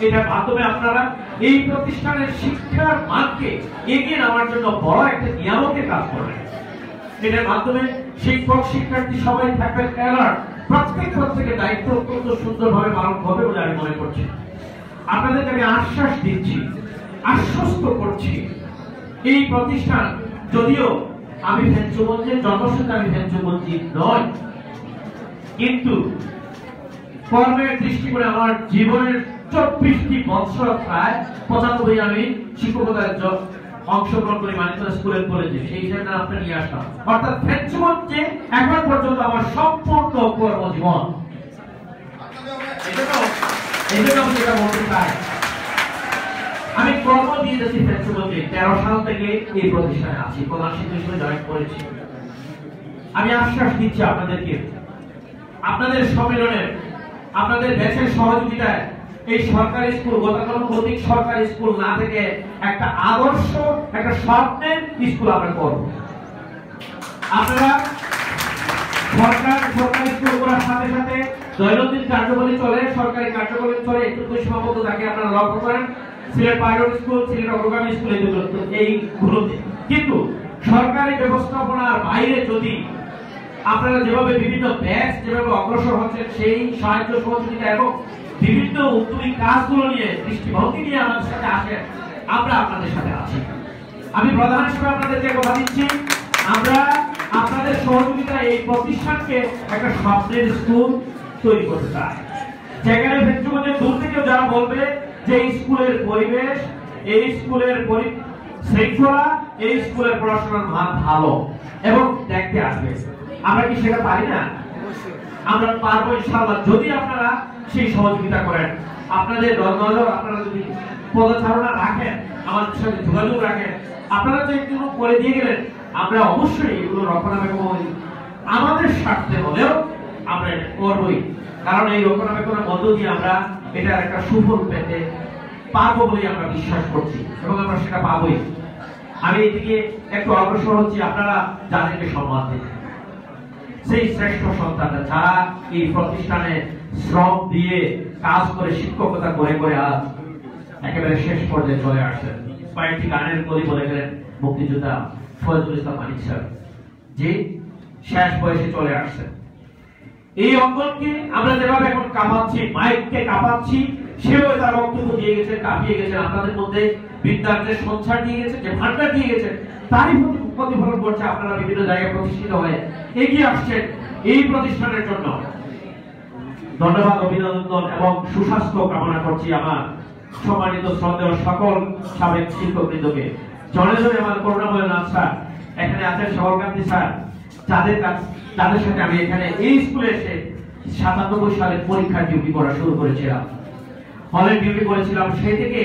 এটার মাধ্যমে আপনারা এই প্রতিষ্ঠানের শিক্ষার মানকে এগিয়ে নেওয়ার জন্য বড় একটা নিয়ামকের কাজ করবেন। এটার মাধ্যমে শিক্ষক শিক্ষার্থী সবাই থাকবেন অ্যালার্ট। প্রত্যেক প্রত্যেকের দায়িত্ব অত্যন্ত সুন্দরভাবে পালন হবে বলে আমি মনে করছি। আপনাদেরকে আমি আশ্বাস দিচ্ছি, আশ্বস্ত করছি, এই প্রতিষ্ঠান, যদিও আমি ফেঞ্চুগঞ্জের জন্মসূত্রে আমি ফেঞ্চুগঞ্জি নয়, কিন্তু কর্মের দৃষ্টিকোণে আমার জীবনের চব্বিশটি বৎসর, প্রায় পঁচানব্বই আমি শিক্ষকতার জ-, অংশগ্রহণ করি মানিকতলা স্কুল অ্যান্ড কলেজে, সেই হিসাবে আপনার নিয়ে আসলাম। অর্থাৎ ফেঞ্চুগঞ্জে এখন পর্যন্ত আমার সম্পূর্ণ কর্মজীবন। এই জন্য, এই জন্য আমি যেটা বলতে চাই, আমি কর্ম দিয়ে যাচ্ছি ফেঞ্চুগঞ্জে, তেরো সাল থেকে এই প্রতিষ্ঠানে আছি, প্রধান শিক্ষক হিসেবে জয়েন করেছি। আমি আশ্বাস দিচ্ছি আপনাদেরকে, আপনাদের সম্মেলনে, আপনাদের ব্যাচের সহযোগিতায় এই সরকারি স্কুল, গতানুগতিক সরকারি স্কুল না থেকে একটা আদর্শ, একটা স্বপ্নের স্কুল আমরা করব। আপনারা সরকার, সরকারি স্কুল করার সাথে সাথে দৈনন্দিন কার্যাবলী চলে, সরকারি কার্যাবলী চলে, একটু সীমাবদ্ধ থাকে, আপনারা লক্ষ্য করেন। সিলেট পাইলট স্কুল, সিলেট অগ্রগামী স্কুল, এই দুটো, তো এইগুলোতে। কিন্তু সরকারি ব্যবস্থাপনার বাইরে যদি আপনারা যেভাবে বিভিন্ন ব্যাচ যেভাবে অগ্রসর হচ্ছেন, সেই সাহায্য সহযোগিতা এবং বিভিন্ন উদ্যোগী কাজগুলো নিয়ে, দৃষ্টিভঙ্গি নিয়ে আমাদের সাথে আসেন, আমরা আপনাদের সাথে আছি। আমি প্রধান হিসেবে আপনাদেরকে কথা দিচ্ছি, আমরা আপনাদের সহযোগিতা এই প্রতিষ্ঠানকে একটা স্বপ্নের স্কুল তৈরি করতে চাই, যেখানে ফেঞ্চুগঞ্জের দূর থেকেও যারা বলবে যে এই স্কুলের পরিবেশ, এই স্কুলের পরি-, শৃঙ্খলা, এই স্কুলের পড়াশোনার মান ভালো এবং দেখতে আসবে। আমরা কি সেটা পারি না? আমরা পারবো ইনশাআল্লাহ, যদি আপনারা সেই সহযোগিতা করেন। আপনাদের নজর, আপনারা যদি পদচারণা রাখেন, আমাদের সাথে যোগাযোগ রাখেন, আপনারা তো একটু করে দিয়ে গেলেন, আমরা অবশ্যই এগুলো রক্ষণাবেক্ষণ আমাদের স্বার্থে হলেও আমরা এটা করবই, কারণ এই রক্ষণাবেক্ষণের মধ্য দিয়ে আমরা এটার একটা সুফল পেতে পারবো বলেই আমরা বিশ্বাস করছি এবং আমরা সেটা পাবোই। আমি এদিকে একটু অগ্রসর হচ্ছি, আপনারা যাদেরকে সম্মান দিন, সেই শ্রেষ্ঠ সন্তানরা, যারা এই প্রতিষ্ঠানে শ্রম দিয়ে কাজ করে, শিক্ষকতা করে করে আজ একেবারে শেষ পর্যায়ে চলে আসছেন। কয়েকটি গানের কলি বলে গেলেন মুক্তিযোদ্ধা ফয়জুল ইসলাম মানিক স্যার, যে শেষ বয়সে চলে আসছেন। এই অঙ্গনকে আমরা যেভাবে এখন কাঁপাচ্ছি, মাইককে কাঁপাচ্ছি, সেভাবে তার বক্তব্য দিয়ে গেছেন, কাঁপিয়ে গেছেন। আপনাদের মধ্যে বিদ্যার যে সঞ্চার দিয়ে গেছেন, যে ভান্ডার দিয়ে গেছেন, তারই প্রতি-, প্রতিফলন করছে। আপনারা বিভিন্ন জায়গায় প্রতিষ্ঠিত হয়ে এগিয়ে আসছেন এই প্রতিষ্ঠানের জন্য। ধন্যবাদ, অভিনন্দন এবং সুস্বাস্থ্য কামনা করছি আমার সম্মানিত শ্রদ্ধেয় সকল সাবেক শিক্ষকবৃন্দকে। জনে জনে আমার করুণাময় নাথ স্যার, এখানে আছেন শ্যামলকান্তি স্যার, যাদের কাছ-, যাদের সাথে আমি এখানে এই স্কুলে এসে সাতানব্বই সালে পরীক্ষার ডিউটি করা শুরু করেছিলাম, হলের ডিউটি করেছিলাম। সেই থেকে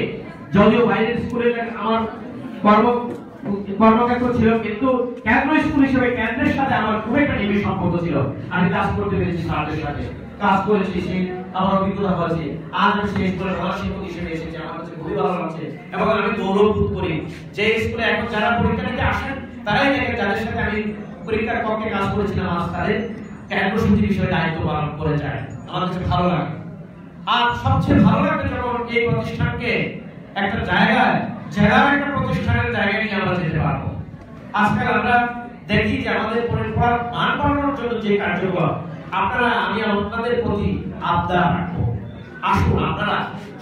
যদিও বাইরের স্কুলে আমার কর্ম কর্মক্ষেত্র ছিল, কিন্তু কেন্দ্র স্কুল হিসেবে কেন্দ্রের সাথে আমার খুব একটা নিবিড় সম্পর্ক ছিল। আমি কাজ করতে পেরেছি স্যারদের সাথে, কাজ করেছি, সেই আমার অভিজ্ঞতা হয়েছে। আজ আমি সেই স্কুলের প্রধান শিক্ষক হিসেবে এসেছি, আমার কাছে খুবই ভালো লাগছে এবং আমি গৌরব বোধ করি যে স্কুলে এখন যারা পরীক্ষা দিতে আসেন, তারাই দেখেন যাদের সাথে আমি পরীক্ষার পক্ষে কাজ করেছিলাম, আজ তাদের কেন্দ্র সচিব হিসেবে দায়িত্ব পালন করে যায়। আমার কাছে ভালো লাগে। আর সবচেয়ে ভালো লাগে যখন এই প্রতিষ্ঠানকে একটা জায়গায়, জেলার একটা প্রতিষ্ঠানের জায়গায় নিয়ে আমরা যেতে পারবো। আজকাল আমরা দেখি যে আমাদের পড়ার মান বাড়ানোর জন্য যে কার্যক্রম, আপনারা, আমি আপনাদের প্রতি আবদার রাখবো, আসুন আপনারা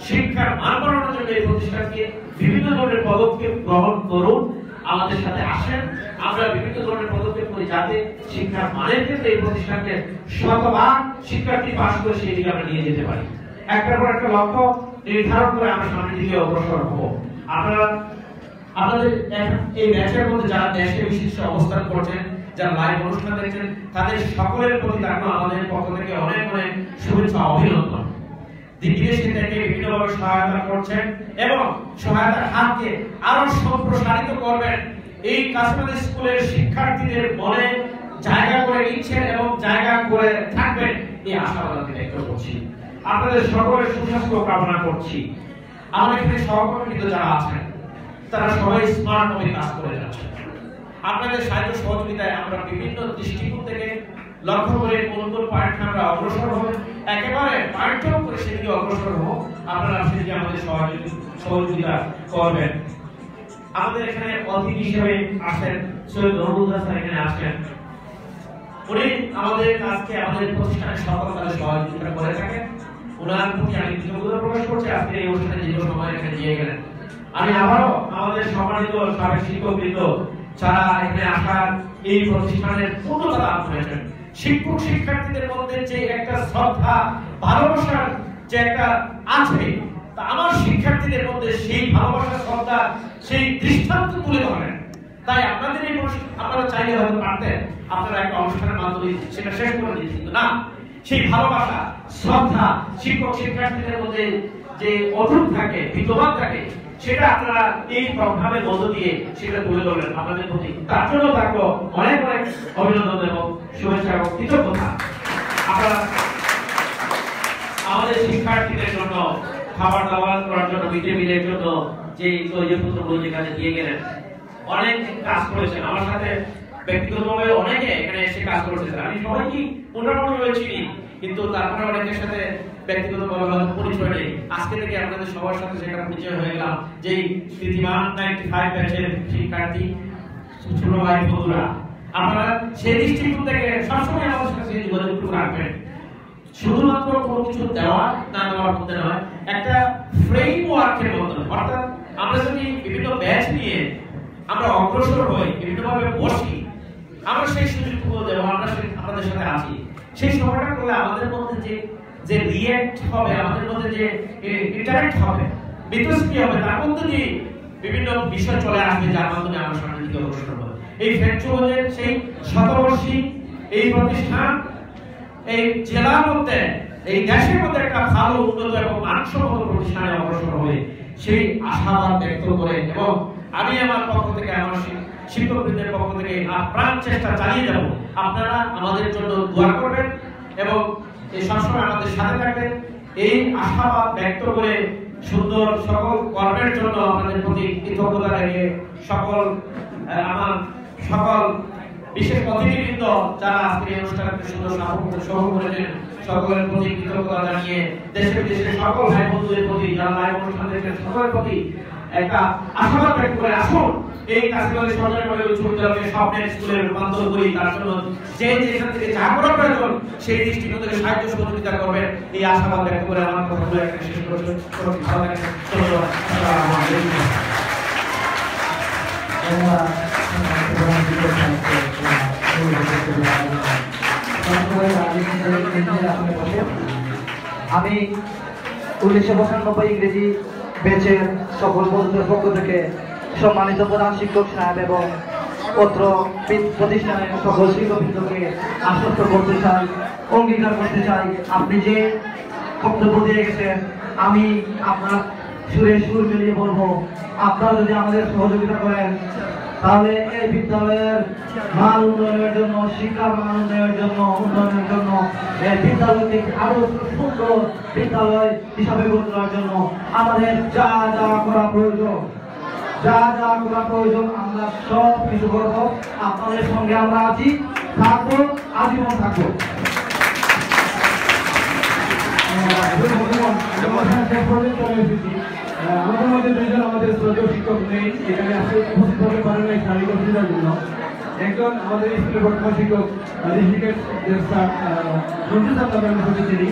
শিক্ষার মান বাড়ানোর জন্য এই প্রতিষ্ঠানকে বিভিন্ন ধরনের পদক্ষেপ গ্রহণ করুন, আমাদের সাথে আসেন। আমরা বিভিন্ন ধরনের পদক্ষেপ করি যাতে শিক্ষার মানের ক্ষেত্রে এই প্রতিষ্ঠানকে শতভাগ শিক্ষার্থী পাশ করে সেই দিকে আমরা নিয়ে যেতে পারি। একটার পর একটা লক্ষ্য নির্ধারণ করে আমরা সামনের দিকে অগ্রসর হব। আপনারা, আপনাদের এখন এই ব্যাচের মধ্যে যারা দেশে বিদেশে অবস্থান করছেন, যারা লাইভ অনুষ্ঠান দেখছেন, তাদের সকলের প্রতি থাকলো আমাদের পক্ষ থেকে অনেক অনেক শুভেচ্ছা, অভিনন্দন। বিদেশে থেকে বিভিন্নভাবে সহায়তা করছেন এবং সহায়তার হাতকে আরো সম্প্রসারিত করবেন। এই কাসিমাল স্কুলের শিক্ষার্থীদের মনে জায়গা করে নিচ্ছেন এবং জায়গা করে থাকবেন, এই আশাবাদ আমি ব্যক্ত করছি। আপনাদের সকলের সুস্বাস্থ্য কামনা করছি। আমার এখানে সহকর্মীবৃন্দ যারা আছেন, তারা সবাই স্মার্ট ভাবে কাজ করে যাচ্ছেন। আপনাদের সাহায্য সহযোগিতায় আমরা বিভিন্ন দৃষ্টিকোণ থেকে লক্ষ্য করে কোন কোন পয়েন্ট আমরা অগ্রসর হব, একেবারে পয়েন্ট করে সেদিকে অগ্রসর হব। আপনারা সেদিকে আমাদের সহযোগি-, সহযোগিতা করবেন। আমাদের এখানে অতিথি হিসেবে আসেন সৈয়দ নুরুল হুদা স্যার, এখানে আসেন। উনি আমাদের কাজকে, আমাদের প্রতিষ্ঠানে সকল কাজে সহযোগিতা করে থাকেন। ওনার প্রতি আমি কৃতজ্ঞতা প্রকাশ করছি আজকে এই অনুষ্ঠানে দীর্ঘ সময় এখানে দিয়ে গেলেন। আমি আবারও আমাদের সম্মানিত সাবেক শিক্ষকবৃন্দ, যারা এখানে আসার এই প্রতিষ্ঠানের পূর্ণতা লাভ করেছেন, শিক্ষক শিক্ষার্থীদের মধ্যে যে একটা শ্রদ্ধা, ভালোবাসার যে একটা আছে, তা আমার শিক্ষার্থীদের মধ্যে সেই ভালোবাসা, শ্রদ্ধা, সেই দৃষ্টান্ত তুলে ধরেন। তাই আপনাদের এই অনুষ্ঠান আপনারা চাইলে হয়তো পারতেন, আপনারা একটা অনুষ্ঠানের মাধ্যমে সেটা শেষ করে দিচ্ছেন, কিন্তু না, সেই ভালোবাসা, শ্রদ্ধা শিক্ষক শিক্ষার্থীদের মধ্যে যে অটুট থাকে, বিদ্যমান থাকে, সেটা আপনারা এই প্রোগ্রামের মধ্য দিয়ে সেটা তুলে ধরলেন আপনাদের প্রতি। তার জন্য থাকলো অনেক অনেক অভিনন্দন এবং শুভেচ্ছা এবং কৃতজ্ঞতা। আপনারা আমাদের শিক্ষার্থীদের জন্য খাবার দাবার করার জন্য, মিড ডে মিলের জন্য যে তৈজপুত্র বই যেখানে দিয়ে গেলেন, অনেক কাজ করেছেন। আমার সাথে ব্যক্তিগতভাবে অনেকে এখানে এসে কাজ করেছেন। আমি সবাইকে মোটামুটি হয়ে চিনি, কিন্তু তারপরে অনেকের সাথে ব্যক্তিগতভাবে হয়তো পরিচয় নেই। আজকে থেকে আপনাদের সবার সাথে সেটা পরিচয় হয়ে গেলাম, যে নীতিমান নাইনটি ফাইভ ব্যাচের শিক্ষার্থী, ছোট ভাই বন্ধুরা, আপনারা সেই দৃষ্টিকোণ থেকে সবসময় আমাদের সাথে সেই যোগাযোগটুকু রাখবেন। শুধুমাত্র কোনো কিছু দেওয়া না দেওয়ার মধ্যে নয়, একটা ফ্রেমওয়ার্কের মধ্যে। অর্থাৎ আমরা যদি বিভিন্ন ব্যাচ নিয়ে আমরা অগ্রসর হই, বিভিন্নভাবে বসি, আমরা সেই সুযোগটুকু দেবো, আমরা সেই, আপনাদের সাথে আছি। সেই সময়টা করলে আমাদের মধ্যে যে, যে রিয়েক্ট হবে, আমাদের মধ্যে যে, এ, ইন্টারঅ্যাক্ট হবে, মিথস্ক্রিয়া হবে, তার মধ্যে দিয়ে বিভিন্ন বিষয় চলে আসবে, যার মাধ্যমে আমরা সামনের দিকে অগ্রসর হবো। এই ফ্রেঞ্চ ওপেনের সেই শতবর্ষী এই প্রতিষ্ঠান এই জেলার মধ্যে, এই দেশের মধ্যে একটা ভালো, উন্নত এবং মানসম্মত প্রতিষ্ঠানে অগ্রসর হবে, সেই আশাবাদ ব্যক্ত করে। এবং আমি আমার পক্ষ থেকে আমার শি-, শিক্ষকবৃন্দের পক্ষ থেকে আপ্রাণ চেষ্টা চালিয়ে যাব। আপনারা আমাদের জন্য দোয়া করবেন এবং এই সবসময় আমাদের সাথে থাকবেন। এই আশাবাদ ব্যক্ত করে সুন্দর সকল কর্মের জন্য আপনাদের প্রতি কৃতজ্ঞতা রেখে সকল, আহ, আমার সকল বিশেষ অতিথিবৃন্দ যারা আজকে এই অনুষ্ঠানকে সুন্দর সফল সফল করেছেন, সকলের প্রতি কৃতজ্ঞতা জানিয়ে দেশে বিদেশে সকল ভাই বন্ধুদের প্রতি, যারা live অনুষ্ঠান দেখছেন সকলের প্রতি একটা আশাবাদ ব্যক্ত করে আসুন এই কাশিবাড়ি সরকারি মডেল উচ্চ বিদ্যালয়কে স্বপ্নের স্কুলে রূপান্তর করি। তার জন্য যে যেখান থেকে যা করা প্রয়োজন সেই দৃষ্টিকোণ থেকে সাহায্য সহযোগিতা করবেন, এই আশাবাদ ব্যক্ত করে আমার কথাগুলো এখানে শেষ করছি। ভালো থাকবেন, ধন্যবাদ। আসসালামু আলাইকুম। আমি উনিশশো পঁচানব্বই ইংরেজি ব্যাচের সকল বন্ধুদের পক্ষ থেকে সম্মানিত প্রধান শিক্ষক সাহেব এবং অত্র পি-, প্রতিষ্ঠানের সকল শিক্ষকবৃন্দকে আশ্বস্ত করতে চাই, অঙ্গীকার করতে চাই, আপনি যে বক্তব্য দিয়ে গেছেন, আমি আপনার সুরে সুর মিলিয়ে বলবো, আপনারা যদি আমাদের সহযোগিতা করেন, তাহলে এই বিদ্যালয়ের মান উন্নয়নের জন্য, শিক্ষার মান উন্নয়নের জন্য, উন্নয়নের জন্য, এই বিদ্যালয়কে আরো সুন্দর বিদ্যালয় হিসাবে গড়ে তোলার জন্য আমাদের যা যা করা প্রয়োজন, যা যা করা প্রয়োজন, আমরা সব কিছু করব। আপনাদের সঙ্গে আমরা আছি, থাকবো, আজীবন থাকবো। আহ, ধন্যবাদ। আমরা শেষ পর্যন্ত চলে এসেছি। আহ, আমাদের মধ্যে দুইজন আমাদের শ্রদ্ধেয় শিক্ষক নেই, এখানে আজকে উপস্থিত হতে পারেন নাই শারীরিক অসুবিধার জন্য। একজন আমাদের স্কুলের বর্তমান শিক্ষক, আহ, ঋষিকেশ দেব স্যার, আহ, মঞ্জু স্যার নামে আমরা সবাই চিনি।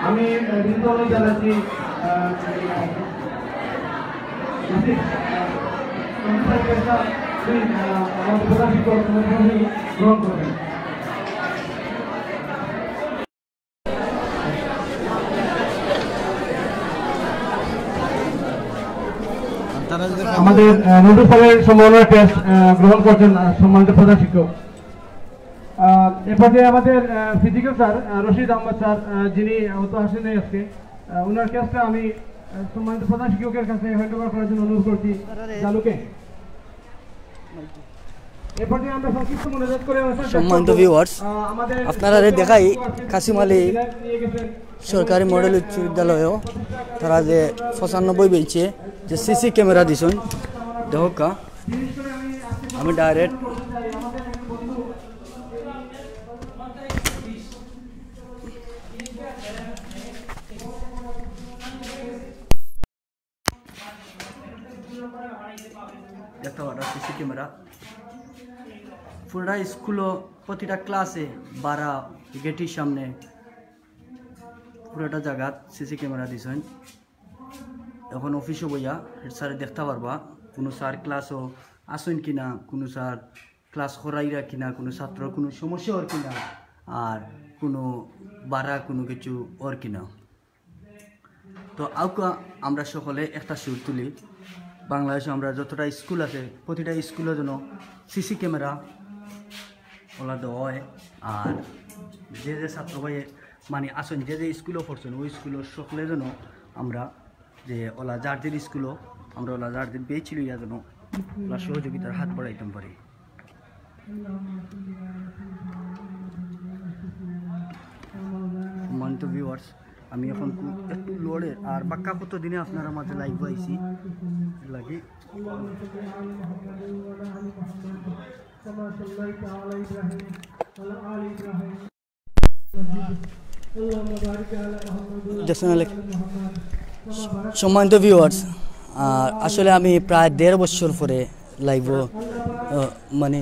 আমি, আহ, বিনীত অনুরোধ জানাচ্ছি, আহ, ঋষিকেশ, আহ, মঞ্জু স্যারকে স্যার, please, আহ, আমাদের প্রধান শিক্ষক মঞ্জু স্যার গ্রহণ করবেন। আমাদের, আহ, নজরুল স্যারের সম্মাননা ক্রেস্ট, আহ, গ্রহণ করছেন, আহ, সম্মানিত প্রধান শিক্ষক। আহ, এ পর্যায়ে আমাদের, আহ, ফিজিক্যাল স্যার, আহ, রশিদ আহমদ স্যার, আহ, যিনি আহত আসেন নাই আজকে, আহ, ওনার ক্রেস্টটা আমি, আহ, সম্মানিত প্রধান শিক্ষকের কাছে হ্যান্ড ওভার করার জন্য অনুরোধ করছি জালুকে। এ পর্যায়ে আমরা সংক্ষিপ্ত মনোযোগ করে অনুষ্ঠান শেষ সম্মানিত করব। ভিউয়ার্স, আহ, আমাদের আপনারারে দেখাই কাশিমালি সরকারি মডেল উচ্চ বিদ্যালয়েও তারা যে পঁচানব্বই বেচে যে সিসি ক্যামেরা দিছইন, দেখউক্কা, আমি ডাইরেক্ট দেখতে পারো সিসি ক্যামেরা। পুরা স্কুলো প্রতিটা ক্লাসে বারা গেটর সামনে পুরাটা জাগাত সিসি ক্যামেরা দিছইন। এখন অফিসো বইয়া হেড স্যারে দেখতা পারবা কুনু স্যার ক্লাসো আছইন কিনা, কুনু স্যার ক্লাস করাইরা কিনা, কুনু ছাত্রর কুনু সমস্যা অর কিনা, আর কুনু বারা কুনু কিছু অর কিনা। তো আউক্কা আমরা সকলে একটা সুর তুলি। বাংলাদেশো আমরা যতটা স্কুল আছে, প্রতিটা স্কুলো যেন সিসি ক্যামেরা ওলা দেওয়া হয়। আর যে যে ছাত্র ভাই মানে আছইন, যে যে স্কুলো পড়ছইন, ওই স্কুলর সকলে যেন আমরা যে ওলা যার যার স্কুলো আমরা ওলা যার যার বেচ লইয়া যেন ওলা সহযোগিতার হাত বাড়াইতাম পারি। সম্মানিত ভিউয়ার্স, আমি এখন কু-, একটু লোডে আর বাক্কা কত দিনে আপনারার মাঝে লাইভ আইছি লাগি। সম্মানিত ভিউয়ার্স, আহ, আসলে আমি প্রায় দেড় বছর পরে লাইভও, আহ, মানে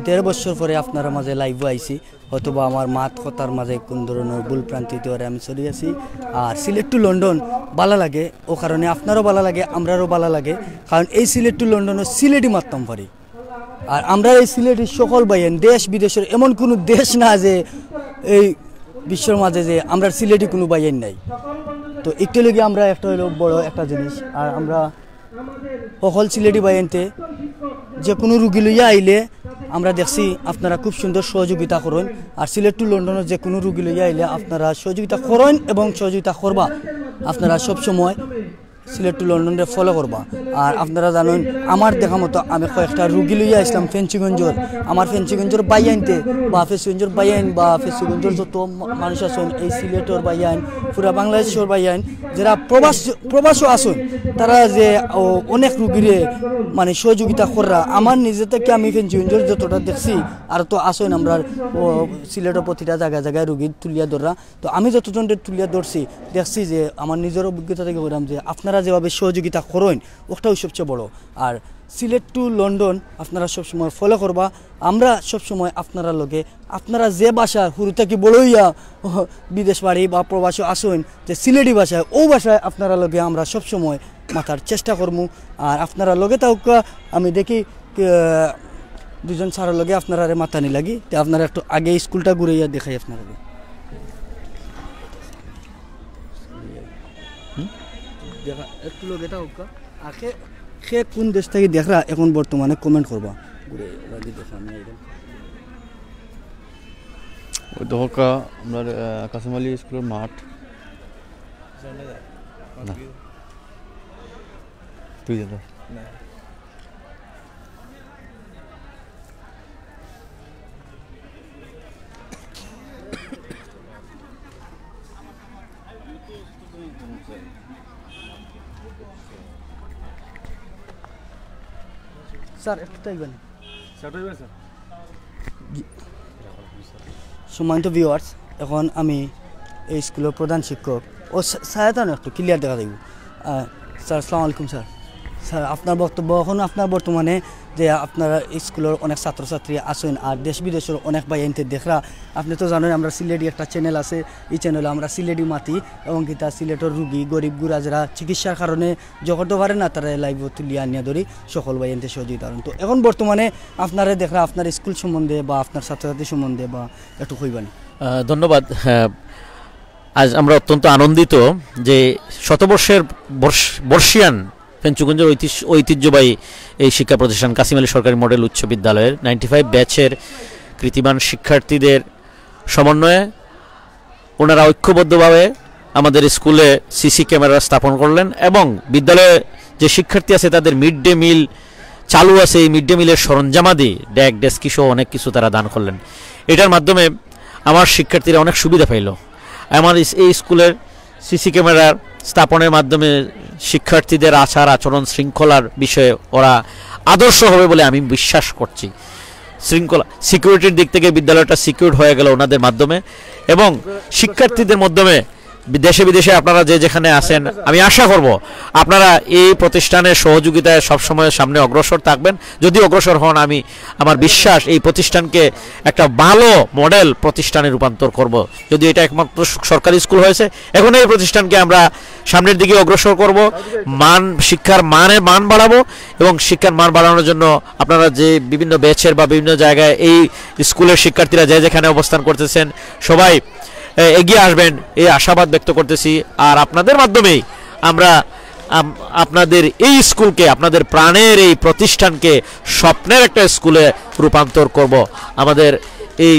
দেড় বছর পরে আপনারার মাঝে লাইভও আইছি। হয়তোবা আমার মাত কথার মাঝে কুন ধরনর ভুল ভ্রান্তি অইতে পারে, আমি sorry আছি। আর Sylhet to London ভালা লাগে, অউ কারণে আপনারও ভালা লাগে, আমরারও ভালা লাগে, কারণ এই Sylhet to London-ও সিলেটি মাততাম পারি। আর আমরার এই সিলেটি সকল ভাইয়াইন, দেশ বিদেশর এমন কুনু দেশ না যে এই বিশ্বর মাঝে যে আমরার সিলেটি কুনু ভাইয়াইন নাই। তো ইকটা লাগি আমরা একটা অইলো বড় একটা জিনিস, আর আমরা সকল সিলেটি ভাইয়াইন্তে যে কুনু রুগী লইয়া আইলে আমরা দেখছি আপনারা খুব সুন্দর সহযোগিতা করইন। আর Sylhet to London-ও যে কুনু রুগী লইয়া আইলে আপনারা সহযোগিতা করইন এবং সহযোগিতা করবা। আপনারা সব সময় Sylhet to London-রে follow করবা। আর আপনারা জানেন, আমার দেখা মতো আমি কয়েকটা রুগী লইয়া আসলাম ফেঞ্চুগঞ্জর। আমার ফেঞ্চুগঞ্জর ভাইয়াইনতে বা ফেঞ্চুগঞ্জর ভাইয়াইন বা ফেঞ্চুগঞ্জর যত ম-, মানুষ আছেন, এই সিলেটর ভাইয়াইন, পুরা বাংলাদেশর ভাইয়াইন, যারা প্রবাস, প্রবাসও আছেন, তারা যে, ও, অনেক রুগীরে মানে সহযোগিতা কররা, আমার নিজে থেকে আমি ফেঞ্চুগঞ্জর যতটা দেখছি, আর তো আছেন আমরা, ও, সিলেটর প্রতিটা জায়গায় জায়গায় রুগী তুলিয়া ধররা। তো আমি যতজনরে তুলিয়া ধরছি, দেখছি যে আমার নিজের অভিজ্ঞতা থেকে কইরাম যে আপনারা যেভাবে সহযোগিতা করেন, ওটাও সবচেয়ে বড়। আর সিলেট টু লন্ডন আপনারা সবসময় ফলো করবা। আমরা সবসময় আপনারা লগে, আপনারা যে ভাষা হুরু থাকি বড় হইয়া বিদেশ বাড়ি বা প্রবাসে আসইন, যে সিলেটি ভাষায়, ও ভাষায় আপনারা লগে আমরা সবসময় মাতার চেষ্টা করমু। আর আপনারা লগে থাকুক্কা, আমি দেখি, আহ, দুজন স্যারের লগে আপনারারে মাতানি লাগি। তে আপনারা একটু আগে স্কুলটা ঘুরাইয়া দেখাই আপনারারে। হুম? দেখা, একটু লগে থাকুক্কা। আর কে, কে কোন দেশ থেকে দেখরা এখন বর্তমানে কমেন্ট করবা। ঘুরে লাগি দেখা আমি একদম। ওই দেখো কা-, আমরা, আহ, কাসিম আলী স্কুলের মাঠ। না। তুই যা তো। স্যার, একটু তাইবেন। স্যার, তাইবেন, স্যার। জি। সম্মানিত ভিউয়ার্স, এখন আমি এই স্কুলের প্রধান শিক্ষক ও সা-, সায়াতানো একটু ক্লিয়ার দেখা যাইব। আহ, স্যার, আসসালামু আলাইকুম স্যার। স্যার, আপনার বক্তব্য, এখন আপনার বর্তমানে যে আপনারা স্কুলের অনেক ছাত্রছাত্রী আছেন আর দেশ বিদেশের অনেক ভাইয়াইনতে দেখরা, আপনি তো জানেন আমরা সিলেটি একটা চ্যানেল আছে, এই চ্যানেলে আমরা সিলেটি মাতি এবং কিতা সিলেটের রুগী, গরিব গুড়া যারা চিকিৎসার কারণে জোগাড় করতে পারে না, তারা লাইভও তুলিয়া আনিয়া ধরি সকল ভাইয়াইনতে সহযোগিতা করেন। তো এখন বর্তমানে আপনারা দেখরা আপনার স্কুল সম্বন্ধে বা আপনার ছাত্রছাত্রী সম্বন্ধে বা একটু কইবানি। আহ, ধন্যবাদ। হ্যাঁ, আজ আমরা অত্যন্ত আনন্দিত যে শতবর্ষের বর্ষ-, বর্ষিয়ান ফেঞ্চুগঞ্জের ঐতিহ্য-, ঐতিহ্যবাহী এই শিক্ষা প্রতিষ্ঠান কাসিম আলী সরকারি মডেল উচ্চ বিদ্যালয়ের নাইনটি ফাইভ ব্যাচের কৃতিমান শিক্ষার্থীদের সমন্বয়ে ওনারা ঐক্যবদ্ধভাবে আমাদের স্কুলে সিসি ক্যামেরা স্থাপন করলেন এবং বিদ্যালয়ে যে শিক্ষার্থী আছে তাদের মিড ডে মিল চালু আছে, এই মিড ডে মিলের সরঞ্জামাদি, ডেক, ডেস্কি সহ অনেক কিছু তারা দান করলেন। এটার মাধ্যমে আমার শিক্ষার্থীরা অনেক সুবিধা পাইল। আমার ইস-, এই স্কুলের সিসি ক্যামেরার স্থাপনের মাধ্যমে শিক্ষার্থীদের আচার আচরণ শৃঙ্খলার বিষয়ে ওরা আদর্শ হবে বলে আমি বিশ্বাস করছি। শৃঙ্খলা, সিকিউরিটির দিক থেকে বিদ্যালয়টা সিকিউরড হয়ে গেল ওনাদের মাধ্যমে এবং শিক্ষার্থীদের মাধ্যমে। বি-, দেশে বিদেশে আপনারা যে যেখানে আছেন, আমি আশা করব আপনারা এই প্রতিষ্ঠানের সহযোগিতায় সবসময় সামনে অগ্রসর থাকবেন। যদি অগ্রসর হন, আমি, আমার বিশ্বাস এই প্রতিষ্ঠানকে একটা ভালো মডেল প্রতিষ্ঠানে রূপান্তর করব। যদি এটা একমাত্র স-, সরকারি স্কুল হয়েছে, এখন এই প্রতিষ্ঠানকে আমরা সামনের দিকে অগ্রসর করব, মান, শিক্ষার মানে মান বাড়াবো এবং শিক্ষার মান বাড়ানোর জন্য আপনারা যে বিভিন্ন ব্যাচের বা বিভিন্ন জায়গায় এই স্কুলের শিক্ষার্থীরা যে যেখানে অবস্থান করতেছেন, সবাই, এ, এগিয়ে আসবেন, এই আশাবাদ ব্যক্ত করতেছি। আর আপনাদের মাধ্যমেই আমরা আম-, আপনাদের এই স্কুলকে, আপনাদের প্রাণের এই প্রতিষ্ঠানকে স্বপ্নের একটা স্কুলে রূপান্তর করব। আমাদের এই,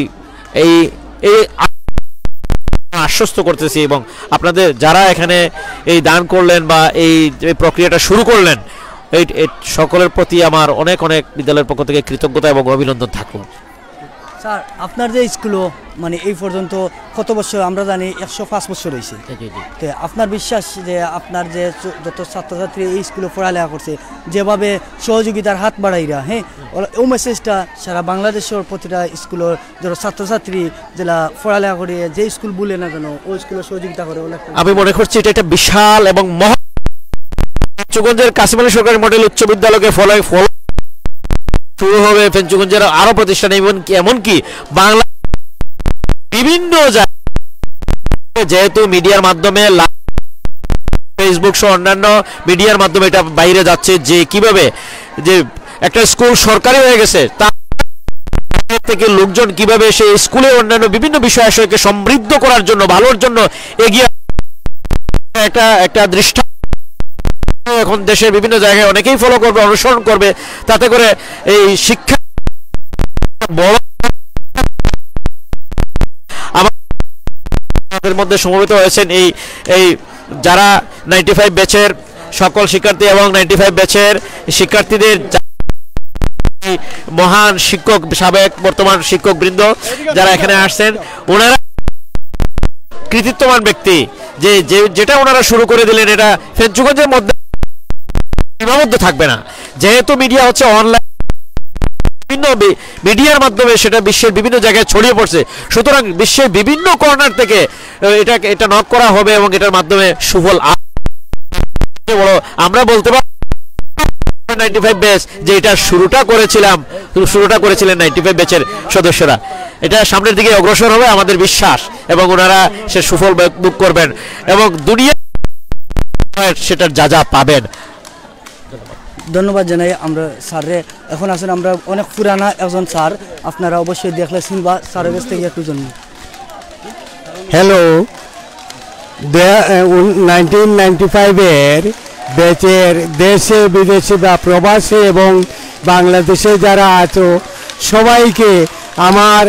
এই, এই আ-, আশ্বস্ত করতেছি এবং আপনাদের যারা এখানে এই দান করলেন বা এই যে প্রক্রিয়াটা শুরু করলেন, এই, এই সকলের প্রতি আমার অনেক অনেক বিদ্যালয়ের পক্ষ থেকে কৃতজ্ঞতা এবং অভিনন্দন থাকলো। স্যার, আপনার যে স্কুলও মানে এই পর্যন্ত কত বছর, আমরা জানি একশো পাঁচ বছর হয়েছে। জি, জি। তো আপনার বিশ্বাস যে আপনার যে চ-, যত ছাত্রছাত্রী এই স্কুলে পড়ালেখা করছে, যেভাবে সহযোগিতার হাত বাড়াইরা, হ্যাঁ, ওরা, ও মেসেজটা সারা বাংলাদেশের প্রতিটা স্কুলের ধরো ছাত্রছাত্রী যেলা পড়ালেখা করে যে স্কুল বলে না কেন, ওই স্কুলে সহযোগিতা করে ওরা। আমি মনে করছি এটা একটা বিশাল এবং মহা-, ফেঞ্চুগঞ্জের কাসিম আলী সরকারি মডেল উচ্চ বিদ্যালয়কে ফলো, ফলো শুরু হবে ফেঞ্চুগঞ্জের আরো প্রতিষ্ঠান, এমনকি, এমনকি বাংলা বিভিন্ন জায়গায় যেহেতু মিডিয়ার মাধ্যমে লা-, ফেসবুক সহ অন্যান্য মিডিয়ার মাধ্যমে এটা বাইরে যাচ্ছে যে কিভাবে যে একটা স্কুল সরকারি হয়ে গেছে, তা থেকে লোকজন কিভাবে সেই স্কুলে অন্যান্য বিভিন্ন বিষয় আশয়কে সমৃদ্ধ করার জন্য, ভালোর জন্য এগিয়ে একটা, একটা দৃষ্টান্ত এখন দেশের বিভিন্ন জায়গায় অনেকেই ফলো করবে, অনুসরণ করবে, তাতে করে এই শিক্ষা বড়। আমাদের মধ্যে সমবেত হয়েছেন এই, এই যারা নাইনটি ফাইভ ব্যাচের সকল শিক্ষার্থী এবং নাইনটি ফাইভ ব্যাচের শিক্ষার্থীদের যা-, মহান শিক্ষক, সাবেক বর্তমান শিক্ষক বৃন্দ যারা এখানে আসছেন, ওনারা কৃতিত্ববান ব্যক্তি। যে, যে যেটা ওনারা শুরু করে দিলেন, এটা ফেঞ্চুগঞ্জের মধ্যে সীমাবদ্ধ থাকবে না। যেহেতু মিডিয়া হচ্ছে অনলাইন, বিভিন্ন মি-, মিডিয়ার মাধ্যমে সেটা বিশ্বের বিভিন্ন জায়গায় ছড়িয়ে পড়ছে। সুতরাং বিশ্বের বিভিন্ন কর্নার থেকে, আহ, এটা এটা নক করা হবে এবং এটার মাধ্যমে সুফল আ- বড় আমরা বলতে পারি নাইনটি ফাইভ ব্যাচ, যে এটা শুরুটা করেছিলাম, শুরুটা করেছিলেন নাইনটি ফাইভ ব্যাচের সদস্যরা। এটা সামনের দিকে অগ্রসর হবে আমাদের বিশ্বাস, এবং ওনারা সে সুফল ভোগ করবেন এবং দুনিয়া সেটার যা যা পাবেন। ধন্যবাদ জানাই আমরা স্যাররে। এখন আছেন আমরা অনেক পুরানা একজন স্যার, আপনারা অবশ্যই দেখলে চিনবা, স্যারের কাছ থেকে একটু জন্ম। হ্যালো, নাইনটিন নাইনটি ফাইভের ব্যাচের দেশে বিদেশে বা প্রবাসে এবং বাংলাদেশে যারা আছো, সবাইকে আমার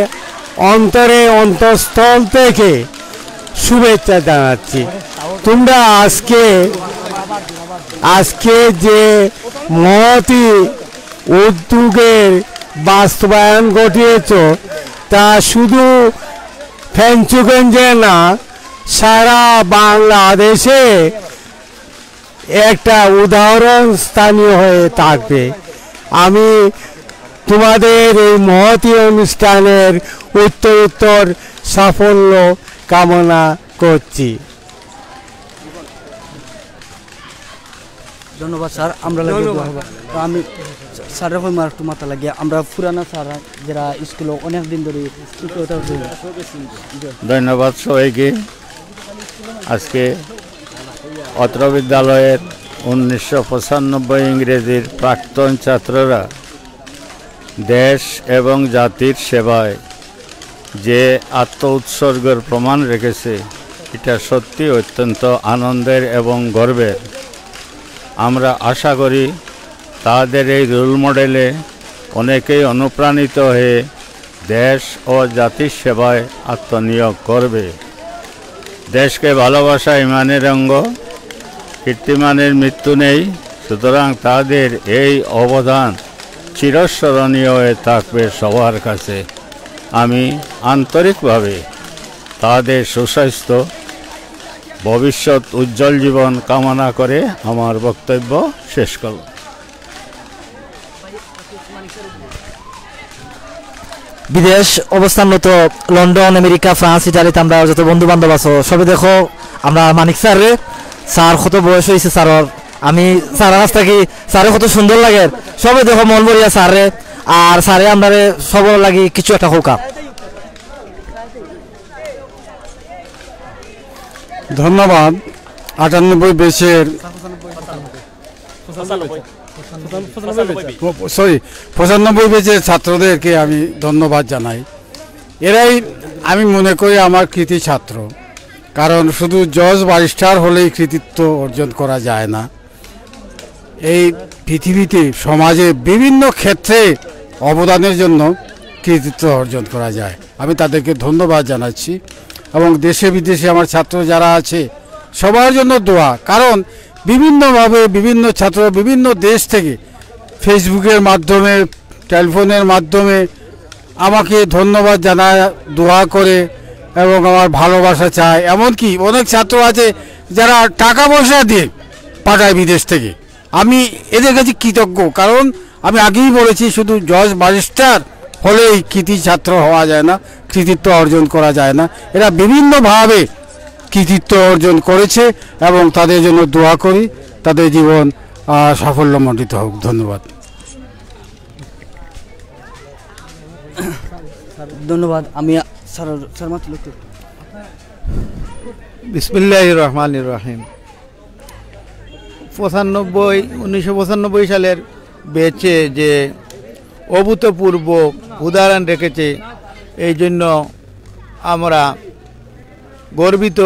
অন্তরে অন্তঃস্থল থেকে শুভেচ্ছা জানাচ্ছি। তোমরা আজকে আজকে যে মহতী উদ্যোগের বাস্তবায়ন ঘটিয়েছ, তা শুধু ফেঞ্চুগঞ্জে না, সারা বাংলাদেশে একটা উদাহরণ স্থানীয় হয়ে থাকবে। আমি তোমাদের এই মহতী অনুষ্ঠানের উত্তরোত্তর সাফল্য কামনা করছি। ধন্যবাদ স্যার। আমরা লাগে দোয়া হবে। তো আমি স্যারের কই মার একটু মাথা লাগিয়া, আমরা পুরানা স্যার যারা স্কুলে অনেক দিন ধরে শিক্ষকতা করছেন। ধন্যবাদ সবাইকে। আজকে অত্র বিদ্যালয়ের উনিশশো পঁচানব্বই ইংরেজির প্রাক্তন ছাত্ররা দেশ এবং জাতির সেবায় যে আত্ম উৎসর্গের প্রমাণ রেখেছে, এটা সত্যি অত্যন্ত আনন্দের এবং গর্বের। আমরা আশা করি তাদের এই রোল মডেলে অনেকেই অনুপ্রাণিত হয়ে দেশ ও জাতির সেবায় আত্মনিয়োগ করবে। দেশকে ভালোবাসা ইমানের অঙ্গ, কীর্তিমানের মৃত্যু নেই, সুতরাং তাদের এই অবদান চিরস্মরণীয় হয়ে থাকবে সবার কাছে। আমি আন্তরিকভাবে তাদের সুস্বাস্থ্য, ভবিষ্যৎ উজ্জ্বল জীবন কামনা করে আমার বক্তব্য শেষ করলাম। বিদেশ অবস্থানরত লন্ডন, আমেরিকা, ফ্রান্স, ইটালিতে আমরা যত বন্ধু বান্ধব আছো, সবে দেখো আমরা মানিক স্যাররে। স্যার কত বয়স হয়েছে স্যারর, আমি স্যারর কাছ থাকি স্যারে কত সুন্দর লাগে। সবে দেখো মন ভরিয়া স্যাররে, আর স্যারে আমরারে সবর লাগি কিছু একটা কউক্কা। ধন্যবাদ। আটানব্বই ব্যাচের, সরি, পঁচানব্বই ব্যাচের ছাত্রদেরকে আমি ধন্যবাদ জানাই। এরাই আমি মনে করি আমার কৃতি ছাত্র, কারণ শুধু জজ ব্যারিস্টার হলেই কৃতিত্ব অর্জন করা যায় না। এই পৃথিবীতে সমাজে বিভিন্ন ক্ষেত্রে অবদানের জন্য কৃতিত্ব অর্জন করা যায়। আমি তাদেরকে ধন্যবাদ জানাচ্ছি এবং দেশে বিদেশে আমার ছাত্র যারা আছে সবার জন্য দোয়া, কারণ বিভিন্নভাবে বিভিন্ন ছাত্র বিভিন্ন দেশ থেকে ফেসবুকের মাধ্যমে, টেলিফোনের মাধ্যমে আমাকে ধন্যবাদ জানায়, দোয়া করে এবং আমার ভালোবাসা চায়। এমনকি অনেক ছাত্র আছে যারা টাকা পয়সা দিয়ে পাঠায় বিদেশ থেকে। আমি এদের কাছে কৃতজ্ঞ, কারণ আমি আগেই বলেছি শুধু জজ ব্যারিস্টার হলেই কৃতি ছাত্র হওয়া যায় না, কৃতিত্ব অর্জন করা যায় না। এরা বিভিন্নভাবে কৃতিত্ব অর্জন করেছে এবং তাদের জন্য দোয়া করি, তাদের জীবন সাফল্যমণ্ডিত হোক। ধন্যবাদ। ধন্যবাদ। আমি স্যার স্যার মাত্র একটু বিসমিল্লাহির রহমানির রহিম। পঁচানব্বই উনিশশো পঁচানব্বই সালের ব্যাচে যে অভূতপূর্ব উদাহরণ রেখেছে, এই জন্য আমরা গর্বিত।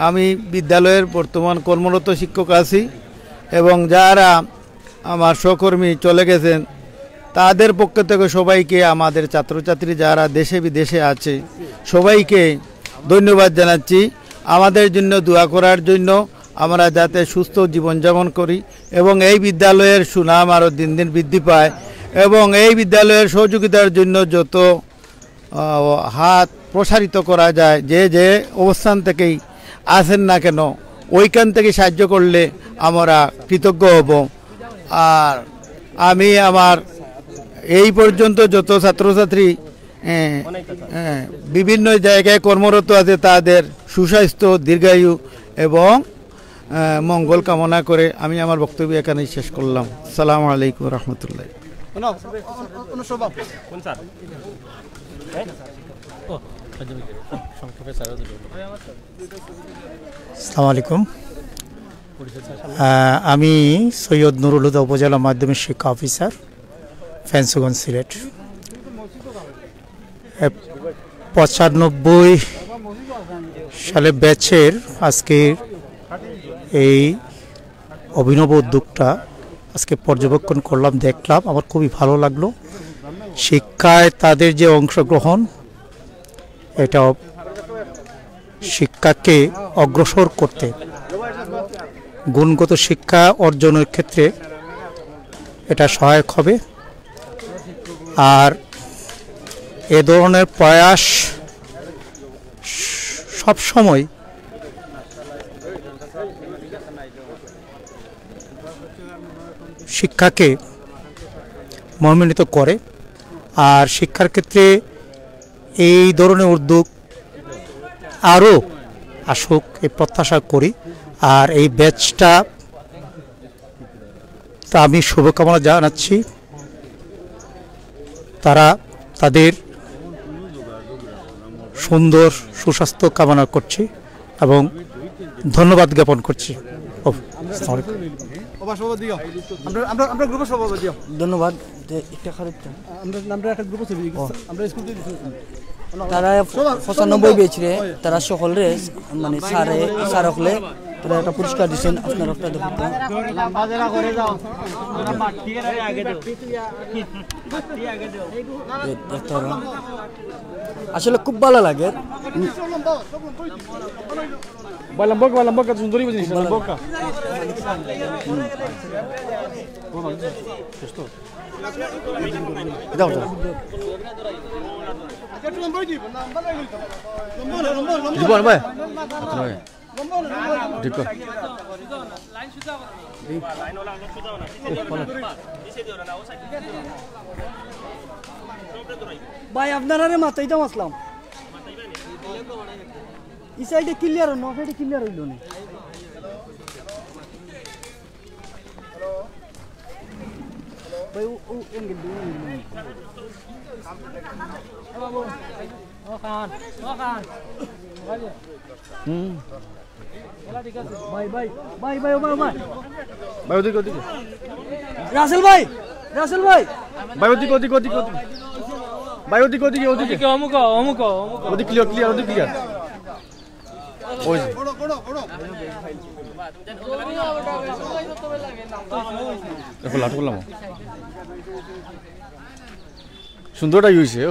আমি বিদ্যালয়ের বর্তমান কর্মরত শিক্ষক আছি এবং যারা আমার সহকর্মী চলে গেছেন, তাদের পক্ষ থেকে সবাইকে, আমাদের ছাত্রছাত্রী যারা দেশে বিদেশে আছে, সবাইকে ধন্যবাদ জানাচ্ছি। আমাদের জন্য দোয়া করার জন্য আমরা যাতে সুস্থ জীবনযাপন করি এবং এই বিদ্যালয়ের সুনাম আরও দিন দিন বৃদ্ধি পায় এবং এই বিদ্যালয়ের সহযোগিতার জন্য যত, আহ, হাত প্রসারিত করা যায়, যে যে অবস্থান থেকেই আছেন না কেন, ওইখান থেকে সাহায্য করলে আমরা কৃতজ্ঞ হব। আর আমি আমার এই পর্যন্ত যত ছাত্রছাত্রী, এ, এ, বিভিন্ন জায়গায় কর্মরত আছে, তাদের সুস্বাস্থ্য, দীর্ঘায়ু এবং, এ, মঙ্গল কামনা করে আমি আমার বক্তব্য এখানেই শেষ করলাম। সালাম আলাইকুম রহমতুল্লাহ। আসসালামু আলাইকুম। আহ, আমি সৈয়দ নুরুল হুদা, উপজেলা মাধ্যমিক শিক্ষা অফিসার, ফেঞ্চুগঞ্জ, সিলেট। এ, পঁচানব্বই সালে ব্যাচের আজকের এই অভিনব উদ্যোগটা আজকে পর্যবেক্ষণ করলাম, দেখলাম, আমার খুবই ভালো লাগলো। শিক্ষায় তাদের যে অংশগ্রহণ, এটা শিক্ষাকে অগ্রসর করতে, গুণগত শিক্ষা অর্জনের ক্ষেত্রে এটা সহায়ক হবে। আর এ ধরনের প্রয়াস সবসময় শিক্ষাকে মহিমান্বিত করে। আর শিক্ষার ক্ষেত্রে এই ধরনের উদ্যোগ আরও আসুক, এই প্রত্যাশা করি। আর এই ব্যাচটা, তা আমি শুভকামনা জানাচ্ছি। তারা তাদের সুন্দর সুস্বাস্থ্য কামনা করছি এবং ধন্যবাদ জ্ঞাপন করছি। ও, আসসালামু আলাইকুম। ওবা সভাপতি দিও। আমরা, আমরা, আমরা গ্রুপের সভাপতি দিও। ধন্যবাদ। যে একটা খারাপ তো। আমরা, আমরা একটা গ্রুপ আছে, ও। আমরা স্কুল থেকে দিছি। তারা শোভা, পঁচানব্বই শোভা, ব্যাচরে, ওই। তারা সকলরে, মানে, স্যারে, স্যার হকলে, তারা একটা পুরস্কার দিছেন, আপনারা একটা দেখুন তো। এ, দেখতে পারো। আসলে খুব ভালো লাগে। Balang boka, balang boka, sunduri ba jinis, balang boka. Daw, daw. Di ba, ano ba? Ano ba? Di ko. ভাই, আপনারারে মাতাইতাম আসলাম। এই সাইডে ক্লিয়ার অইলো, ওই সাইডে ক্লিয়ার অইলো না। ভাই, ও, ও অ্যাঙ্গেল দিয়ে, ও অ্যাঙ্গেল দিয়ে। ও খান, ও খান। হুম। ভাই, ভাই, ভাই, ভাই, ও ভাই, ও ভাই। ভাই, ওদিকে, ওদিকে। রাসেল ভাই, রাসেল ভাই। ভাই, ওদিকে, ওদিকে, ওদিকে, ওদিকে। ভাই, ওদিকে, ওদিকে, ওদিকে। ওদিকে, অমুক, অমুক, অমুক। ওদিকে ক্লিয়ার, ক্লিয়ার, ওদিকে ক্লিয়ার। ওই যে। এখন লাঠু করলাম। সুন্দরটাই হইছে।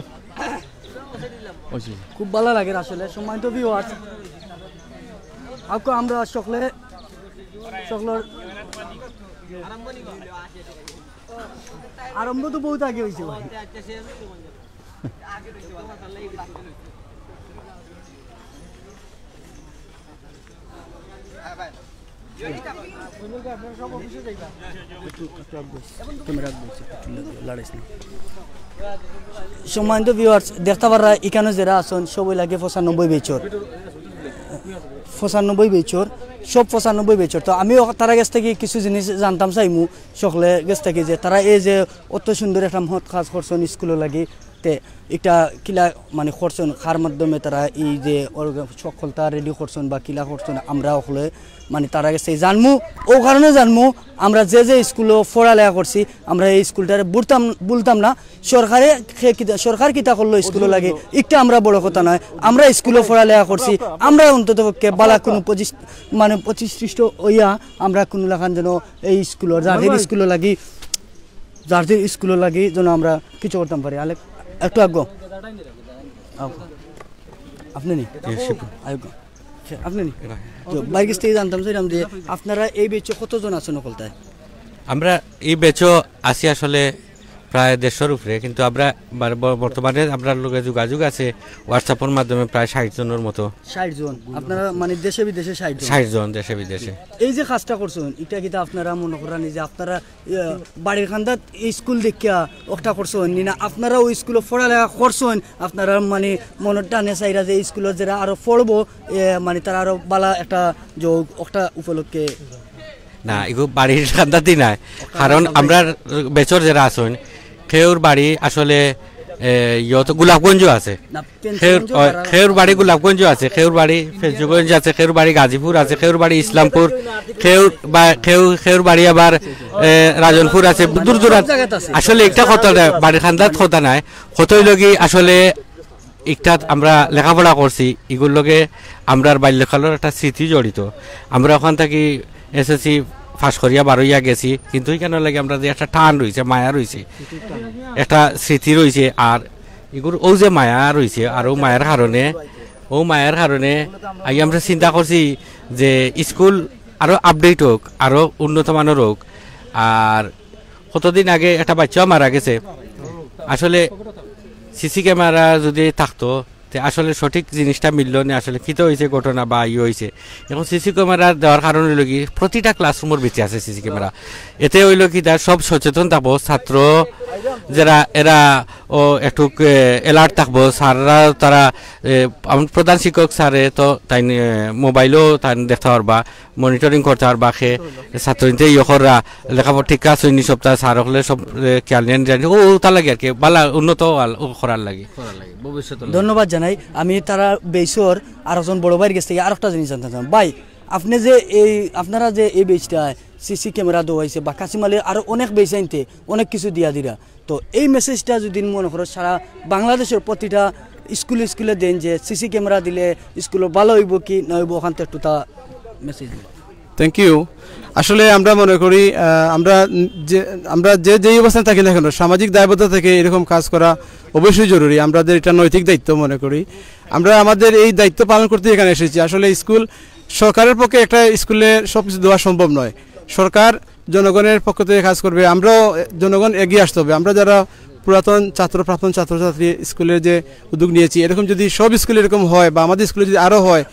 ওই যে। খুব ভালো লাগে আসলে, সম্মানিত ভিউয়ার্স। আপকো আমরা সকলে, সকলের আরম্ভ তো বহুত আগে হইছে ভাই। একটু, একটু আগে, ক্যামেরা আগে, একটু তুলে দিও, লড়াইস না। সম্মানিত ভিউয়ার্স, দেখতা পাররা, ইখানো যেরা আছইন, সবই লাগে পঁচানব্বই ব্যাচর। পঁচানব্বই ব্যাচর, সব পঁচানব্বই ব্যাচর। তো আমিও তারার গেছ থাকি কিছু জিনিস জানতাম চাইমু, সকলের গেছ থাকি, যে তারা এই যে অত সুন্দর একটা মহৎ কাজ করছইন স্কুলর লাগি, তে ইটা কিলা মানে করছইন, কার মাধ্যমে তারা এই যে অর্গ-, সকলতা রেডি করছইন বা কিলা করছইন, আমরা অকলে মানে তারার গেছ থাকি জানমু, অউ কারণে জানমু, আমরা যে যে স্কুলো পড়ালেখা করছি, আমরা এই স্কুলটারে ভুলতাম, ভুলতাম না। সরকারে খে কিতা, সরকার কিতা করলো স্কুলর লাগি, ইটা আমরা বড় কথা নায়। আমরা স্কুলো পড়ালেখা করছি, আমরা অন্তত পক্ষে বালা কুনু প্রতিষ্ঠ-, মানে প্রতিষ্ঠিত অইয়া আমরা কুনু লাখান যেন এই স্কুলর, জাতির স্কুলর লাগি, জাতির স্কুলর লাগি যেন আমরা কিছু করতাম পারি। আলেক, একটু আগে। আও। আপনি নি? আয়ুক। আপনি নি? তো ভাইর গেছ থাকি জানতাম চাইরাম যে আপনারা এই ব্যাচো কতজন আছইন হকলতায়? আমরা এই ব্যাচো আছি আসলে প্রায় দেড়শোর উপরে, কিন্তু আমরা মানে ব-, বর্তমানে আমরার লগে যোগাযোগ আছে WhatsApp-অর মাধ্যমে প্রায় ষাইট জনর মতো। ষাইট জন? আপনারা মানে দেশে বিদেশে ষাইট জন? ষাইট জন দেশে বিদেশে। এই যে কাজটা করছইন, ইটা কিতা আপনারা মনো কররা নি যে আপনারা, ইয়া, বাড়ির কান্দাত এই স্কুল দেখিয়া অকটা করছইন নি, না আপনারা ওই স্কুলো পড়ালেখা করছইন, আপনারা মানে মনর টানে চাইরা যে এই স্কুলো যেরা আরো পড়বো, এ, মানে তারা আরো বালা একটা যোগ অকটা উপলক্ষে? না, ইগু বাড়ির কান্দাত নায়, কারণ আমরার ব্যাচর যেরা আছইন, কেউর বাড়ি আসলে, এ, ইয়ত গোলাপগঞ্জও আছে। না, কেউর, কেউর বাড়ি গোলাপগঞ্জও আছে, কেউর বাড়ি ফেঞ্চুগঞ্জ আছে, কেউর বাড়ি গাজীপুর আছে, কেউর বাড়ি ইসলামপুর, কেউর বা-, কেউ, কেউর বাড়ি আবার, এ, রাজনপুর আছে, দূর দূরান্ত। আসলে একটা কথা নায়, বাড়ির কান্দাত কথা নায়, কথা অইলো কি আসলে ইকটাত আমরা লেখাপড়া করছি, ইগুর লগে আমরার বাল্যকালর একটা স্মৃতি জড়িত। আমরা ওখান থাকি এসএসসি পাস করিয়া বারইয়া গেছি, কিন্তু ইখানর লাগি আমরার যে একটা টান রইছে, মায়া রইছে, একটা স্মৃতি রইছে। আর ইগুর অউ যে মায়া রইছে, আর অউ মায়ার কারণে, অউ মায়ার কারণে আগে আমরা চিন্তা করছি যে স্কুল আরো আপডেট হোক, আরো উন্নত মানর হোক। আর কতদিন আগে একটা বাচ্চাও মারা গেছে। আসলে সিসি ক্যামেরা যদি থাকতো, তে আসলে সঠিক জিনিসটা মিললো নে, আসলে কিতা অইছে ঘটনা বা ই অইছে। এখন সিসি ক্যামেরা দেওয়ার কারণ অইলো কি, প্রতিটা ক্লাসরুমর ভিতরে আছে সিসি ক্যামেরা। এতে অইলো কি, তার সব সচেতন থাকবো, ছাত্র যেরা এরা ও একটু, এ, অ্যালার্ট থাকবো, স্যাররা তারা, এ, আমার প্রধান শিক্ষক স্যারে তো তাইন, এ, মোবাইলও তাইন দেখতা পারবা, মনিটরিং করতা পারবা, কে ছাত্রছাত্রী ইয়ে কররা, লেখাপড়া ঠিক আছে নি, সপ্তাহ স্যার হকলে সব, এ, খেয়াল নেন জানি, ও, ও, তার লাগি আর কি, বালা উন্নত হওয়ার, ও করার লাগি। করার লাগি, ভবিষ্যতে লাগি। ধন্যবাদ জানাই। আমি তারা বেইসর আর একজন বড় ভাইর গেছ থাকি আরেকটা জিনিস জানতে চাই। ভাই, আপনি যে এই, আপনারা যে এই বেইসটা সিসি ক্যামেরা দেওয়াইছে বা কাশিমালে আরো অনেক বেইস আনতে অনেক কিছু দিয়া দিরা, তো এই মেসেজটা যদি মনে করো সারা বাংলাদেশর প্রতিটা স্কুলে স্কুলে দেন যে সিসি ক্যামেরা দিলে স্কুলে ভালা অইবো কি না অইবো, ওখান থাকি একটু তা মেসেজ দিন। Thank you. আসলে আমরা মনে করি, আহ, আমরা যে, আমরা যে যেই অবস্থানে থাকি না কেন, সামাজিক দায়বদ্ধতা থেকে এরকম কাজ করা অবশ্যই জরুরি। আমাদের এটা নৈতিক দায়িত্ব মনে করি। আমরা আমাদের এই দায়িত্ব পালন করতে এখানে এসেছি। আসলে স্কুল, সরকারের পক্ষে একটা স্কুলে সব কিছু দেওয়া সম্ভব নয়। সরকার জনগণের পক্ষ থেকে কাজ করবে, আমরাও জনগণ এগিয়ে আসতে হবে। আমরা যারা পুরাতন ছাত্র, প্রাক্তন ছাত্রছাত্রী স্কুলের যে উদ্যোগ নিয়েছি, এরকম যদি সব স্কুলে এরকম হয় বা আমাদের স্কুলে যদি আরও হয়,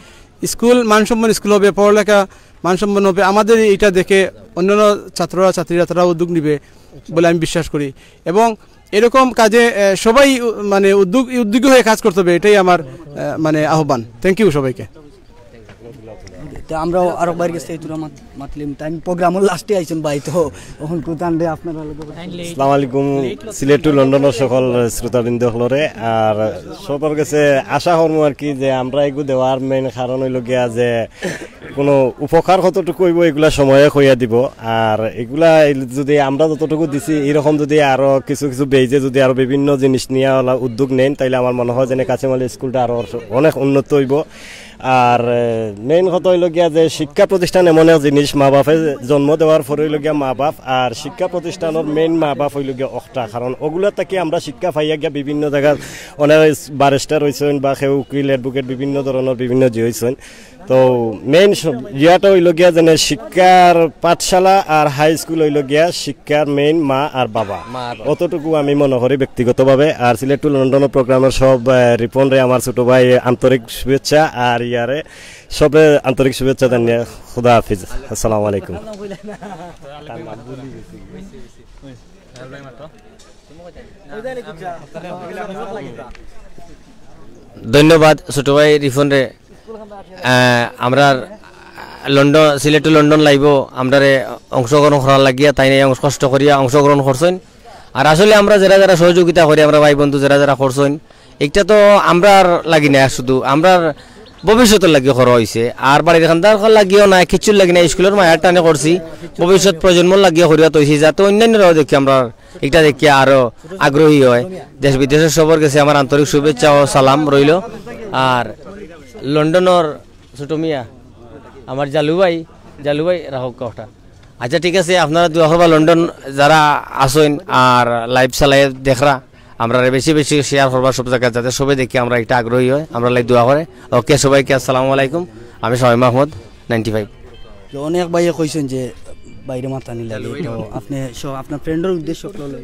স্কুল মানসম্পন্ন স্কুল হবে, পড়ালেখা মানসম্পন্ন হবে। আমাদের এইটা দেখে অন্যান্য ছাত্ররা, ছাত্রীরা তারা উদ্যোগ নিবে বলে আমি বিশ্বাস করি। এবং এরকম কাজে, আহ, সবাই উ-, মানে উদ্যোগ, উদ্যোগী হয়ে কাজ করতে হবে, এটাই আমার, আহ, মানে আহ্বান। থ্যাংক ইউ সবাইকে। তো আমরাও আরো ভাইর গেছ থাকি থুড়া মাত-, মাতলিম। তাইন প্রোগ্রামর লাস্টে আইছইন ভাই, তো অখন কুতান রে আপনারা লগে। আসসালামু আলাইকুম, সিলেট টু লন্ডনর সকল শ্রোতাবৃন্দ সকলরে। আর সবার গেছে আশা করমু আর কি যে আমরা এগু দেওয়ার মেইন কারণ অইলো গিয়া যে কোনো উপকার কতটুকু অইবো এগুলা সময়ে কইয়া দিবো। আর এগুলা এই যদি আমরা যতটুকু দিছি, এরকম যদি আরো কিছু কিছু বেইজে যদি আরো বিভিন্ন জিনিস নিয়া ওলা উদ্যোগ নেন, তাইলে আমার মনে হয় যেন কাশিমালী স্কুলটা আরো অনেক উন্নত অইবো। আর, এ, মেইন কথা অইলো গিয়া যে শিক্ষা প্রতিষ্ঠান এমন এক জিনিস, মা বাপে জন্ম দেওয়ার পরে অইলো গিয়া মা বাপ, আর শিক্ষা প্রতিষ্ঠানর মেইন মা বাপ অইলো গিয়া অকটা, কারণ ওগুলা থাকি আমরা শিক্ষা পাইয়া গিয়া বিভিন্ন জাগাত অনেক ব্যারিস্টার অইছইন বা কেউ উকিল, অ্যাডভোকেট, বিভিন্ন ধরনর বিভিন্ন যে অইছইন। তো মেইন স-, ইয়াটা অইলো গিয়া যেন শিক্ষার পাঠশালা আর হাই স্কুল অইলো গিয়া শিক্ষার মেইন মা আর বাবা। মা আর বাবা। অতটুকু আমি মনে করি ব্যক্তিগতভাবে। আর সিলেট টু লন্ডন প্রোগ্রামর সব, আহ, রিপনরে আমার ছোট ভাই আন্তরিক শুভেচ্ছা, আর ইয়ারে সবে আন্তরিক শুভেচ্ছা জানিয়ে খুদা হাফিজ, আসসালামু আলাইকুম। ধন্যবাদ ছোট ভাই রিফনরে। আহ, আমরার লন্ডন, সিলেট টু লন্ডন লাইভো আমরারে অংশগ্রহণ করার লাগিয়া তাইন এই অংশ-, কষ্ট করিয়া অংশগ্রহণ করছইন। আর আসলে আমরা যেরা যেরা সহযোগিতা করি, আমরা ভাই বন্ধু যেরা যেরা করছইন, একটা তো আমরার লাগি না শুধু, আমরার ভবিষ্যতর লাগি করা অইছে। আর বাড়ির কান্দার লাগিও না, কিচ্ছুর লাগি না, স্কুলর মায়ার টানে করছি, ভবিষ্যৎ প্রজন্মর লাগিও করিয়া তৈছি, যাতে অন্যান্যরাও দেখি আমরা এটা দেখিয়া আরো আগ্রহী হয়। দেশ বিদেশের সবর গেছে আমার আন্তরিক শুভেচ্ছা ও সালাম রইল। আর লন্ডনর ছোট মিয়া, আমার জালু ভাই, জালু ভাই রাখউক্কা কথা। আচ্ছা, ঠিক আছে, আপনারা দোয়া করবা, লন্ডন যারা আছইন আর লাইভ চালাইয়া দেখরা, আমরারে বেশি বেশি শেয়ার করবা সব জাগাত, যাতে সবে দেখি আমরা একটা আগ্রহী হয়, আমরার লাগি দোয়া করে। ওকে, সবাইকে আসসালামু আলাইকুম। আমি শামীম আহমদ, নাইনটি ফাইভ। তো অনেক ভাইয়ে কইছইন যে বাইরে মাতানি লাগে, তো আপনি স-, আপনার ফ্রেন্ডর উদ্দেশ্য করলেন।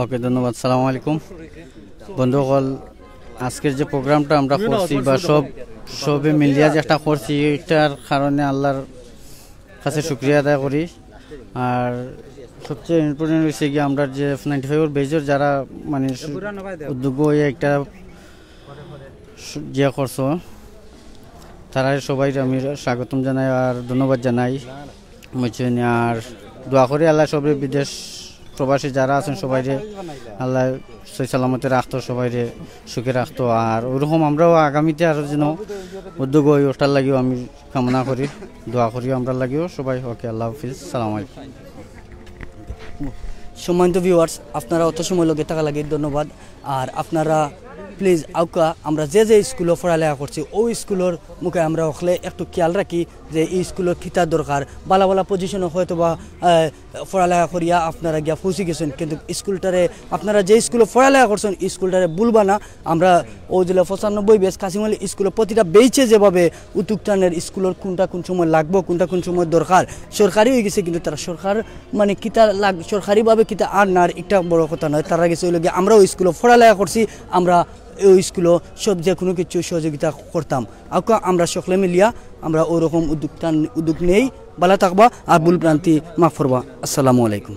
ওকে, ধন্যবাদ। সালামু আলাইকুম। বন্ধু অকল, আজকের যে প্রোগ্রামটা আমরা করছি বা সব, সবে মিলিয়া যে একটা করছি, এটার কারণে আল্লাহর কাছে শুকরিয়া আদায় করি। আর সবচেয়ে ইম্পর্টেন্ট হইছে কি, আমরা যে নাইনটি ফাইভর বেজর যারা মানে সু-, উদ্যোগ হয়ে একটা সু-, যে করছো, তারারে সবাইরে আমি স্বাগতম জানাই আর ধন্যবাদ জানাই, বুঝছেন? আর দোয়া করি আল্লাহ সবরে, বিদেশ প্রবাসী যারা আছেন সবাইরে আল্লাহ সহি সালামতে রাখতো, সবাইরে সুখে রাখতো। আর ওরকম আমরাও আগামীতে আরও যেন উদ্যোগ হই, ওটার লাগিও আমি কামনা করি, দোয়া করি আমরার লাগিও সবাই। ওকে, আল্লাহ হাফিজ, সালাম আলাইকুম। সম্মানিত ভিউয়ার্স, আপনারা অত সময় লগে থাকা লাগি ধন্যবাদ। আর আপনারা প্লিজ আউকা আমরা যে যে স্কুলো পড়ালেখা করছি, ওই স্কুলর মুখে আমরা হকলে একটু খেয়াল রাখি যে এই স্কুলর কিতা দরকার। বালা বালা পজিশনো হয়তো বা আহ, পড়ালেখা করিয়া আপনারা গিয়া পৌঁছি গেছেন, কিন্তু স্কুলটারে, আপনারা যে স্কুলো পড়ালেখা করছেন, স্কুলটারে ভুলবা না। আমরা ও জেলা পঁচানব্বই বেস কাশিম আলী স্কুলো প্রতিটা বেইচে যেভাবে উদ্যোগ টানের, স্কুলর কোনটা কোন সময় লাগবো, কোনটা কোন সময় দরকার, সরকারি হয়ে গেছে, কিন্তু তারা সরকার মানে কিতা লাগ, সরকারিভাবে কিতা আর না, আর একটা বড় কথা নয়। তারা গেছে ওই লগে আমরাও স্কুলো পড়ালেখা করছি, আমরা ওই স্কুলো সব যে কোনো কিছু সহযোগিতা করতাম। আউকা আমরা সকলে মিলিয়া আমরা ওরকম উদ্যোগ টান, উদ্যোগ নেই। বালা থাকবা আর ভুল ভ্রান্তি মাফ করবা। আসসালামু আলাইকুম।